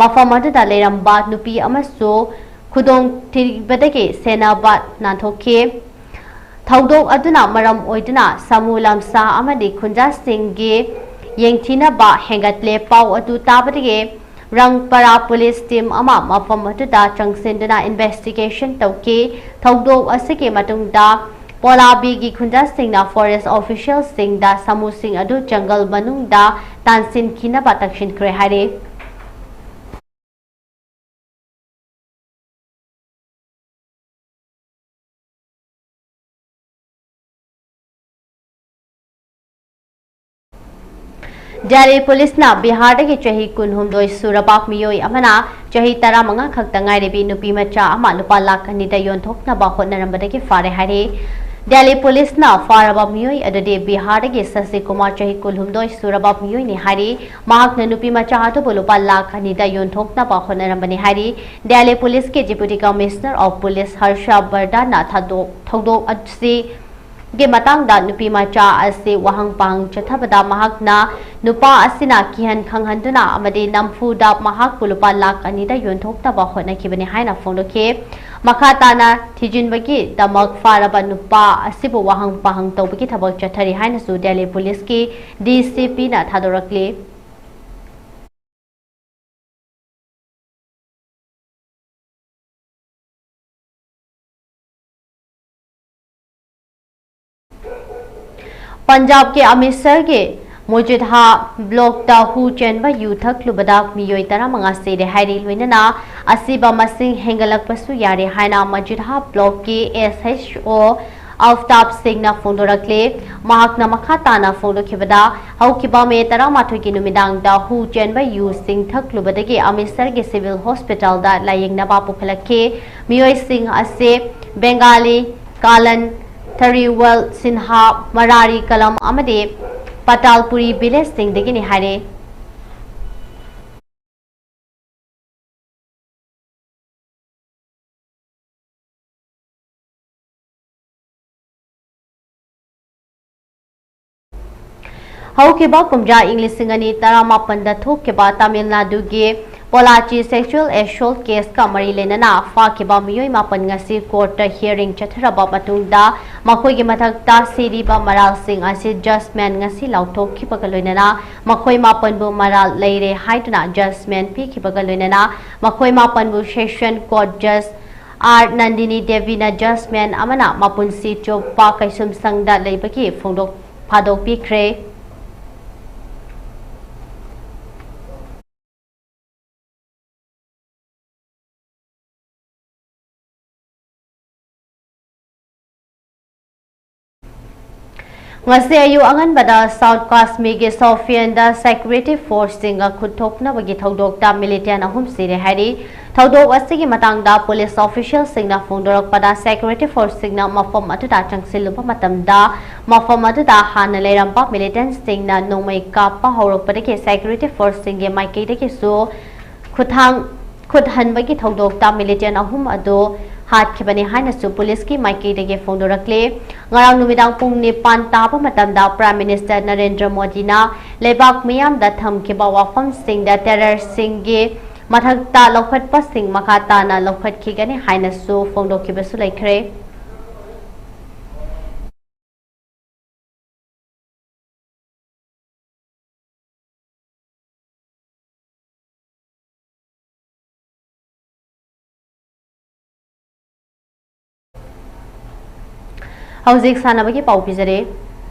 ꯃꯐꯝ ꯑꯗꯨꯗ ꯂꯩꯔꯝꯕ ꯅꯨꯄꯤ ꯑꯃꯁꯨ ꯈꯨꯗꯣꯡ ꯊꯤꯕꯗꯒꯤ ꯁꯦꯟꯅꯕ ꯅꯥꯟꯊꯣꯛꯈꯤ꯫ ꯊꯧꯗꯣꯛ ꯑꯗꯨꯅ ꯃꯔꯝ ꯑꯣꯏꯗꯨꯅ ꯁꯥꯃꯨ ꯂꯝꯁꯥ ꯑꯃꯗꯤ ꯈꯨꯟꯖꯥꯁꯤꯡꯒꯤ ꯌꯦꯡꯊꯤꯅꯕ ꯍꯦꯟꯒꯠꯂꯦ꯫ ꯄꯥꯎ ꯑꯗꯨ ꯇꯥꯕꯗꯒꯤ ꯔꯪꯄꯔꯥ ꯄꯨꯂꯤꯁ ꯇꯤꯝ ꯑꯃ ꯃꯐꯝ ꯑꯗꯨꯗ ꯆꯪꯁꯤꯟꯗꯨꯅ ꯏꯟꯚꯦꯁꯇꯤꯒꯦꯁꯟ ꯇꯧꯈꯤ꯫ ꯊꯧꯗꯣꯛ ꯑꯁꯤꯒꯤ ꯃꯇꯨꯡꯗ ꯄꯣꯂꯥꯕꯤꯒꯤ ꯈꯨꯟꯖꯥꯁꯤꯡꯅ ꯐꯣꯔꯦꯁ ꯑꯣꯐꯤꯁꯤꯌꯦꯜꯁꯤꯡꯗ ꯁꯥꯃꯨꯁꯤꯡ ꯑꯗꯨ ꯖꯪꯒꯜ ꯃꯅꯨꯡꯗ ꯇꯥꯟꯁꯤꯟꯈꯤꯅꯕ ꯇꯛꯁꯤꯟꯈ꯭ꯔꯦ ꯍꯥꯏꯔꯤ꯫ ꯗꯦꯜꯂꯤ ꯄꯨꯂꯤꯁꯅ ꯕꯤꯍꯥꯔꯗꯒꯤ ꯆꯍꯤ ꯀꯨꯟꯍꯨꯝꯗꯣꯏ ꯁꯨꯔꯕ ꯃꯤꯑꯣꯏ ꯑꯃꯅ ꯆꯍꯤ ꯇꯔꯥꯃꯉꯥ ꯈꯛꯇ ꯉꯥꯏꯔꯕꯤ ꯅꯨꯄꯤ ꯃꯆꯥ ꯑꯃ ꯂꯨꯄꯥ ꯂꯥꯈ ꯑꯅꯤꯗ ꯌꯣꯟꯊꯣꯛꯅꯕ ꯍꯣꯠꯅꯔꯝꯕꯗꯒꯤ ꯐꯥꯔꯦ ꯍꯥꯏꯔꯤ꯫ ꯗꯦꯜꯂꯤ ꯄꯨꯂꯤꯁꯅ ꯐꯥꯔꯕ ꯃꯤꯑꯣꯏ ꯑꯗꯨꯗꯤ ꯕꯤꯍꯥꯔꯗꯒꯤ ꯁꯁꯤ ꯀꯨꯃꯥꯔ, ꯆꯍꯤ ꯀꯨꯟꯍꯨꯝꯗꯣꯏ ꯁꯨꯔꯕ ꯃꯤꯑꯣꯏꯅꯤ ꯍꯥꯏꯔꯤ꯫ ꯃꯍꯥꯛꯅ ꯅꯨꯄꯤ ꯃꯆꯥ ꯑꯗꯨꯕꯨ ꯂꯨꯄꯥ ꯂꯥꯈ ꯑꯅꯤꯗ ꯌꯣꯟꯊꯣꯛꯅꯕ ꯍꯣꯠꯅꯔꯝꯕꯅꯤ ꯍꯥꯏꯔꯤ꯫ ꯗꯦꯜꯂꯤ ꯄꯨꯂꯤꯁꯀꯤ Deputy Commissioner of Police ꯍꯔꯁ ꯕꯔꯗꯟꯅ ꯊꯥꯗꯣꯛ-, ꯊꯧꯗꯣꯛ ꯑꯁꯤꯒꯤ ꯃꯇꯥꯡꯗ ꯅꯨꯄꯤ ꯃꯆꯥ ꯑꯁꯤ ꯋꯥꯍꯪ ꯄꯥꯎꯍꯪ ꯆꯠꯊꯕꯗ ꯃꯍꯥꯛꯅ ꯅꯨꯄꯥ ꯑꯁꯤꯅ ꯀꯤꯍꯟ ꯈꯪꯍꯟꯗꯨꯅ ꯑꯃꯗꯤ ꯅꯝꯐꯨꯗ ꯃꯍꯥꯛꯄꯨ ꯂꯨꯄꯥ ꯂꯥꯈ ꯑꯅꯤꯗ ꯌꯣꯟꯊꯣꯛꯅꯕ ꯍꯣꯠꯅꯈꯤꯕꯅꯤ ꯍꯥꯏꯅ ꯐꯣꯡꯗꯣꯛꯈꯤ꯫ ꯃꯈꯥ ꯇꯥꯅ ꯊꯤꯖꯤꯟꯕꯒꯤꯗꯃꯛ ꯐꯥꯔꯕ ꯅꯨꯄꯥ ꯑꯁꯤꯕꯨ ꯋꯥꯍꯪ ꯄꯥꯎꯍꯪ ꯇꯧꯕꯒꯤ ꯊꯕꯛ ꯆꯠꯊꯔꯤ ꯍꯥꯏꯅꯁꯨ ꯗꯦꯜꯂꯤ ꯄꯨꯂꯤꯁꯀꯤ DCPꯅ ꯊꯥꯗꯣꯔꯛꯂꯤ꯫ ꯄꯟꯖꯥꯕꯀꯤ ꯑꯃ꯭ꯔꯤꯠꯁꯔꯒꯤ ꯃꯨꯖꯤꯗꯍꯥ ꯕ꯭ꯂꯣꯛꯇ ꯍꯨ ꯆꯦꯟꯕ ꯌꯨ ꯊꯛꯂꯨꯕꯗ ꯃꯤꯑꯣꯏ ꯇꯔꯥꯃꯉꯥ ꯁꯤꯔꯦ ꯍꯥꯏꯔꯤ꯫ ꯂꯣꯏꯅꯅ ꯑꯁꯤꯕ ꯃꯁꯤꯡ ꯍꯦꯟꯒꯠꯂꯛꯄꯁꯨ ꯌꯥꯔꯦ ꯍꯥꯏꯅ ꯃꯨꯖꯤꯗꯍꯥ ꯕ꯭ꯂꯣꯛꯀꯤ SHO ꯑꯐꯇꯥꯕ ꯁꯤꯡꯅ ꯐꯣꯡꯗꯣꯔꯛꯂꯤ꯫ ꯃꯍꯥꯛꯅ ꯃꯈꯥ ꯇꯥꯅ ꯐꯣꯡꯗꯣꯛꯈꯤꯕꯗ, ꯍꯧꯈꯤꯕ ꯃꯦ ꯇꯔꯥꯃꯥꯊꯣꯏꯒꯤ ꯅꯨꯃꯤꯗꯥꯡꯗ ꯍꯨ ꯆꯦꯟꯕ ꯌꯨ ꯁꯤꯡ ꯊꯛꯂꯨꯕꯗꯒꯤ ꯑꯃ꯭ꯔꯤꯠꯁꯔꯒꯤ ꯁꯤꯚꯤꯜ ꯍꯣꯁꯄꯤꯇꯥꯜꯗ ꯂꯥꯌꯦꯡꯅꯕ ꯄꯨꯈꯠꯂꯛꯈꯤ꯫ ꯃꯤꯑꯣꯏꯁꯤꯡ ꯑꯁꯤ ꯕꯦꯡꯒꯥꯂꯤ, ꯀꯥꯂꯟ, ꯊꯔꯤꯋꯜ, ꯁꯤꯟꯍꯥ, ꯃꯔꯥꯔꯤ ꯀꯂꯝ ꯑꯃꯗꯤ ꯄꯇꯥꯜꯄꯨꯔꯤ ꯚꯤꯂꯦꯖꯁꯤꯡꯗꯒꯤꯅꯤ ꯍꯥꯏꯔꯦ꯫ ꯍꯧꯈꯤꯕ ꯀꯨꯝꯖꯥ ꯏꯪ ꯂꯤꯁꯤꯡ ꯑꯅꯤ ꯇꯔꯥꯃꯥꯄꯟꯗ ꯊꯣꯛꯈꯤꯕ ꯇꯥꯃꯤꯜ ꯅꯥꯗꯨꯒꯤ ꯄꯣꯂꯥꯆꯤ ꯁꯦꯛꯁꯨꯑꯦꯜ ꯑꯦꯁꯣꯜꯠ ꯀꯦꯁꯀ ꯃꯔꯤ ꯂꯩꯅꯅ ꯐꯥꯈꯤꯕ ꯃꯤꯑꯣꯏ ꯃꯥꯄꯟ ꯉꯁꯤ ꯀꯣꯔꯠꯇ ꯍꯤꯌꯔꯤꯡ ꯆꯠꯊꯔꯕ ꯃꯇꯨꯡꯗ, ꯃꯈꯣꯏꯒꯤ ꯃꯊꯛꯇ ꯁꯤꯔꯤꯕ ꯃꯔꯥꯜꯁꯤꯡ ꯑꯁꯤ ꯖꯖꯃꯦꯟ ꯉꯁꯤ ꯂꯥꯎꯊꯣꯛꯈꯤꯕꯒ ꯂꯣꯏꯅꯅ ꯃꯈꯣꯏ ꯃꯥꯄꯟꯕꯨ ꯃꯔꯥꯜ ꯂꯩꯔꯦ ꯍꯥꯏꯗꯨꯅ ꯖꯖꯃꯦꯟ ꯄꯤꯈꯤꯕꯒ ꯂꯣꯏꯅꯅ ꯃꯈꯣꯏ ꯃꯥꯄꯟꯕꯨ ꯁꯦꯁꯟ ꯀꯣꯔꯠ ꯖꯖ ꯑꯥꯔ ꯅꯟꯗꯤꯅꯤ ꯗꯦꯕꯤꯅ ꯖꯖꯃꯦꯟ ꯑꯃꯅ ꯃꯄꯨꯟꯁꯤ ꯆꯨꯞꯄ ꯀꯩꯁꯨꯝꯁꯪꯗ ꯂꯩꯕꯒꯤ ꯐꯣꯡꯗꯣꯛ ꯐꯥꯗꯣꯛꯄꯤꯈ꯭ꯔꯦ꯫ ꯉꯁꯤ ꯑꯌꯨꯛ ꯑꯉꯟꯕꯗ ꯁꯥꯎꯊ ꯀꯥꯁꯃꯤꯔꯒꯤ ꯁꯣꯐꯤꯌꯥꯟꯗ ꯁꯦꯀ꯭ꯌꯨꯔꯤꯇꯤ ꯐꯣꯔꯁꯁꯤꯡꯒ ꯈꯨꯠꯊꯣꯛꯅꯕꯒꯤ ꯊꯧꯗꯣꯛꯇ ꯃꯤꯂꯤꯇꯦꯟ ꯑꯍꯨꯝ ꯁꯤꯔꯦ ꯍꯥꯏꯔꯤ꯫ ꯊꯧꯗꯣꯛ ꯑꯁꯤꯒꯤ ꯃꯇꯥꯡꯗ ꯄꯨꯂꯤꯁ ꯑꯣꯐꯤꯁꯤꯌꯦꯜꯁꯤꯡꯅ ꯐꯣꯡꯗꯣꯔꯛꯄꯗ, ꯁꯦꯀ꯭ꯌꯨꯔꯤꯇꯤ ꯐꯣꯔꯁꯁꯤꯡꯅ ꯃꯐꯝ ꯑꯗꯨꯗ ꯆꯪꯁꯤꯜꯂꯨꯕ ꯃꯇꯝꯗ, ꯃꯐꯝ ꯑꯗꯨꯗ ꯍꯥꯟꯅ ꯂꯩꯔꯝꯕ ꯃꯤꯂꯤꯇꯦꯟꯠꯁꯤꯡꯅ ꯅꯣꯡꯃꯩ ꯀꯥꯞꯄ ꯍꯧꯔꯛꯄꯗꯒꯤ ꯁꯦꯀ꯭ꯌꯨꯔꯤꯇꯤ ꯐꯣꯔꯁꯁꯤꯡꯒꯤ ꯃꯥꯏꯀꯩꯗꯒꯤꯁꯨ ꯈꯨꯠꯊꯥꯡ, ꯈꯨꯠ ꯍꯟꯕꯒꯤ ꯊꯧꯗꯣꯛꯇ ꯃꯤꯂꯤꯇꯦꯟ ꯑꯍꯨꯝ ꯑꯗꯨ ꯍꯥꯠꯈꯤꯕꯅꯤ ꯍꯥꯏꯅꯁꯨ ꯄꯨꯂꯤꯁꯀꯤ ꯃꯥꯏꯀꯩꯗꯒꯤ ꯐꯣꯡꯗꯣꯔꯛꯂꯤ꯫ ꯉꯔꯥꯡ ꯅꯨꯃꯤꯗꯥꯡ ꯄꯨꯡ ꯅꯤꯄꯥꯟ ꯇꯥꯕ ꯃꯇꯝꯗ ꯄ꯭ꯔꯥꯏꯝ ꯃꯤꯅꯤꯁꯇꯔ ꯅꯔꯦꯟꯗ꯭ꯔ ꯃꯣꯗꯤꯅ ꯂꯩꯕꯥꯛ ꯃꯤꯌꯥꯝꯗ ꯊꯝꯈꯤꯕ ꯋꯥꯐꯝꯁꯤꯡꯗ ꯇꯦꯔꯔꯁꯤꯡꯒꯤ ꯃꯊꯛꯇ ꯂꯧꯈꯠꯄꯁꯤꯡ ꯃꯈꯥ ꯇꯥꯅ ꯂꯧꯈꯠꯈꯤꯒꯅꯤ ꯍꯥꯏꯅꯁꯨ ꯐꯣꯡꯗꯣꯛꯈꯤꯕꯁꯨ ꯂꯩꯈ꯭ꯔꯦ꯫ ꯍꯧꯖꯤꯛ ꯁꯥꯟꯅꯕꯒꯤ ꯄꯥꯎ ꯄꯤꯖꯔꯤ꯫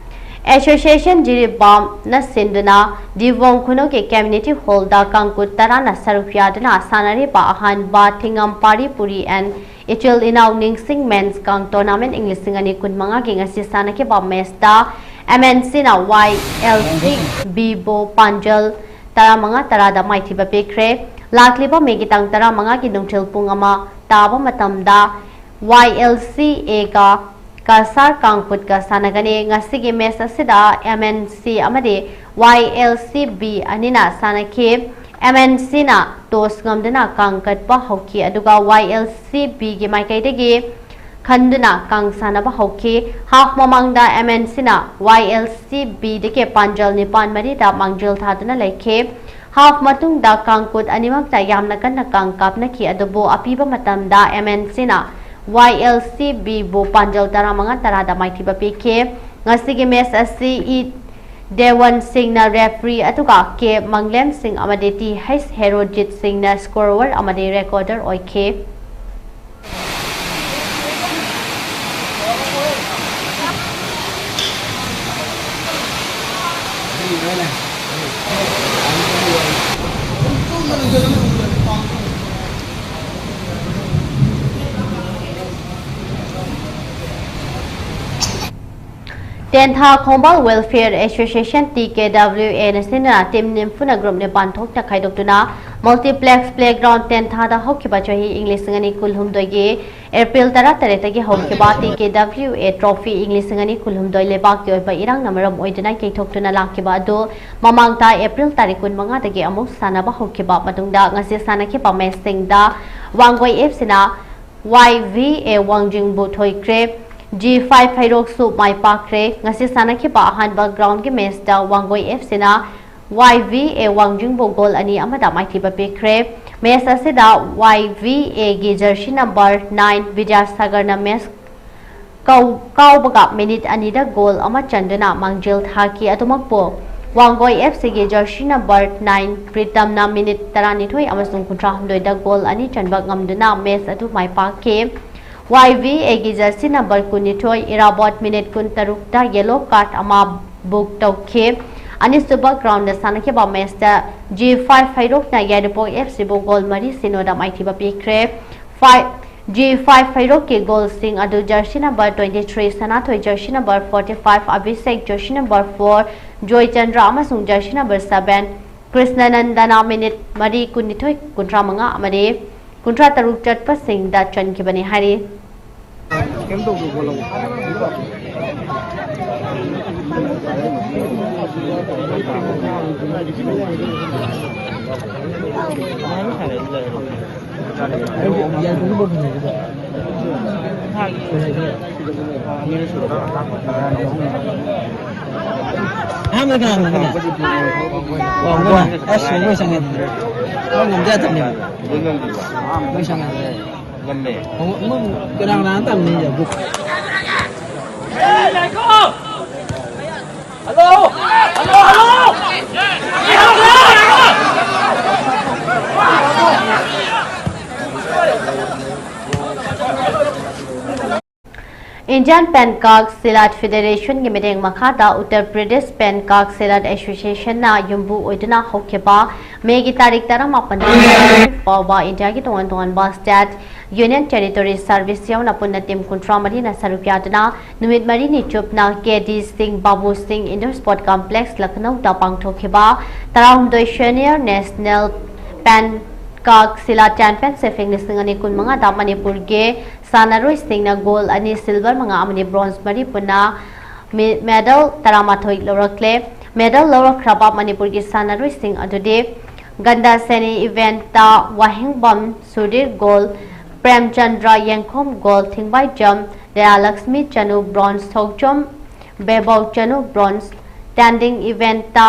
ꯑꯦꯁꯣꯁꯤꯌꯦꯁꯟ ꯖꯤꯔꯤꯕꯥꯝꯅ ꯁꯤꯟꯗꯨꯅ ꯗꯤꯕꯣꯡ ꯈꯨꯅꯧꯒꯤ ꯀꯝꯃ꯭ꯌꯨꯅꯤꯇꯤ ꯍꯣꯜꯗ ꯀꯥꯡꯀꯨꯠ ꯇꯔꯥꯅ ꯁꯔꯨꯛ ꯌꯥꯗꯨꯅ ꯁꯥꯟꯅꯔꯤꯕ ꯑꯍꯥꯟꯕ ꯊꯤꯉꯝ ꯄꯥꯔꯤ ꯄꯨꯔꯤ ꯑꯦꯟ ꯏꯆꯤꯜ ꯏꯅꯥꯎ ꯅꯤꯡꯁꯤꯡ Men's Kang Tournament ꯏꯪ ꯂꯤꯁꯤꯡ ꯑꯅꯤ ꯀꯨꯟꯃꯉꯥꯒꯤ ꯉꯁꯤ ꯁꯥꯟꯅꯈꯤꯕ matchꯇ M N Cꯅ Y L C Bꯕꯨ ꯄꯥꯟꯖꯜ ꯇꯔꯥꯃꯉꯥ ꯇꯔꯥꯗ ꯃꯥꯏꯊꯤꯕ ꯄꯤꯈ꯭ꯔꯦ꯫ ꯂꯥꯛꯂꯤꯕ Mayꯒꯤ ꯇꯥꯡ ꯇꯔꯥꯃꯉꯥꯒꯤ ꯅꯨꯡꯊꯤꯜ ꯄꯨꯡ ꯑꯃ ꯇꯥꯕ ꯃꯇꯝꯗ Y L C Aꯒ ꯀꯁꯥꯔ ꯀꯥꯡꯄꯨꯠꯀ ꯁꯥꯟꯅꯒꯅꯤ꯫ ꯉꯁꯤꯒꯤ match ꯑꯁꯤꯗ M N C ꯑꯃꯗꯤ Y L C B ꯑꯅꯤꯅ ꯁꯥꯟꯅꯈꯤ꯫ M N Cꯅ toss ꯉꯝꯗꯨꯅ ꯀꯥꯡ ꯀꯠꯄ ꯍꯧꯈꯤ, ꯑꯗꯨꯒ Y L C Bꯒꯤ ꯃꯥꯏꯀꯩꯗꯒꯤ ꯈꯟꯗꯨꯅ ꯀꯥꯡ ꯁꯥꯟꯅꯕ ꯍꯧꯈꯤ꯫ Half ꯃꯃꯥꯡꯗ M N Cꯅ Y L C Bꯗꯒꯤ ꯄꯥꯟꯖꯜ ꯅꯤꯄꯥꯟ ꯃꯔꯤꯗ ꯃꯥꯡꯖꯤꯜ ꯊꯥꯗꯨꯅ ꯂꯩꯈꯤ꯫ Half ꯃꯇꯨꯡꯗ ꯀꯥꯡꯀꯨꯠ ꯑꯅꯤꯃꯛꯇ ꯌꯥꯝꯅ ꯀꯟꯅ ꯀꯥꯡ ꯀꯥꯞꯅꯈꯤ, ꯑꯗꯨꯕꯨ ꯑꯄꯤꯕ ꯃꯇꯝꯗ M N Cꯅ Y L C Bꯕꯨ ꯄꯥꯟꯖꯜ ꯇꯔꯥꯃꯉꯥ ꯇꯔꯥꯗ ꯃꯥꯏꯊꯤꯕ ꯄꯤꯈꯤ꯫ ꯉꯁꯤꯒꯤ match ꯑꯁꯤ ꯏ ꯗꯦꯋꯟ ꯁꯤꯡꯅ referee, ꯑꯗꯨꯒ ꯀꯦ ꯃꯪꯂꯦꯝ ꯁꯤꯡ ꯑꯃꯗꯤ ꯇꯤ ꯍꯩꯆ ꯍꯦꯔꯣꯖꯤꯠ ꯁꯤꯡꯅ scorer ꯑꯃꯗꯤ recorder ꯑꯣꯏꯈꯤ꯫ Tentha Khongbal Welfare Association, T K W A ꯅ ꯁꯤꯟꯗꯨꯅ team ꯅꯤꯝꯐꯨꯅ group ꯅꯤꯄꯥꯟ ꯊꯣꯛꯅ ꯈꯥꯏꯗꯣꯛꯇꯨꯅ Multiplex Playground ꯇꯦꯟꯊꯥꯗ ꯍꯧꯈꯤꯕ ꯆꯍꯤ ꯏꯪ ꯂꯤꯁꯤꯡ ꯑꯅꯤ ꯀꯨꯟꯍꯨꯝꯗꯣꯏꯒꯤ April ꯇꯔꯥꯇꯔꯦꯠꯇꯒꯤ ꯍꯧꯈꯤꯕ T K W A Trophy ꯏꯪ ꯂꯤꯁꯤꯡ ꯑꯅꯤ ꯀꯨꯟꯍꯨꯝꯗꯣꯏ ꯂꯩꯕꯥꯛꯀꯤ ꯑꯣꯏꯕ ꯏꯔꯥꯡꯅ ꯃꯔꯝ ꯑꯣꯏꯗꯨꯅ ꯌꯩꯊꯣꯛꯇꯨꯅ ꯂꯥꯛꯈꯤꯕ ꯑꯗꯨ ꯃꯃꯥꯡ ꯊꯥ April ꯇꯥꯔꯤꯛ ꯀꯨꯟꯃꯉꯥꯗꯒꯤ ꯑꯃꯨꯛ ꯁꯥꯟꯅꯕ ꯍꯧꯈꯤꯕ ꯃꯇꯨꯡꯗ ꯉꯁꯤ ꯁꯥꯟꯅꯈꯤꯕ matchꯁꯤꯡꯗ ꯋꯥꯡꯒꯣꯏ Fꯁꯤꯅ Y V A ꯋꯥꯡꯖꯤꯡꯕꯨ ꯊꯣꯏꯈ꯭ꯔꯦ꯫ G five ꯍꯩꯔꯣꯛꯁꯨ ꯃꯥꯏ ꯄꯥꯛꯈ꯭ꯔꯦ꯫ ꯉꯁꯤ ꯁꯥꯟꯅꯈꯤꯕ ꯑꯍꯥꯟꯕ groundꯒꯤ matchꯇ Wangoi Fꯁꯤꯅ Y V A ꯋꯥꯡꯖꯤꯡꯕꯨ goal ꯑꯅꯤ ꯑꯃꯗ ꯃꯥꯏꯊꯤꯕ ꯄꯤꯈ꯭ꯔꯦ꯫ Match ꯑꯁꯤꯗ Y V Aꯒꯤ jersey number nine ꯕꯤꯗ꯭ꯌꯥꯁꯥꯒꯔꯅ match ꯀꯥꯎ-, ꯀꯥꯎꯕꯒ minute ꯑꯅꯤꯗ goal ꯑꯃ ꯆꯟꯗꯨꯅ ꯃꯥꯡꯖꯤꯜ ꯊꯥꯈꯤ꯫ ꯑꯗꯨꯃꯛꯄꯨ Wangoi Fcꯒꯤ jersey number nine ꯄ꯭ꯔꯤꯇꯝꯅ minute ꯇꯔꯥꯅꯤꯊꯣꯏ ꯑꯃꯁꯨꯡ ꯀꯨꯟꯊ꯭ꯔꯥꯍꯨꯝꯗꯣꯏꯗ goal ꯑꯅꯤ ꯆꯟꯕ ꯉꯝꯗꯨꯅ match ꯑꯗꯨ ꯃꯥꯏ ꯄꯥꯛꯈꯤ꯫ Y V Aꯒꯤ jersey number ꯀꯨꯟꯅꯤꯊꯣꯏ ꯏꯔꯥꯕꯣꯠ minute ꯀꯨꯟꯇꯔꯨꯛꯇ yellow card ꯑꯃ book ꯇꯧꯈꯤ꯫ ꯑꯅꯤꯁꯨꯕ groundꯗ ꯁꯥꯟꯅꯈꯤꯕ matchꯇ G five ꯍꯩꯔꯣꯛꯅ ꯌꯥꯏꯔꯤꯄꯣꯛ Fcꯕꯨ goal ꯃꯔꯤ ꯁꯤꯅꯣꯗ ꯃꯥꯏꯊꯤꯕ ꯄꯤꯈ꯭ꯔꯦ꯫ Five G five ꯍꯩꯔꯣꯛꯀꯤ ꯒꯣꯜꯁꯤꯡ ꯑꯗꯨ jersey number twenty three Sanathoi, jersey number forty five Abhishek, jersey number four Joychandra ꯑꯃꯁꯨꯡ ꯖꯔꯁꯤ ꯅꯝꯕꯔ seven ꯀ꯭ꯔꯤꯁꯅꯅꯟꯗꯅ ꯃꯤꯅꯤꯠ ꯃꯔꯤ ꯀꯨꯟꯅꯤꯊꯣꯏ, ꯀꯨꯟꯊ꯭ꯔꯥ ꯃꯉꯥ ꯑꯃꯗꯤ ꯀꯨꯟꯊ꯭ꯔꯥ ꯇꯔꯨꯛ ꯆꯠꯄꯁꯤꯡꯗ ꯆꯟꯈꯤꯕꯅꯤ ꯍꯥꯏꯔꯤ꯫ ꯑꯍꯥꯟꯕꯗ ꯀꯅꯥ ꯀꯅꯥ? ꯋꯥ, ꯃꯣꯏꯅ꯫ ꯑꯁ, ꯃꯣꯏ ꯆꯪꯉꯦ ꯑꯗꯨꯗꯤ꯫ ꯃꯣꯏ ꯉꯝꯗ ꯌꯥꯗꯕꯅꯦꯕ꯫ ꯃꯣꯏ ꯆꯪꯉꯦ ꯑꯗꯨꯗꯤ꯫ ꯉꯝꯃꯦ꯫ ꯃꯣꯏ ꯀꯅꯥ ꯀꯅꯥ ꯇꯝꯃꯤꯅꯣ? Hello! Hello! Hello! Indian Pencak Silat Federationꯒꯤ ꯃꯤꯠꯌꯦꯡ ꯃꯈꯥꯗ ꯎꯠꯇꯔ ꯄ꯭ꯔꯗꯦꯁ ꯄꯦꯟꯀꯥꯛ ꯁꯤꯂꯥꯠ ꯑꯦꯁꯣꯁꯤꯌꯦꯁꯟꯅ ꯌꯨꯝꯕꯨ ꯑꯣꯏꯗꯨꯅ ꯍꯧꯈꯤꯕ ꯃꯦꯒꯤ ꯇꯥꯔꯤꯛ ꯇꯔꯥꯃꯥꯄꯟ ꯐꯥꯎꯕ ꯏꯟꯗꯤꯌꯥꯒꯤ ꯇꯣꯉꯥꯟ ꯇꯣꯉꯥꯟꯕ ꯁ꯭ꯇꯦꯠ, ꯌꯨꯅꯤꯌꯟ ꯇꯦꯔꯤꯇꯣꯔꯤ ꯁꯔꯚꯤꯁ ꯌꯥꯎꯅ ꯄꯨꯟꯅ ꯇꯤꯝ ꯀꯨꯟꯊ꯭ꯔꯥ ꯃꯔꯤꯅ ꯁꯔꯨꯛ ꯌꯥꯗꯨꯅ ꯅꯨꯃꯤꯠ ꯃꯔꯤꯅꯤ ꯆꯨꯞꯅ ꯀꯦ ꯗꯤ ꯁꯤꯡ ꯕꯥꯕꯨ ꯁꯤꯡ ꯏꯟꯗꯣꯔ ꯁ꯭ꯄꯣꯔꯠ ꯀꯝꯄ꯭ꯂꯦꯛꯁ ꯂꯈꯅꯧꯗ ꯄꯥꯡꯊꯣꯛꯈꯤꯕ ꯇꯔꯥꯍꯨꯝꯗꯣꯏ ꯁꯦꯅꯤꯌꯔ ꯅꯦꯁꯅꯦꯜ ꯄꯦꯟꯀꯥꯛ ꯁꯤꯂꯥꯠ ꯆꯦꯝꯄꯤꯌꯟꯁꯤꯞ ꯂꯤꯁꯤꯡ ꯑꯅꯤ ꯀꯨꯟꯃꯉꯥꯗ ꯃꯅꯤꯄꯨꯔꯒꯤ ꯁꯥꯟꯅꯔꯣꯏꯁꯤꯡꯅ ꯒꯣꯜ ꯑꯅꯤ, ꯁꯤꯜꯚꯔ ꯃꯉꯥ ꯑꯃꯗꯤ ꯕ꯭ꯔꯣꯟꯖ ꯃꯔꯤ ꯄꯨꯟꯅ ꯃꯤ-, ꯃꯦꯗꯜ ꯇꯔꯥꯃꯥꯊꯣꯏ ꯂꯧꯔꯛꯂꯦ꯫ ꯃꯦꯗꯜ ꯂꯧꯔꯛꯈ꯭ꯔꯕ ꯃꯅꯤꯄꯨꯔꯒꯤ ꯁꯥꯟꯅꯔꯣꯏꯁꯤꯡ ꯑꯗꯨꯗꯤ ꯒꯟꯗꯥꯁꯦꯅꯤ ꯏꯚꯦꯟꯇ ꯋꯥꯍꯦꯡꯕꯝ Sudhir gold, Premchandra Yengkhom gold, Thingbaijam Dayalakshmi Chanu bronze, Thokchom Bebou Chanu bronze, ꯇꯦꯟꯗꯤꯡ ꯏꯚꯦꯟꯇ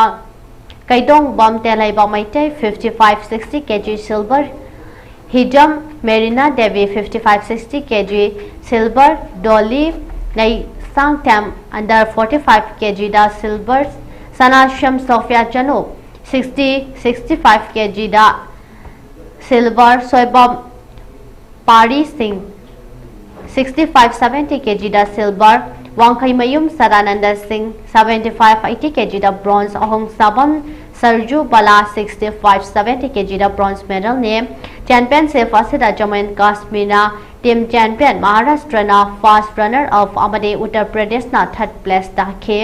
ꯀꯩꯗꯣꯡꯕꯝ ꯇꯦꯂꯩꯕ Meitei fifty five sixty kg silver, Hijam Merina Devi fifty five sixty kg silver, Doli Neishangthem under forty five kgꯗ silver, Sanasam Sophia Chanu sixty, sixty five kgꯗ silver, ꯁꯣꯏꯕꯝ ꯄꯥꯔꯤ ꯁꯤꯡ sixty five seventy kgꯗ silver, ꯋꯥꯡꯈꯩꯃꯌꯨꯝ Sadananda ꯁꯤꯡ seventy five eighty kgꯗ bronze, ꯑꯍꯣꯡꯁꯥꯕꯝ ꯁꯔꯖꯨ ꯕꯂꯥ sixty five seventy kgꯗ bronze medalꯅꯤ꯫ Championship ꯑꯁꯤꯗ Jammu and Kashmirꯅ team champion, Maharashtraꯅ first runner up ꯑꯃꯗꯤ Uttar ꯄ꯭ꯔꯗꯦꯁꯅ third place ꯇꯥꯈꯤ꯫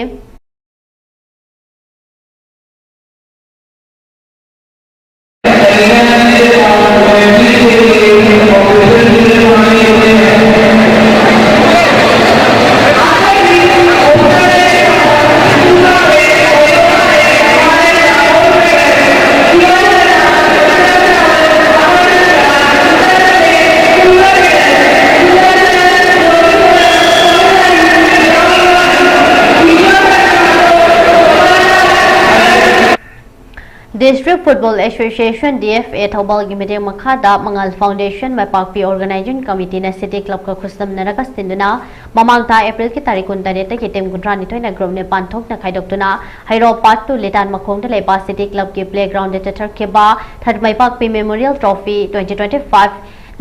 District Football Association, D F A, ꯊꯧꯕꯥꯜꯒꯤ ꯃꯤꯠꯌꯦꯡ ꯃꯈꯥꯗ ꯃꯉꯥꯜ Foundation ꯃꯥꯏꯄꯥꯛꯄꯤ Organizing Committeeꯅ City Clubꯀ ꯈꯨꯠꯁꯝꯅꯔꯒ ꯁꯤꯟꯗꯨꯅ ꯃꯃꯥꯡ ꯊꯥ Aprilꯒꯤ ꯇꯥꯔꯤꯛ ꯀꯨꯟꯇꯔꯦꯠꯇꯒꯤ team ꯀꯨꯟꯊ꯭ꯔꯥꯅꯤꯊꯣꯏꯅ groupꯅꯤꯄꯥꯟ ꯊꯣꯛꯅ ꯈꯥꯏꯗꯣꯛꯇꯨꯅ ꯍꯩꯔꯣꯛ Park two ꯂꯤꯇꯥꯟ ꯃꯈꯣꯡꯗ ꯂꯩꯕ City Clubꯀꯤ playgroundꯗ ꯆꯠꯊꯈꯤꯕ Third ꯃꯥꯏꯄꯥꯛꯄꯤ Memorial Trophy twenty twenty-five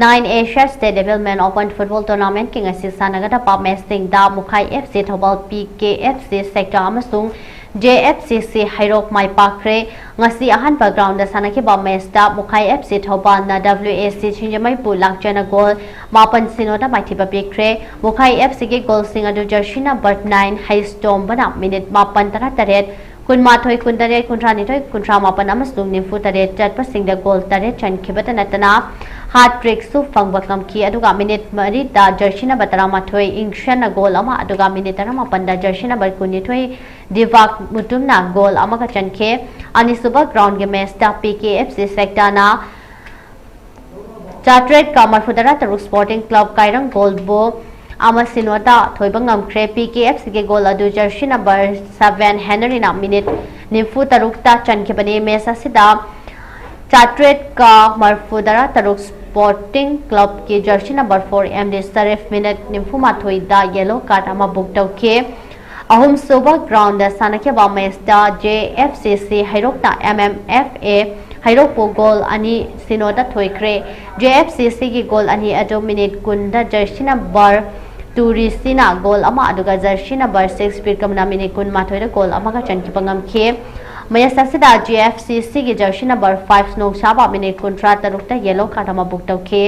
nine Asia State Development Open Football Tournamentꯀꯤ ꯉꯁꯤ ꯁꯥꯟꯅꯒꯗꯕ matchꯁꯤꯡꯗ ꯃꯨꯈꯥꯏ F C Thoubal, P K F C ꯁꯦꯛꯇꯥ ꯑꯃꯁꯨꯡ J F C C ꯍꯩꯔꯣꯛ ꯃꯥꯏ ꯄꯥꯛꯈ꯭ꯔꯦ꯫ ꯉꯁꯤ ꯑꯍꯥꯟꯕ groundꯗ ꯁꯥꯟꯅꯈꯤꯕ matchꯇ ꯃꯨꯈꯥꯏ F C ꯊꯧꯕꯥꯜꯅ W A C ꯁꯤꯡꯖꯃꯩꯕꯨ ꯂꯥꯛꯆꯅ goal ꯃꯥꯄꯟ ꯁꯤꯅꯣꯗ ꯃꯥꯏꯊꯤꯕ ꯄꯤꯈ꯭ꯔꯦ꯫ ꯃꯨꯈꯥꯏ F Cꯒꯤ goalꯁꯤꯡ ꯑꯗꯨ jersey number nine ꯍꯩꯁꯇꯣꯝꯕꯅ minute ꯃꯥꯄꯟ, ꯇꯔꯥꯇꯔꯦꯠ, ꯀꯨꯟꯃꯥꯊꯣꯏ, ꯀꯨꯟꯇꯔꯦꯠ, ꯀꯨꯟꯊ꯭ꯔꯥꯅꯤꯊꯣꯏ, ꯀꯨꯟꯊ꯭ꯔꯥ ꯃꯥꯄꯟ ꯑꯃꯁꯨꯡ ꯅꯤꯐꯨ ꯇꯔꯦꯠ ꯆꯠꯄꯁꯤꯡꯗ goal ꯇꯔꯦꯠ ꯆꯟꯈꯤꯕꯇ ꯅꯠꯇꯅ hat-trickꯁꯨ ꯐꯪꯕ ꯉꯝꯈꯤ꯫ ꯑꯗꯨꯒ minute ꯃꯔꯤꯗ jersey number ꯇꯔꯥꯃꯥꯊꯣꯏ ꯏꯪꯁꯟꯅ goal ꯑꯃ, ꯑꯗꯨꯒ minute ꯇꯔꯥꯃꯥꯄꯟꯗ jersey number ꯀꯨꯟꯅꯤꯊꯣꯏ ꯗꯤꯕꯥꯛ ꯃꯨꯇꯨꯝꯅ goal ꯑꯃꯒ ꯆꯟꯈꯤ꯫ ꯑꯅꯤꯁꯨꯕ groundꯒꯤ matchꯇ P K F C ꯁꯦꯛꯇꯥꯅ ꯆꯥꯇ꯭ꯔꯦꯠꯀ ꯃꯔꯐꯨꯇꯔꯥ ꯇꯔꯨꯛ Sporting Club ꯀꯥꯏꯔꯪꯒꯣꯜꯕꯨ ꯑꯃ ꯁꯤꯅꯣꯗ ꯊꯣꯏꯕ ꯉꯝꯈ꯭ꯔꯦ꯫ P K F Cꯒꯤ goal ꯑꯗꯨ jersey number seven ꯍꯦꯅꯔꯤꯅ minute ꯅꯤꯐꯨ ꯇꯔꯨꯛꯇ ꯆꯟꯈꯤꯕꯅꯤ꯫ Match ꯑꯁꯤꯗ ꯆꯥꯇ꯭ꯔꯦꯠꯀ ꯃꯔꯐꯨꯇꯔꯥ ꯇꯔꯨꯛ Sporting Clubꯀꯤ jersey number four M D Sharif minute ꯅꯤꯐꯨ ꯃꯥꯊꯣꯏꯗ yellow card ꯑꯃ book ꯇꯧꯈꯤ꯫ ꯑꯍꯨꯝꯁꯨꯕ groundꯗ ꯁꯥꯟꯅꯈꯤꯕ matchꯇ J F C C ꯍꯩꯔꯣꯛꯅ M M F A ꯍꯩꯔꯣꯛꯄꯨ goal ꯑꯅꯤ ꯁꯤꯅꯣꯗ ꯊꯣꯏꯈ꯭ꯔꯦ꯫ J F C Cꯒꯤ goal ꯑꯅꯤ ꯑꯗꯨ minute ꯀꯨꯟꯗ jersey number ꯇꯨꯔꯤꯁꯤꯅ goal ꯑꯃ, ꯑꯗꯨꯒ jersey number six ꯕꯤꯔꯀꯝꯅ minute ꯀꯨꯟꯃꯥꯊꯣꯏꯗ goal ꯑꯃꯒ ꯆꯟꯈꯤꯕ ꯉꯝꯈꯤ꯫ ꯃꯦꯆ ꯑꯁꯤꯗ G F C C ꯒꯤ ꯖꯔꯁꯤ ꯅꯝꯕꯔ five ꯅꯣꯡꯁꯥꯕ ꯃꯤꯅꯤꯠ ꯀꯨꯟꯊ꯭ꯔꯥ ꯇꯔꯨꯛꯇ ꯌꯦꯂꯣ ꯀꯥꯔꯗ ꯑꯃ ꯕꯨꯛ ꯇꯧꯈꯤ꯫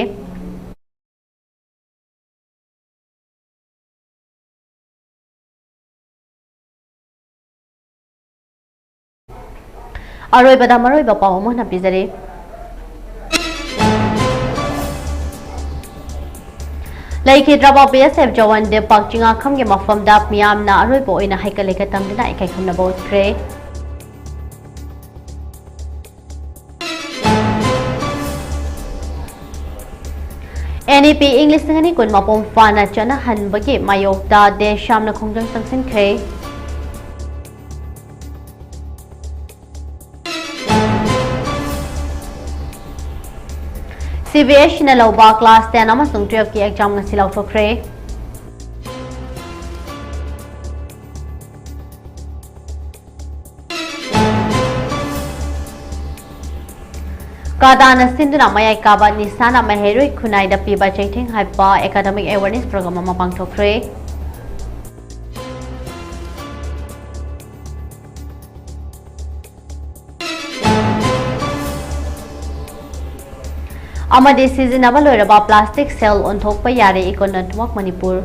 ꯑꯔꯣꯏꯕꯗ ꯃꯔꯨꯑꯣꯏꯕ ꯄꯥꯎ ꯑꯃ ꯍꯥꯟꯅ ꯄꯤꯖꯔꯤ꯫ ꯂꯩꯈꯤꯗ꯭ꯔꯕ B S F ꯖꯋꯥꯟ ꯗꯦꯕ ꯄꯥꯛ ꯆꯤꯡꯉꯥꯈꯝꯒꯤ ꯃꯐꯝꯗ ꯃꯤꯌꯥꯝꯅ ꯑꯔꯣꯏꯕ ꯑꯣꯏꯅ ꯍꯩꯀꯠ ꯂꯩꯀꯠ ꯇꯝꯗꯨꯅ ꯏꯀꯥꯏ ꯈꯨꯝꯅꯕ ꯎꯠꯈ꯭ꯔꯦ꯫ N E P ꯏꯪ ꯂꯤꯁꯤꯡ ꯑꯅꯤ ꯀꯨꯟ ꯃꯄꯨꯡ ꯐꯥꯅ ꯆꯠꯅꯍꯟꯕꯒꯤ ꯃꯥꯌꯣꯛꯇ ꯗꯦꯁ ꯌꯥꯝꯅ ꯈꯣꯡꯖꯪ ꯆꯪꯁꯤꯟꯈ꯭ꯔꯦ꯫ C B S E ꯅ ꯂꯧꯕ class ten ꯑꯃꯁꯨꯡ twelve ꯀꯤ exam ꯉꯁꯤ ꯂꯥꯎꯊꯣꯛꯈ꯭ꯔꯦ꯫ ꯀꯥꯗꯥꯅ ꯁꯤꯟꯗꯨꯅ ꯃꯌꯥꯏ ꯀꯥꯕ ꯅꯤꯁꯥꯅ ꯃꯍꯩꯔꯣꯏ ꯈꯨꯟꯅꯥꯏꯗ ꯄꯤꯕ ꯆꯩꯊꯦꯡ ꯍꯥꯏꯕ academic awareness program ꯑꯃ ꯄꯥꯡꯊꯣꯛꯈ꯭ꯔꯦ꯫ ꯑꯃꯗꯤ ꯁꯤꯖꯤꯟꯅꯕ ꯂꯣꯏꯔꯕ plastic ꯁꯦꯜ ꯑꯣꯟꯊꯣꯛꯄ ꯌꯥꯔꯦ, Eco Network ꯃꯅꯤꯄꯨꯔ꯫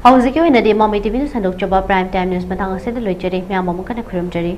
ꯍꯧꯖꯤꯛꯀꯤ ꯑꯣꯏꯅꯗꯤ ꯃꯃꯩ TV ꯅ ꯁꯟꯗꯣꯛꯆꯕ Prime Time News ꯃꯇꯥꯡ ꯑꯁꯤꯗ ꯂꯣꯏꯖꯔꯦ꯫ ꯃꯌꯥꯝꯕꯨ ꯑꯃꯨꯛ ꯍꯟꯅ ꯈꯨꯔꯨꯝꯖꯔꯤ꯫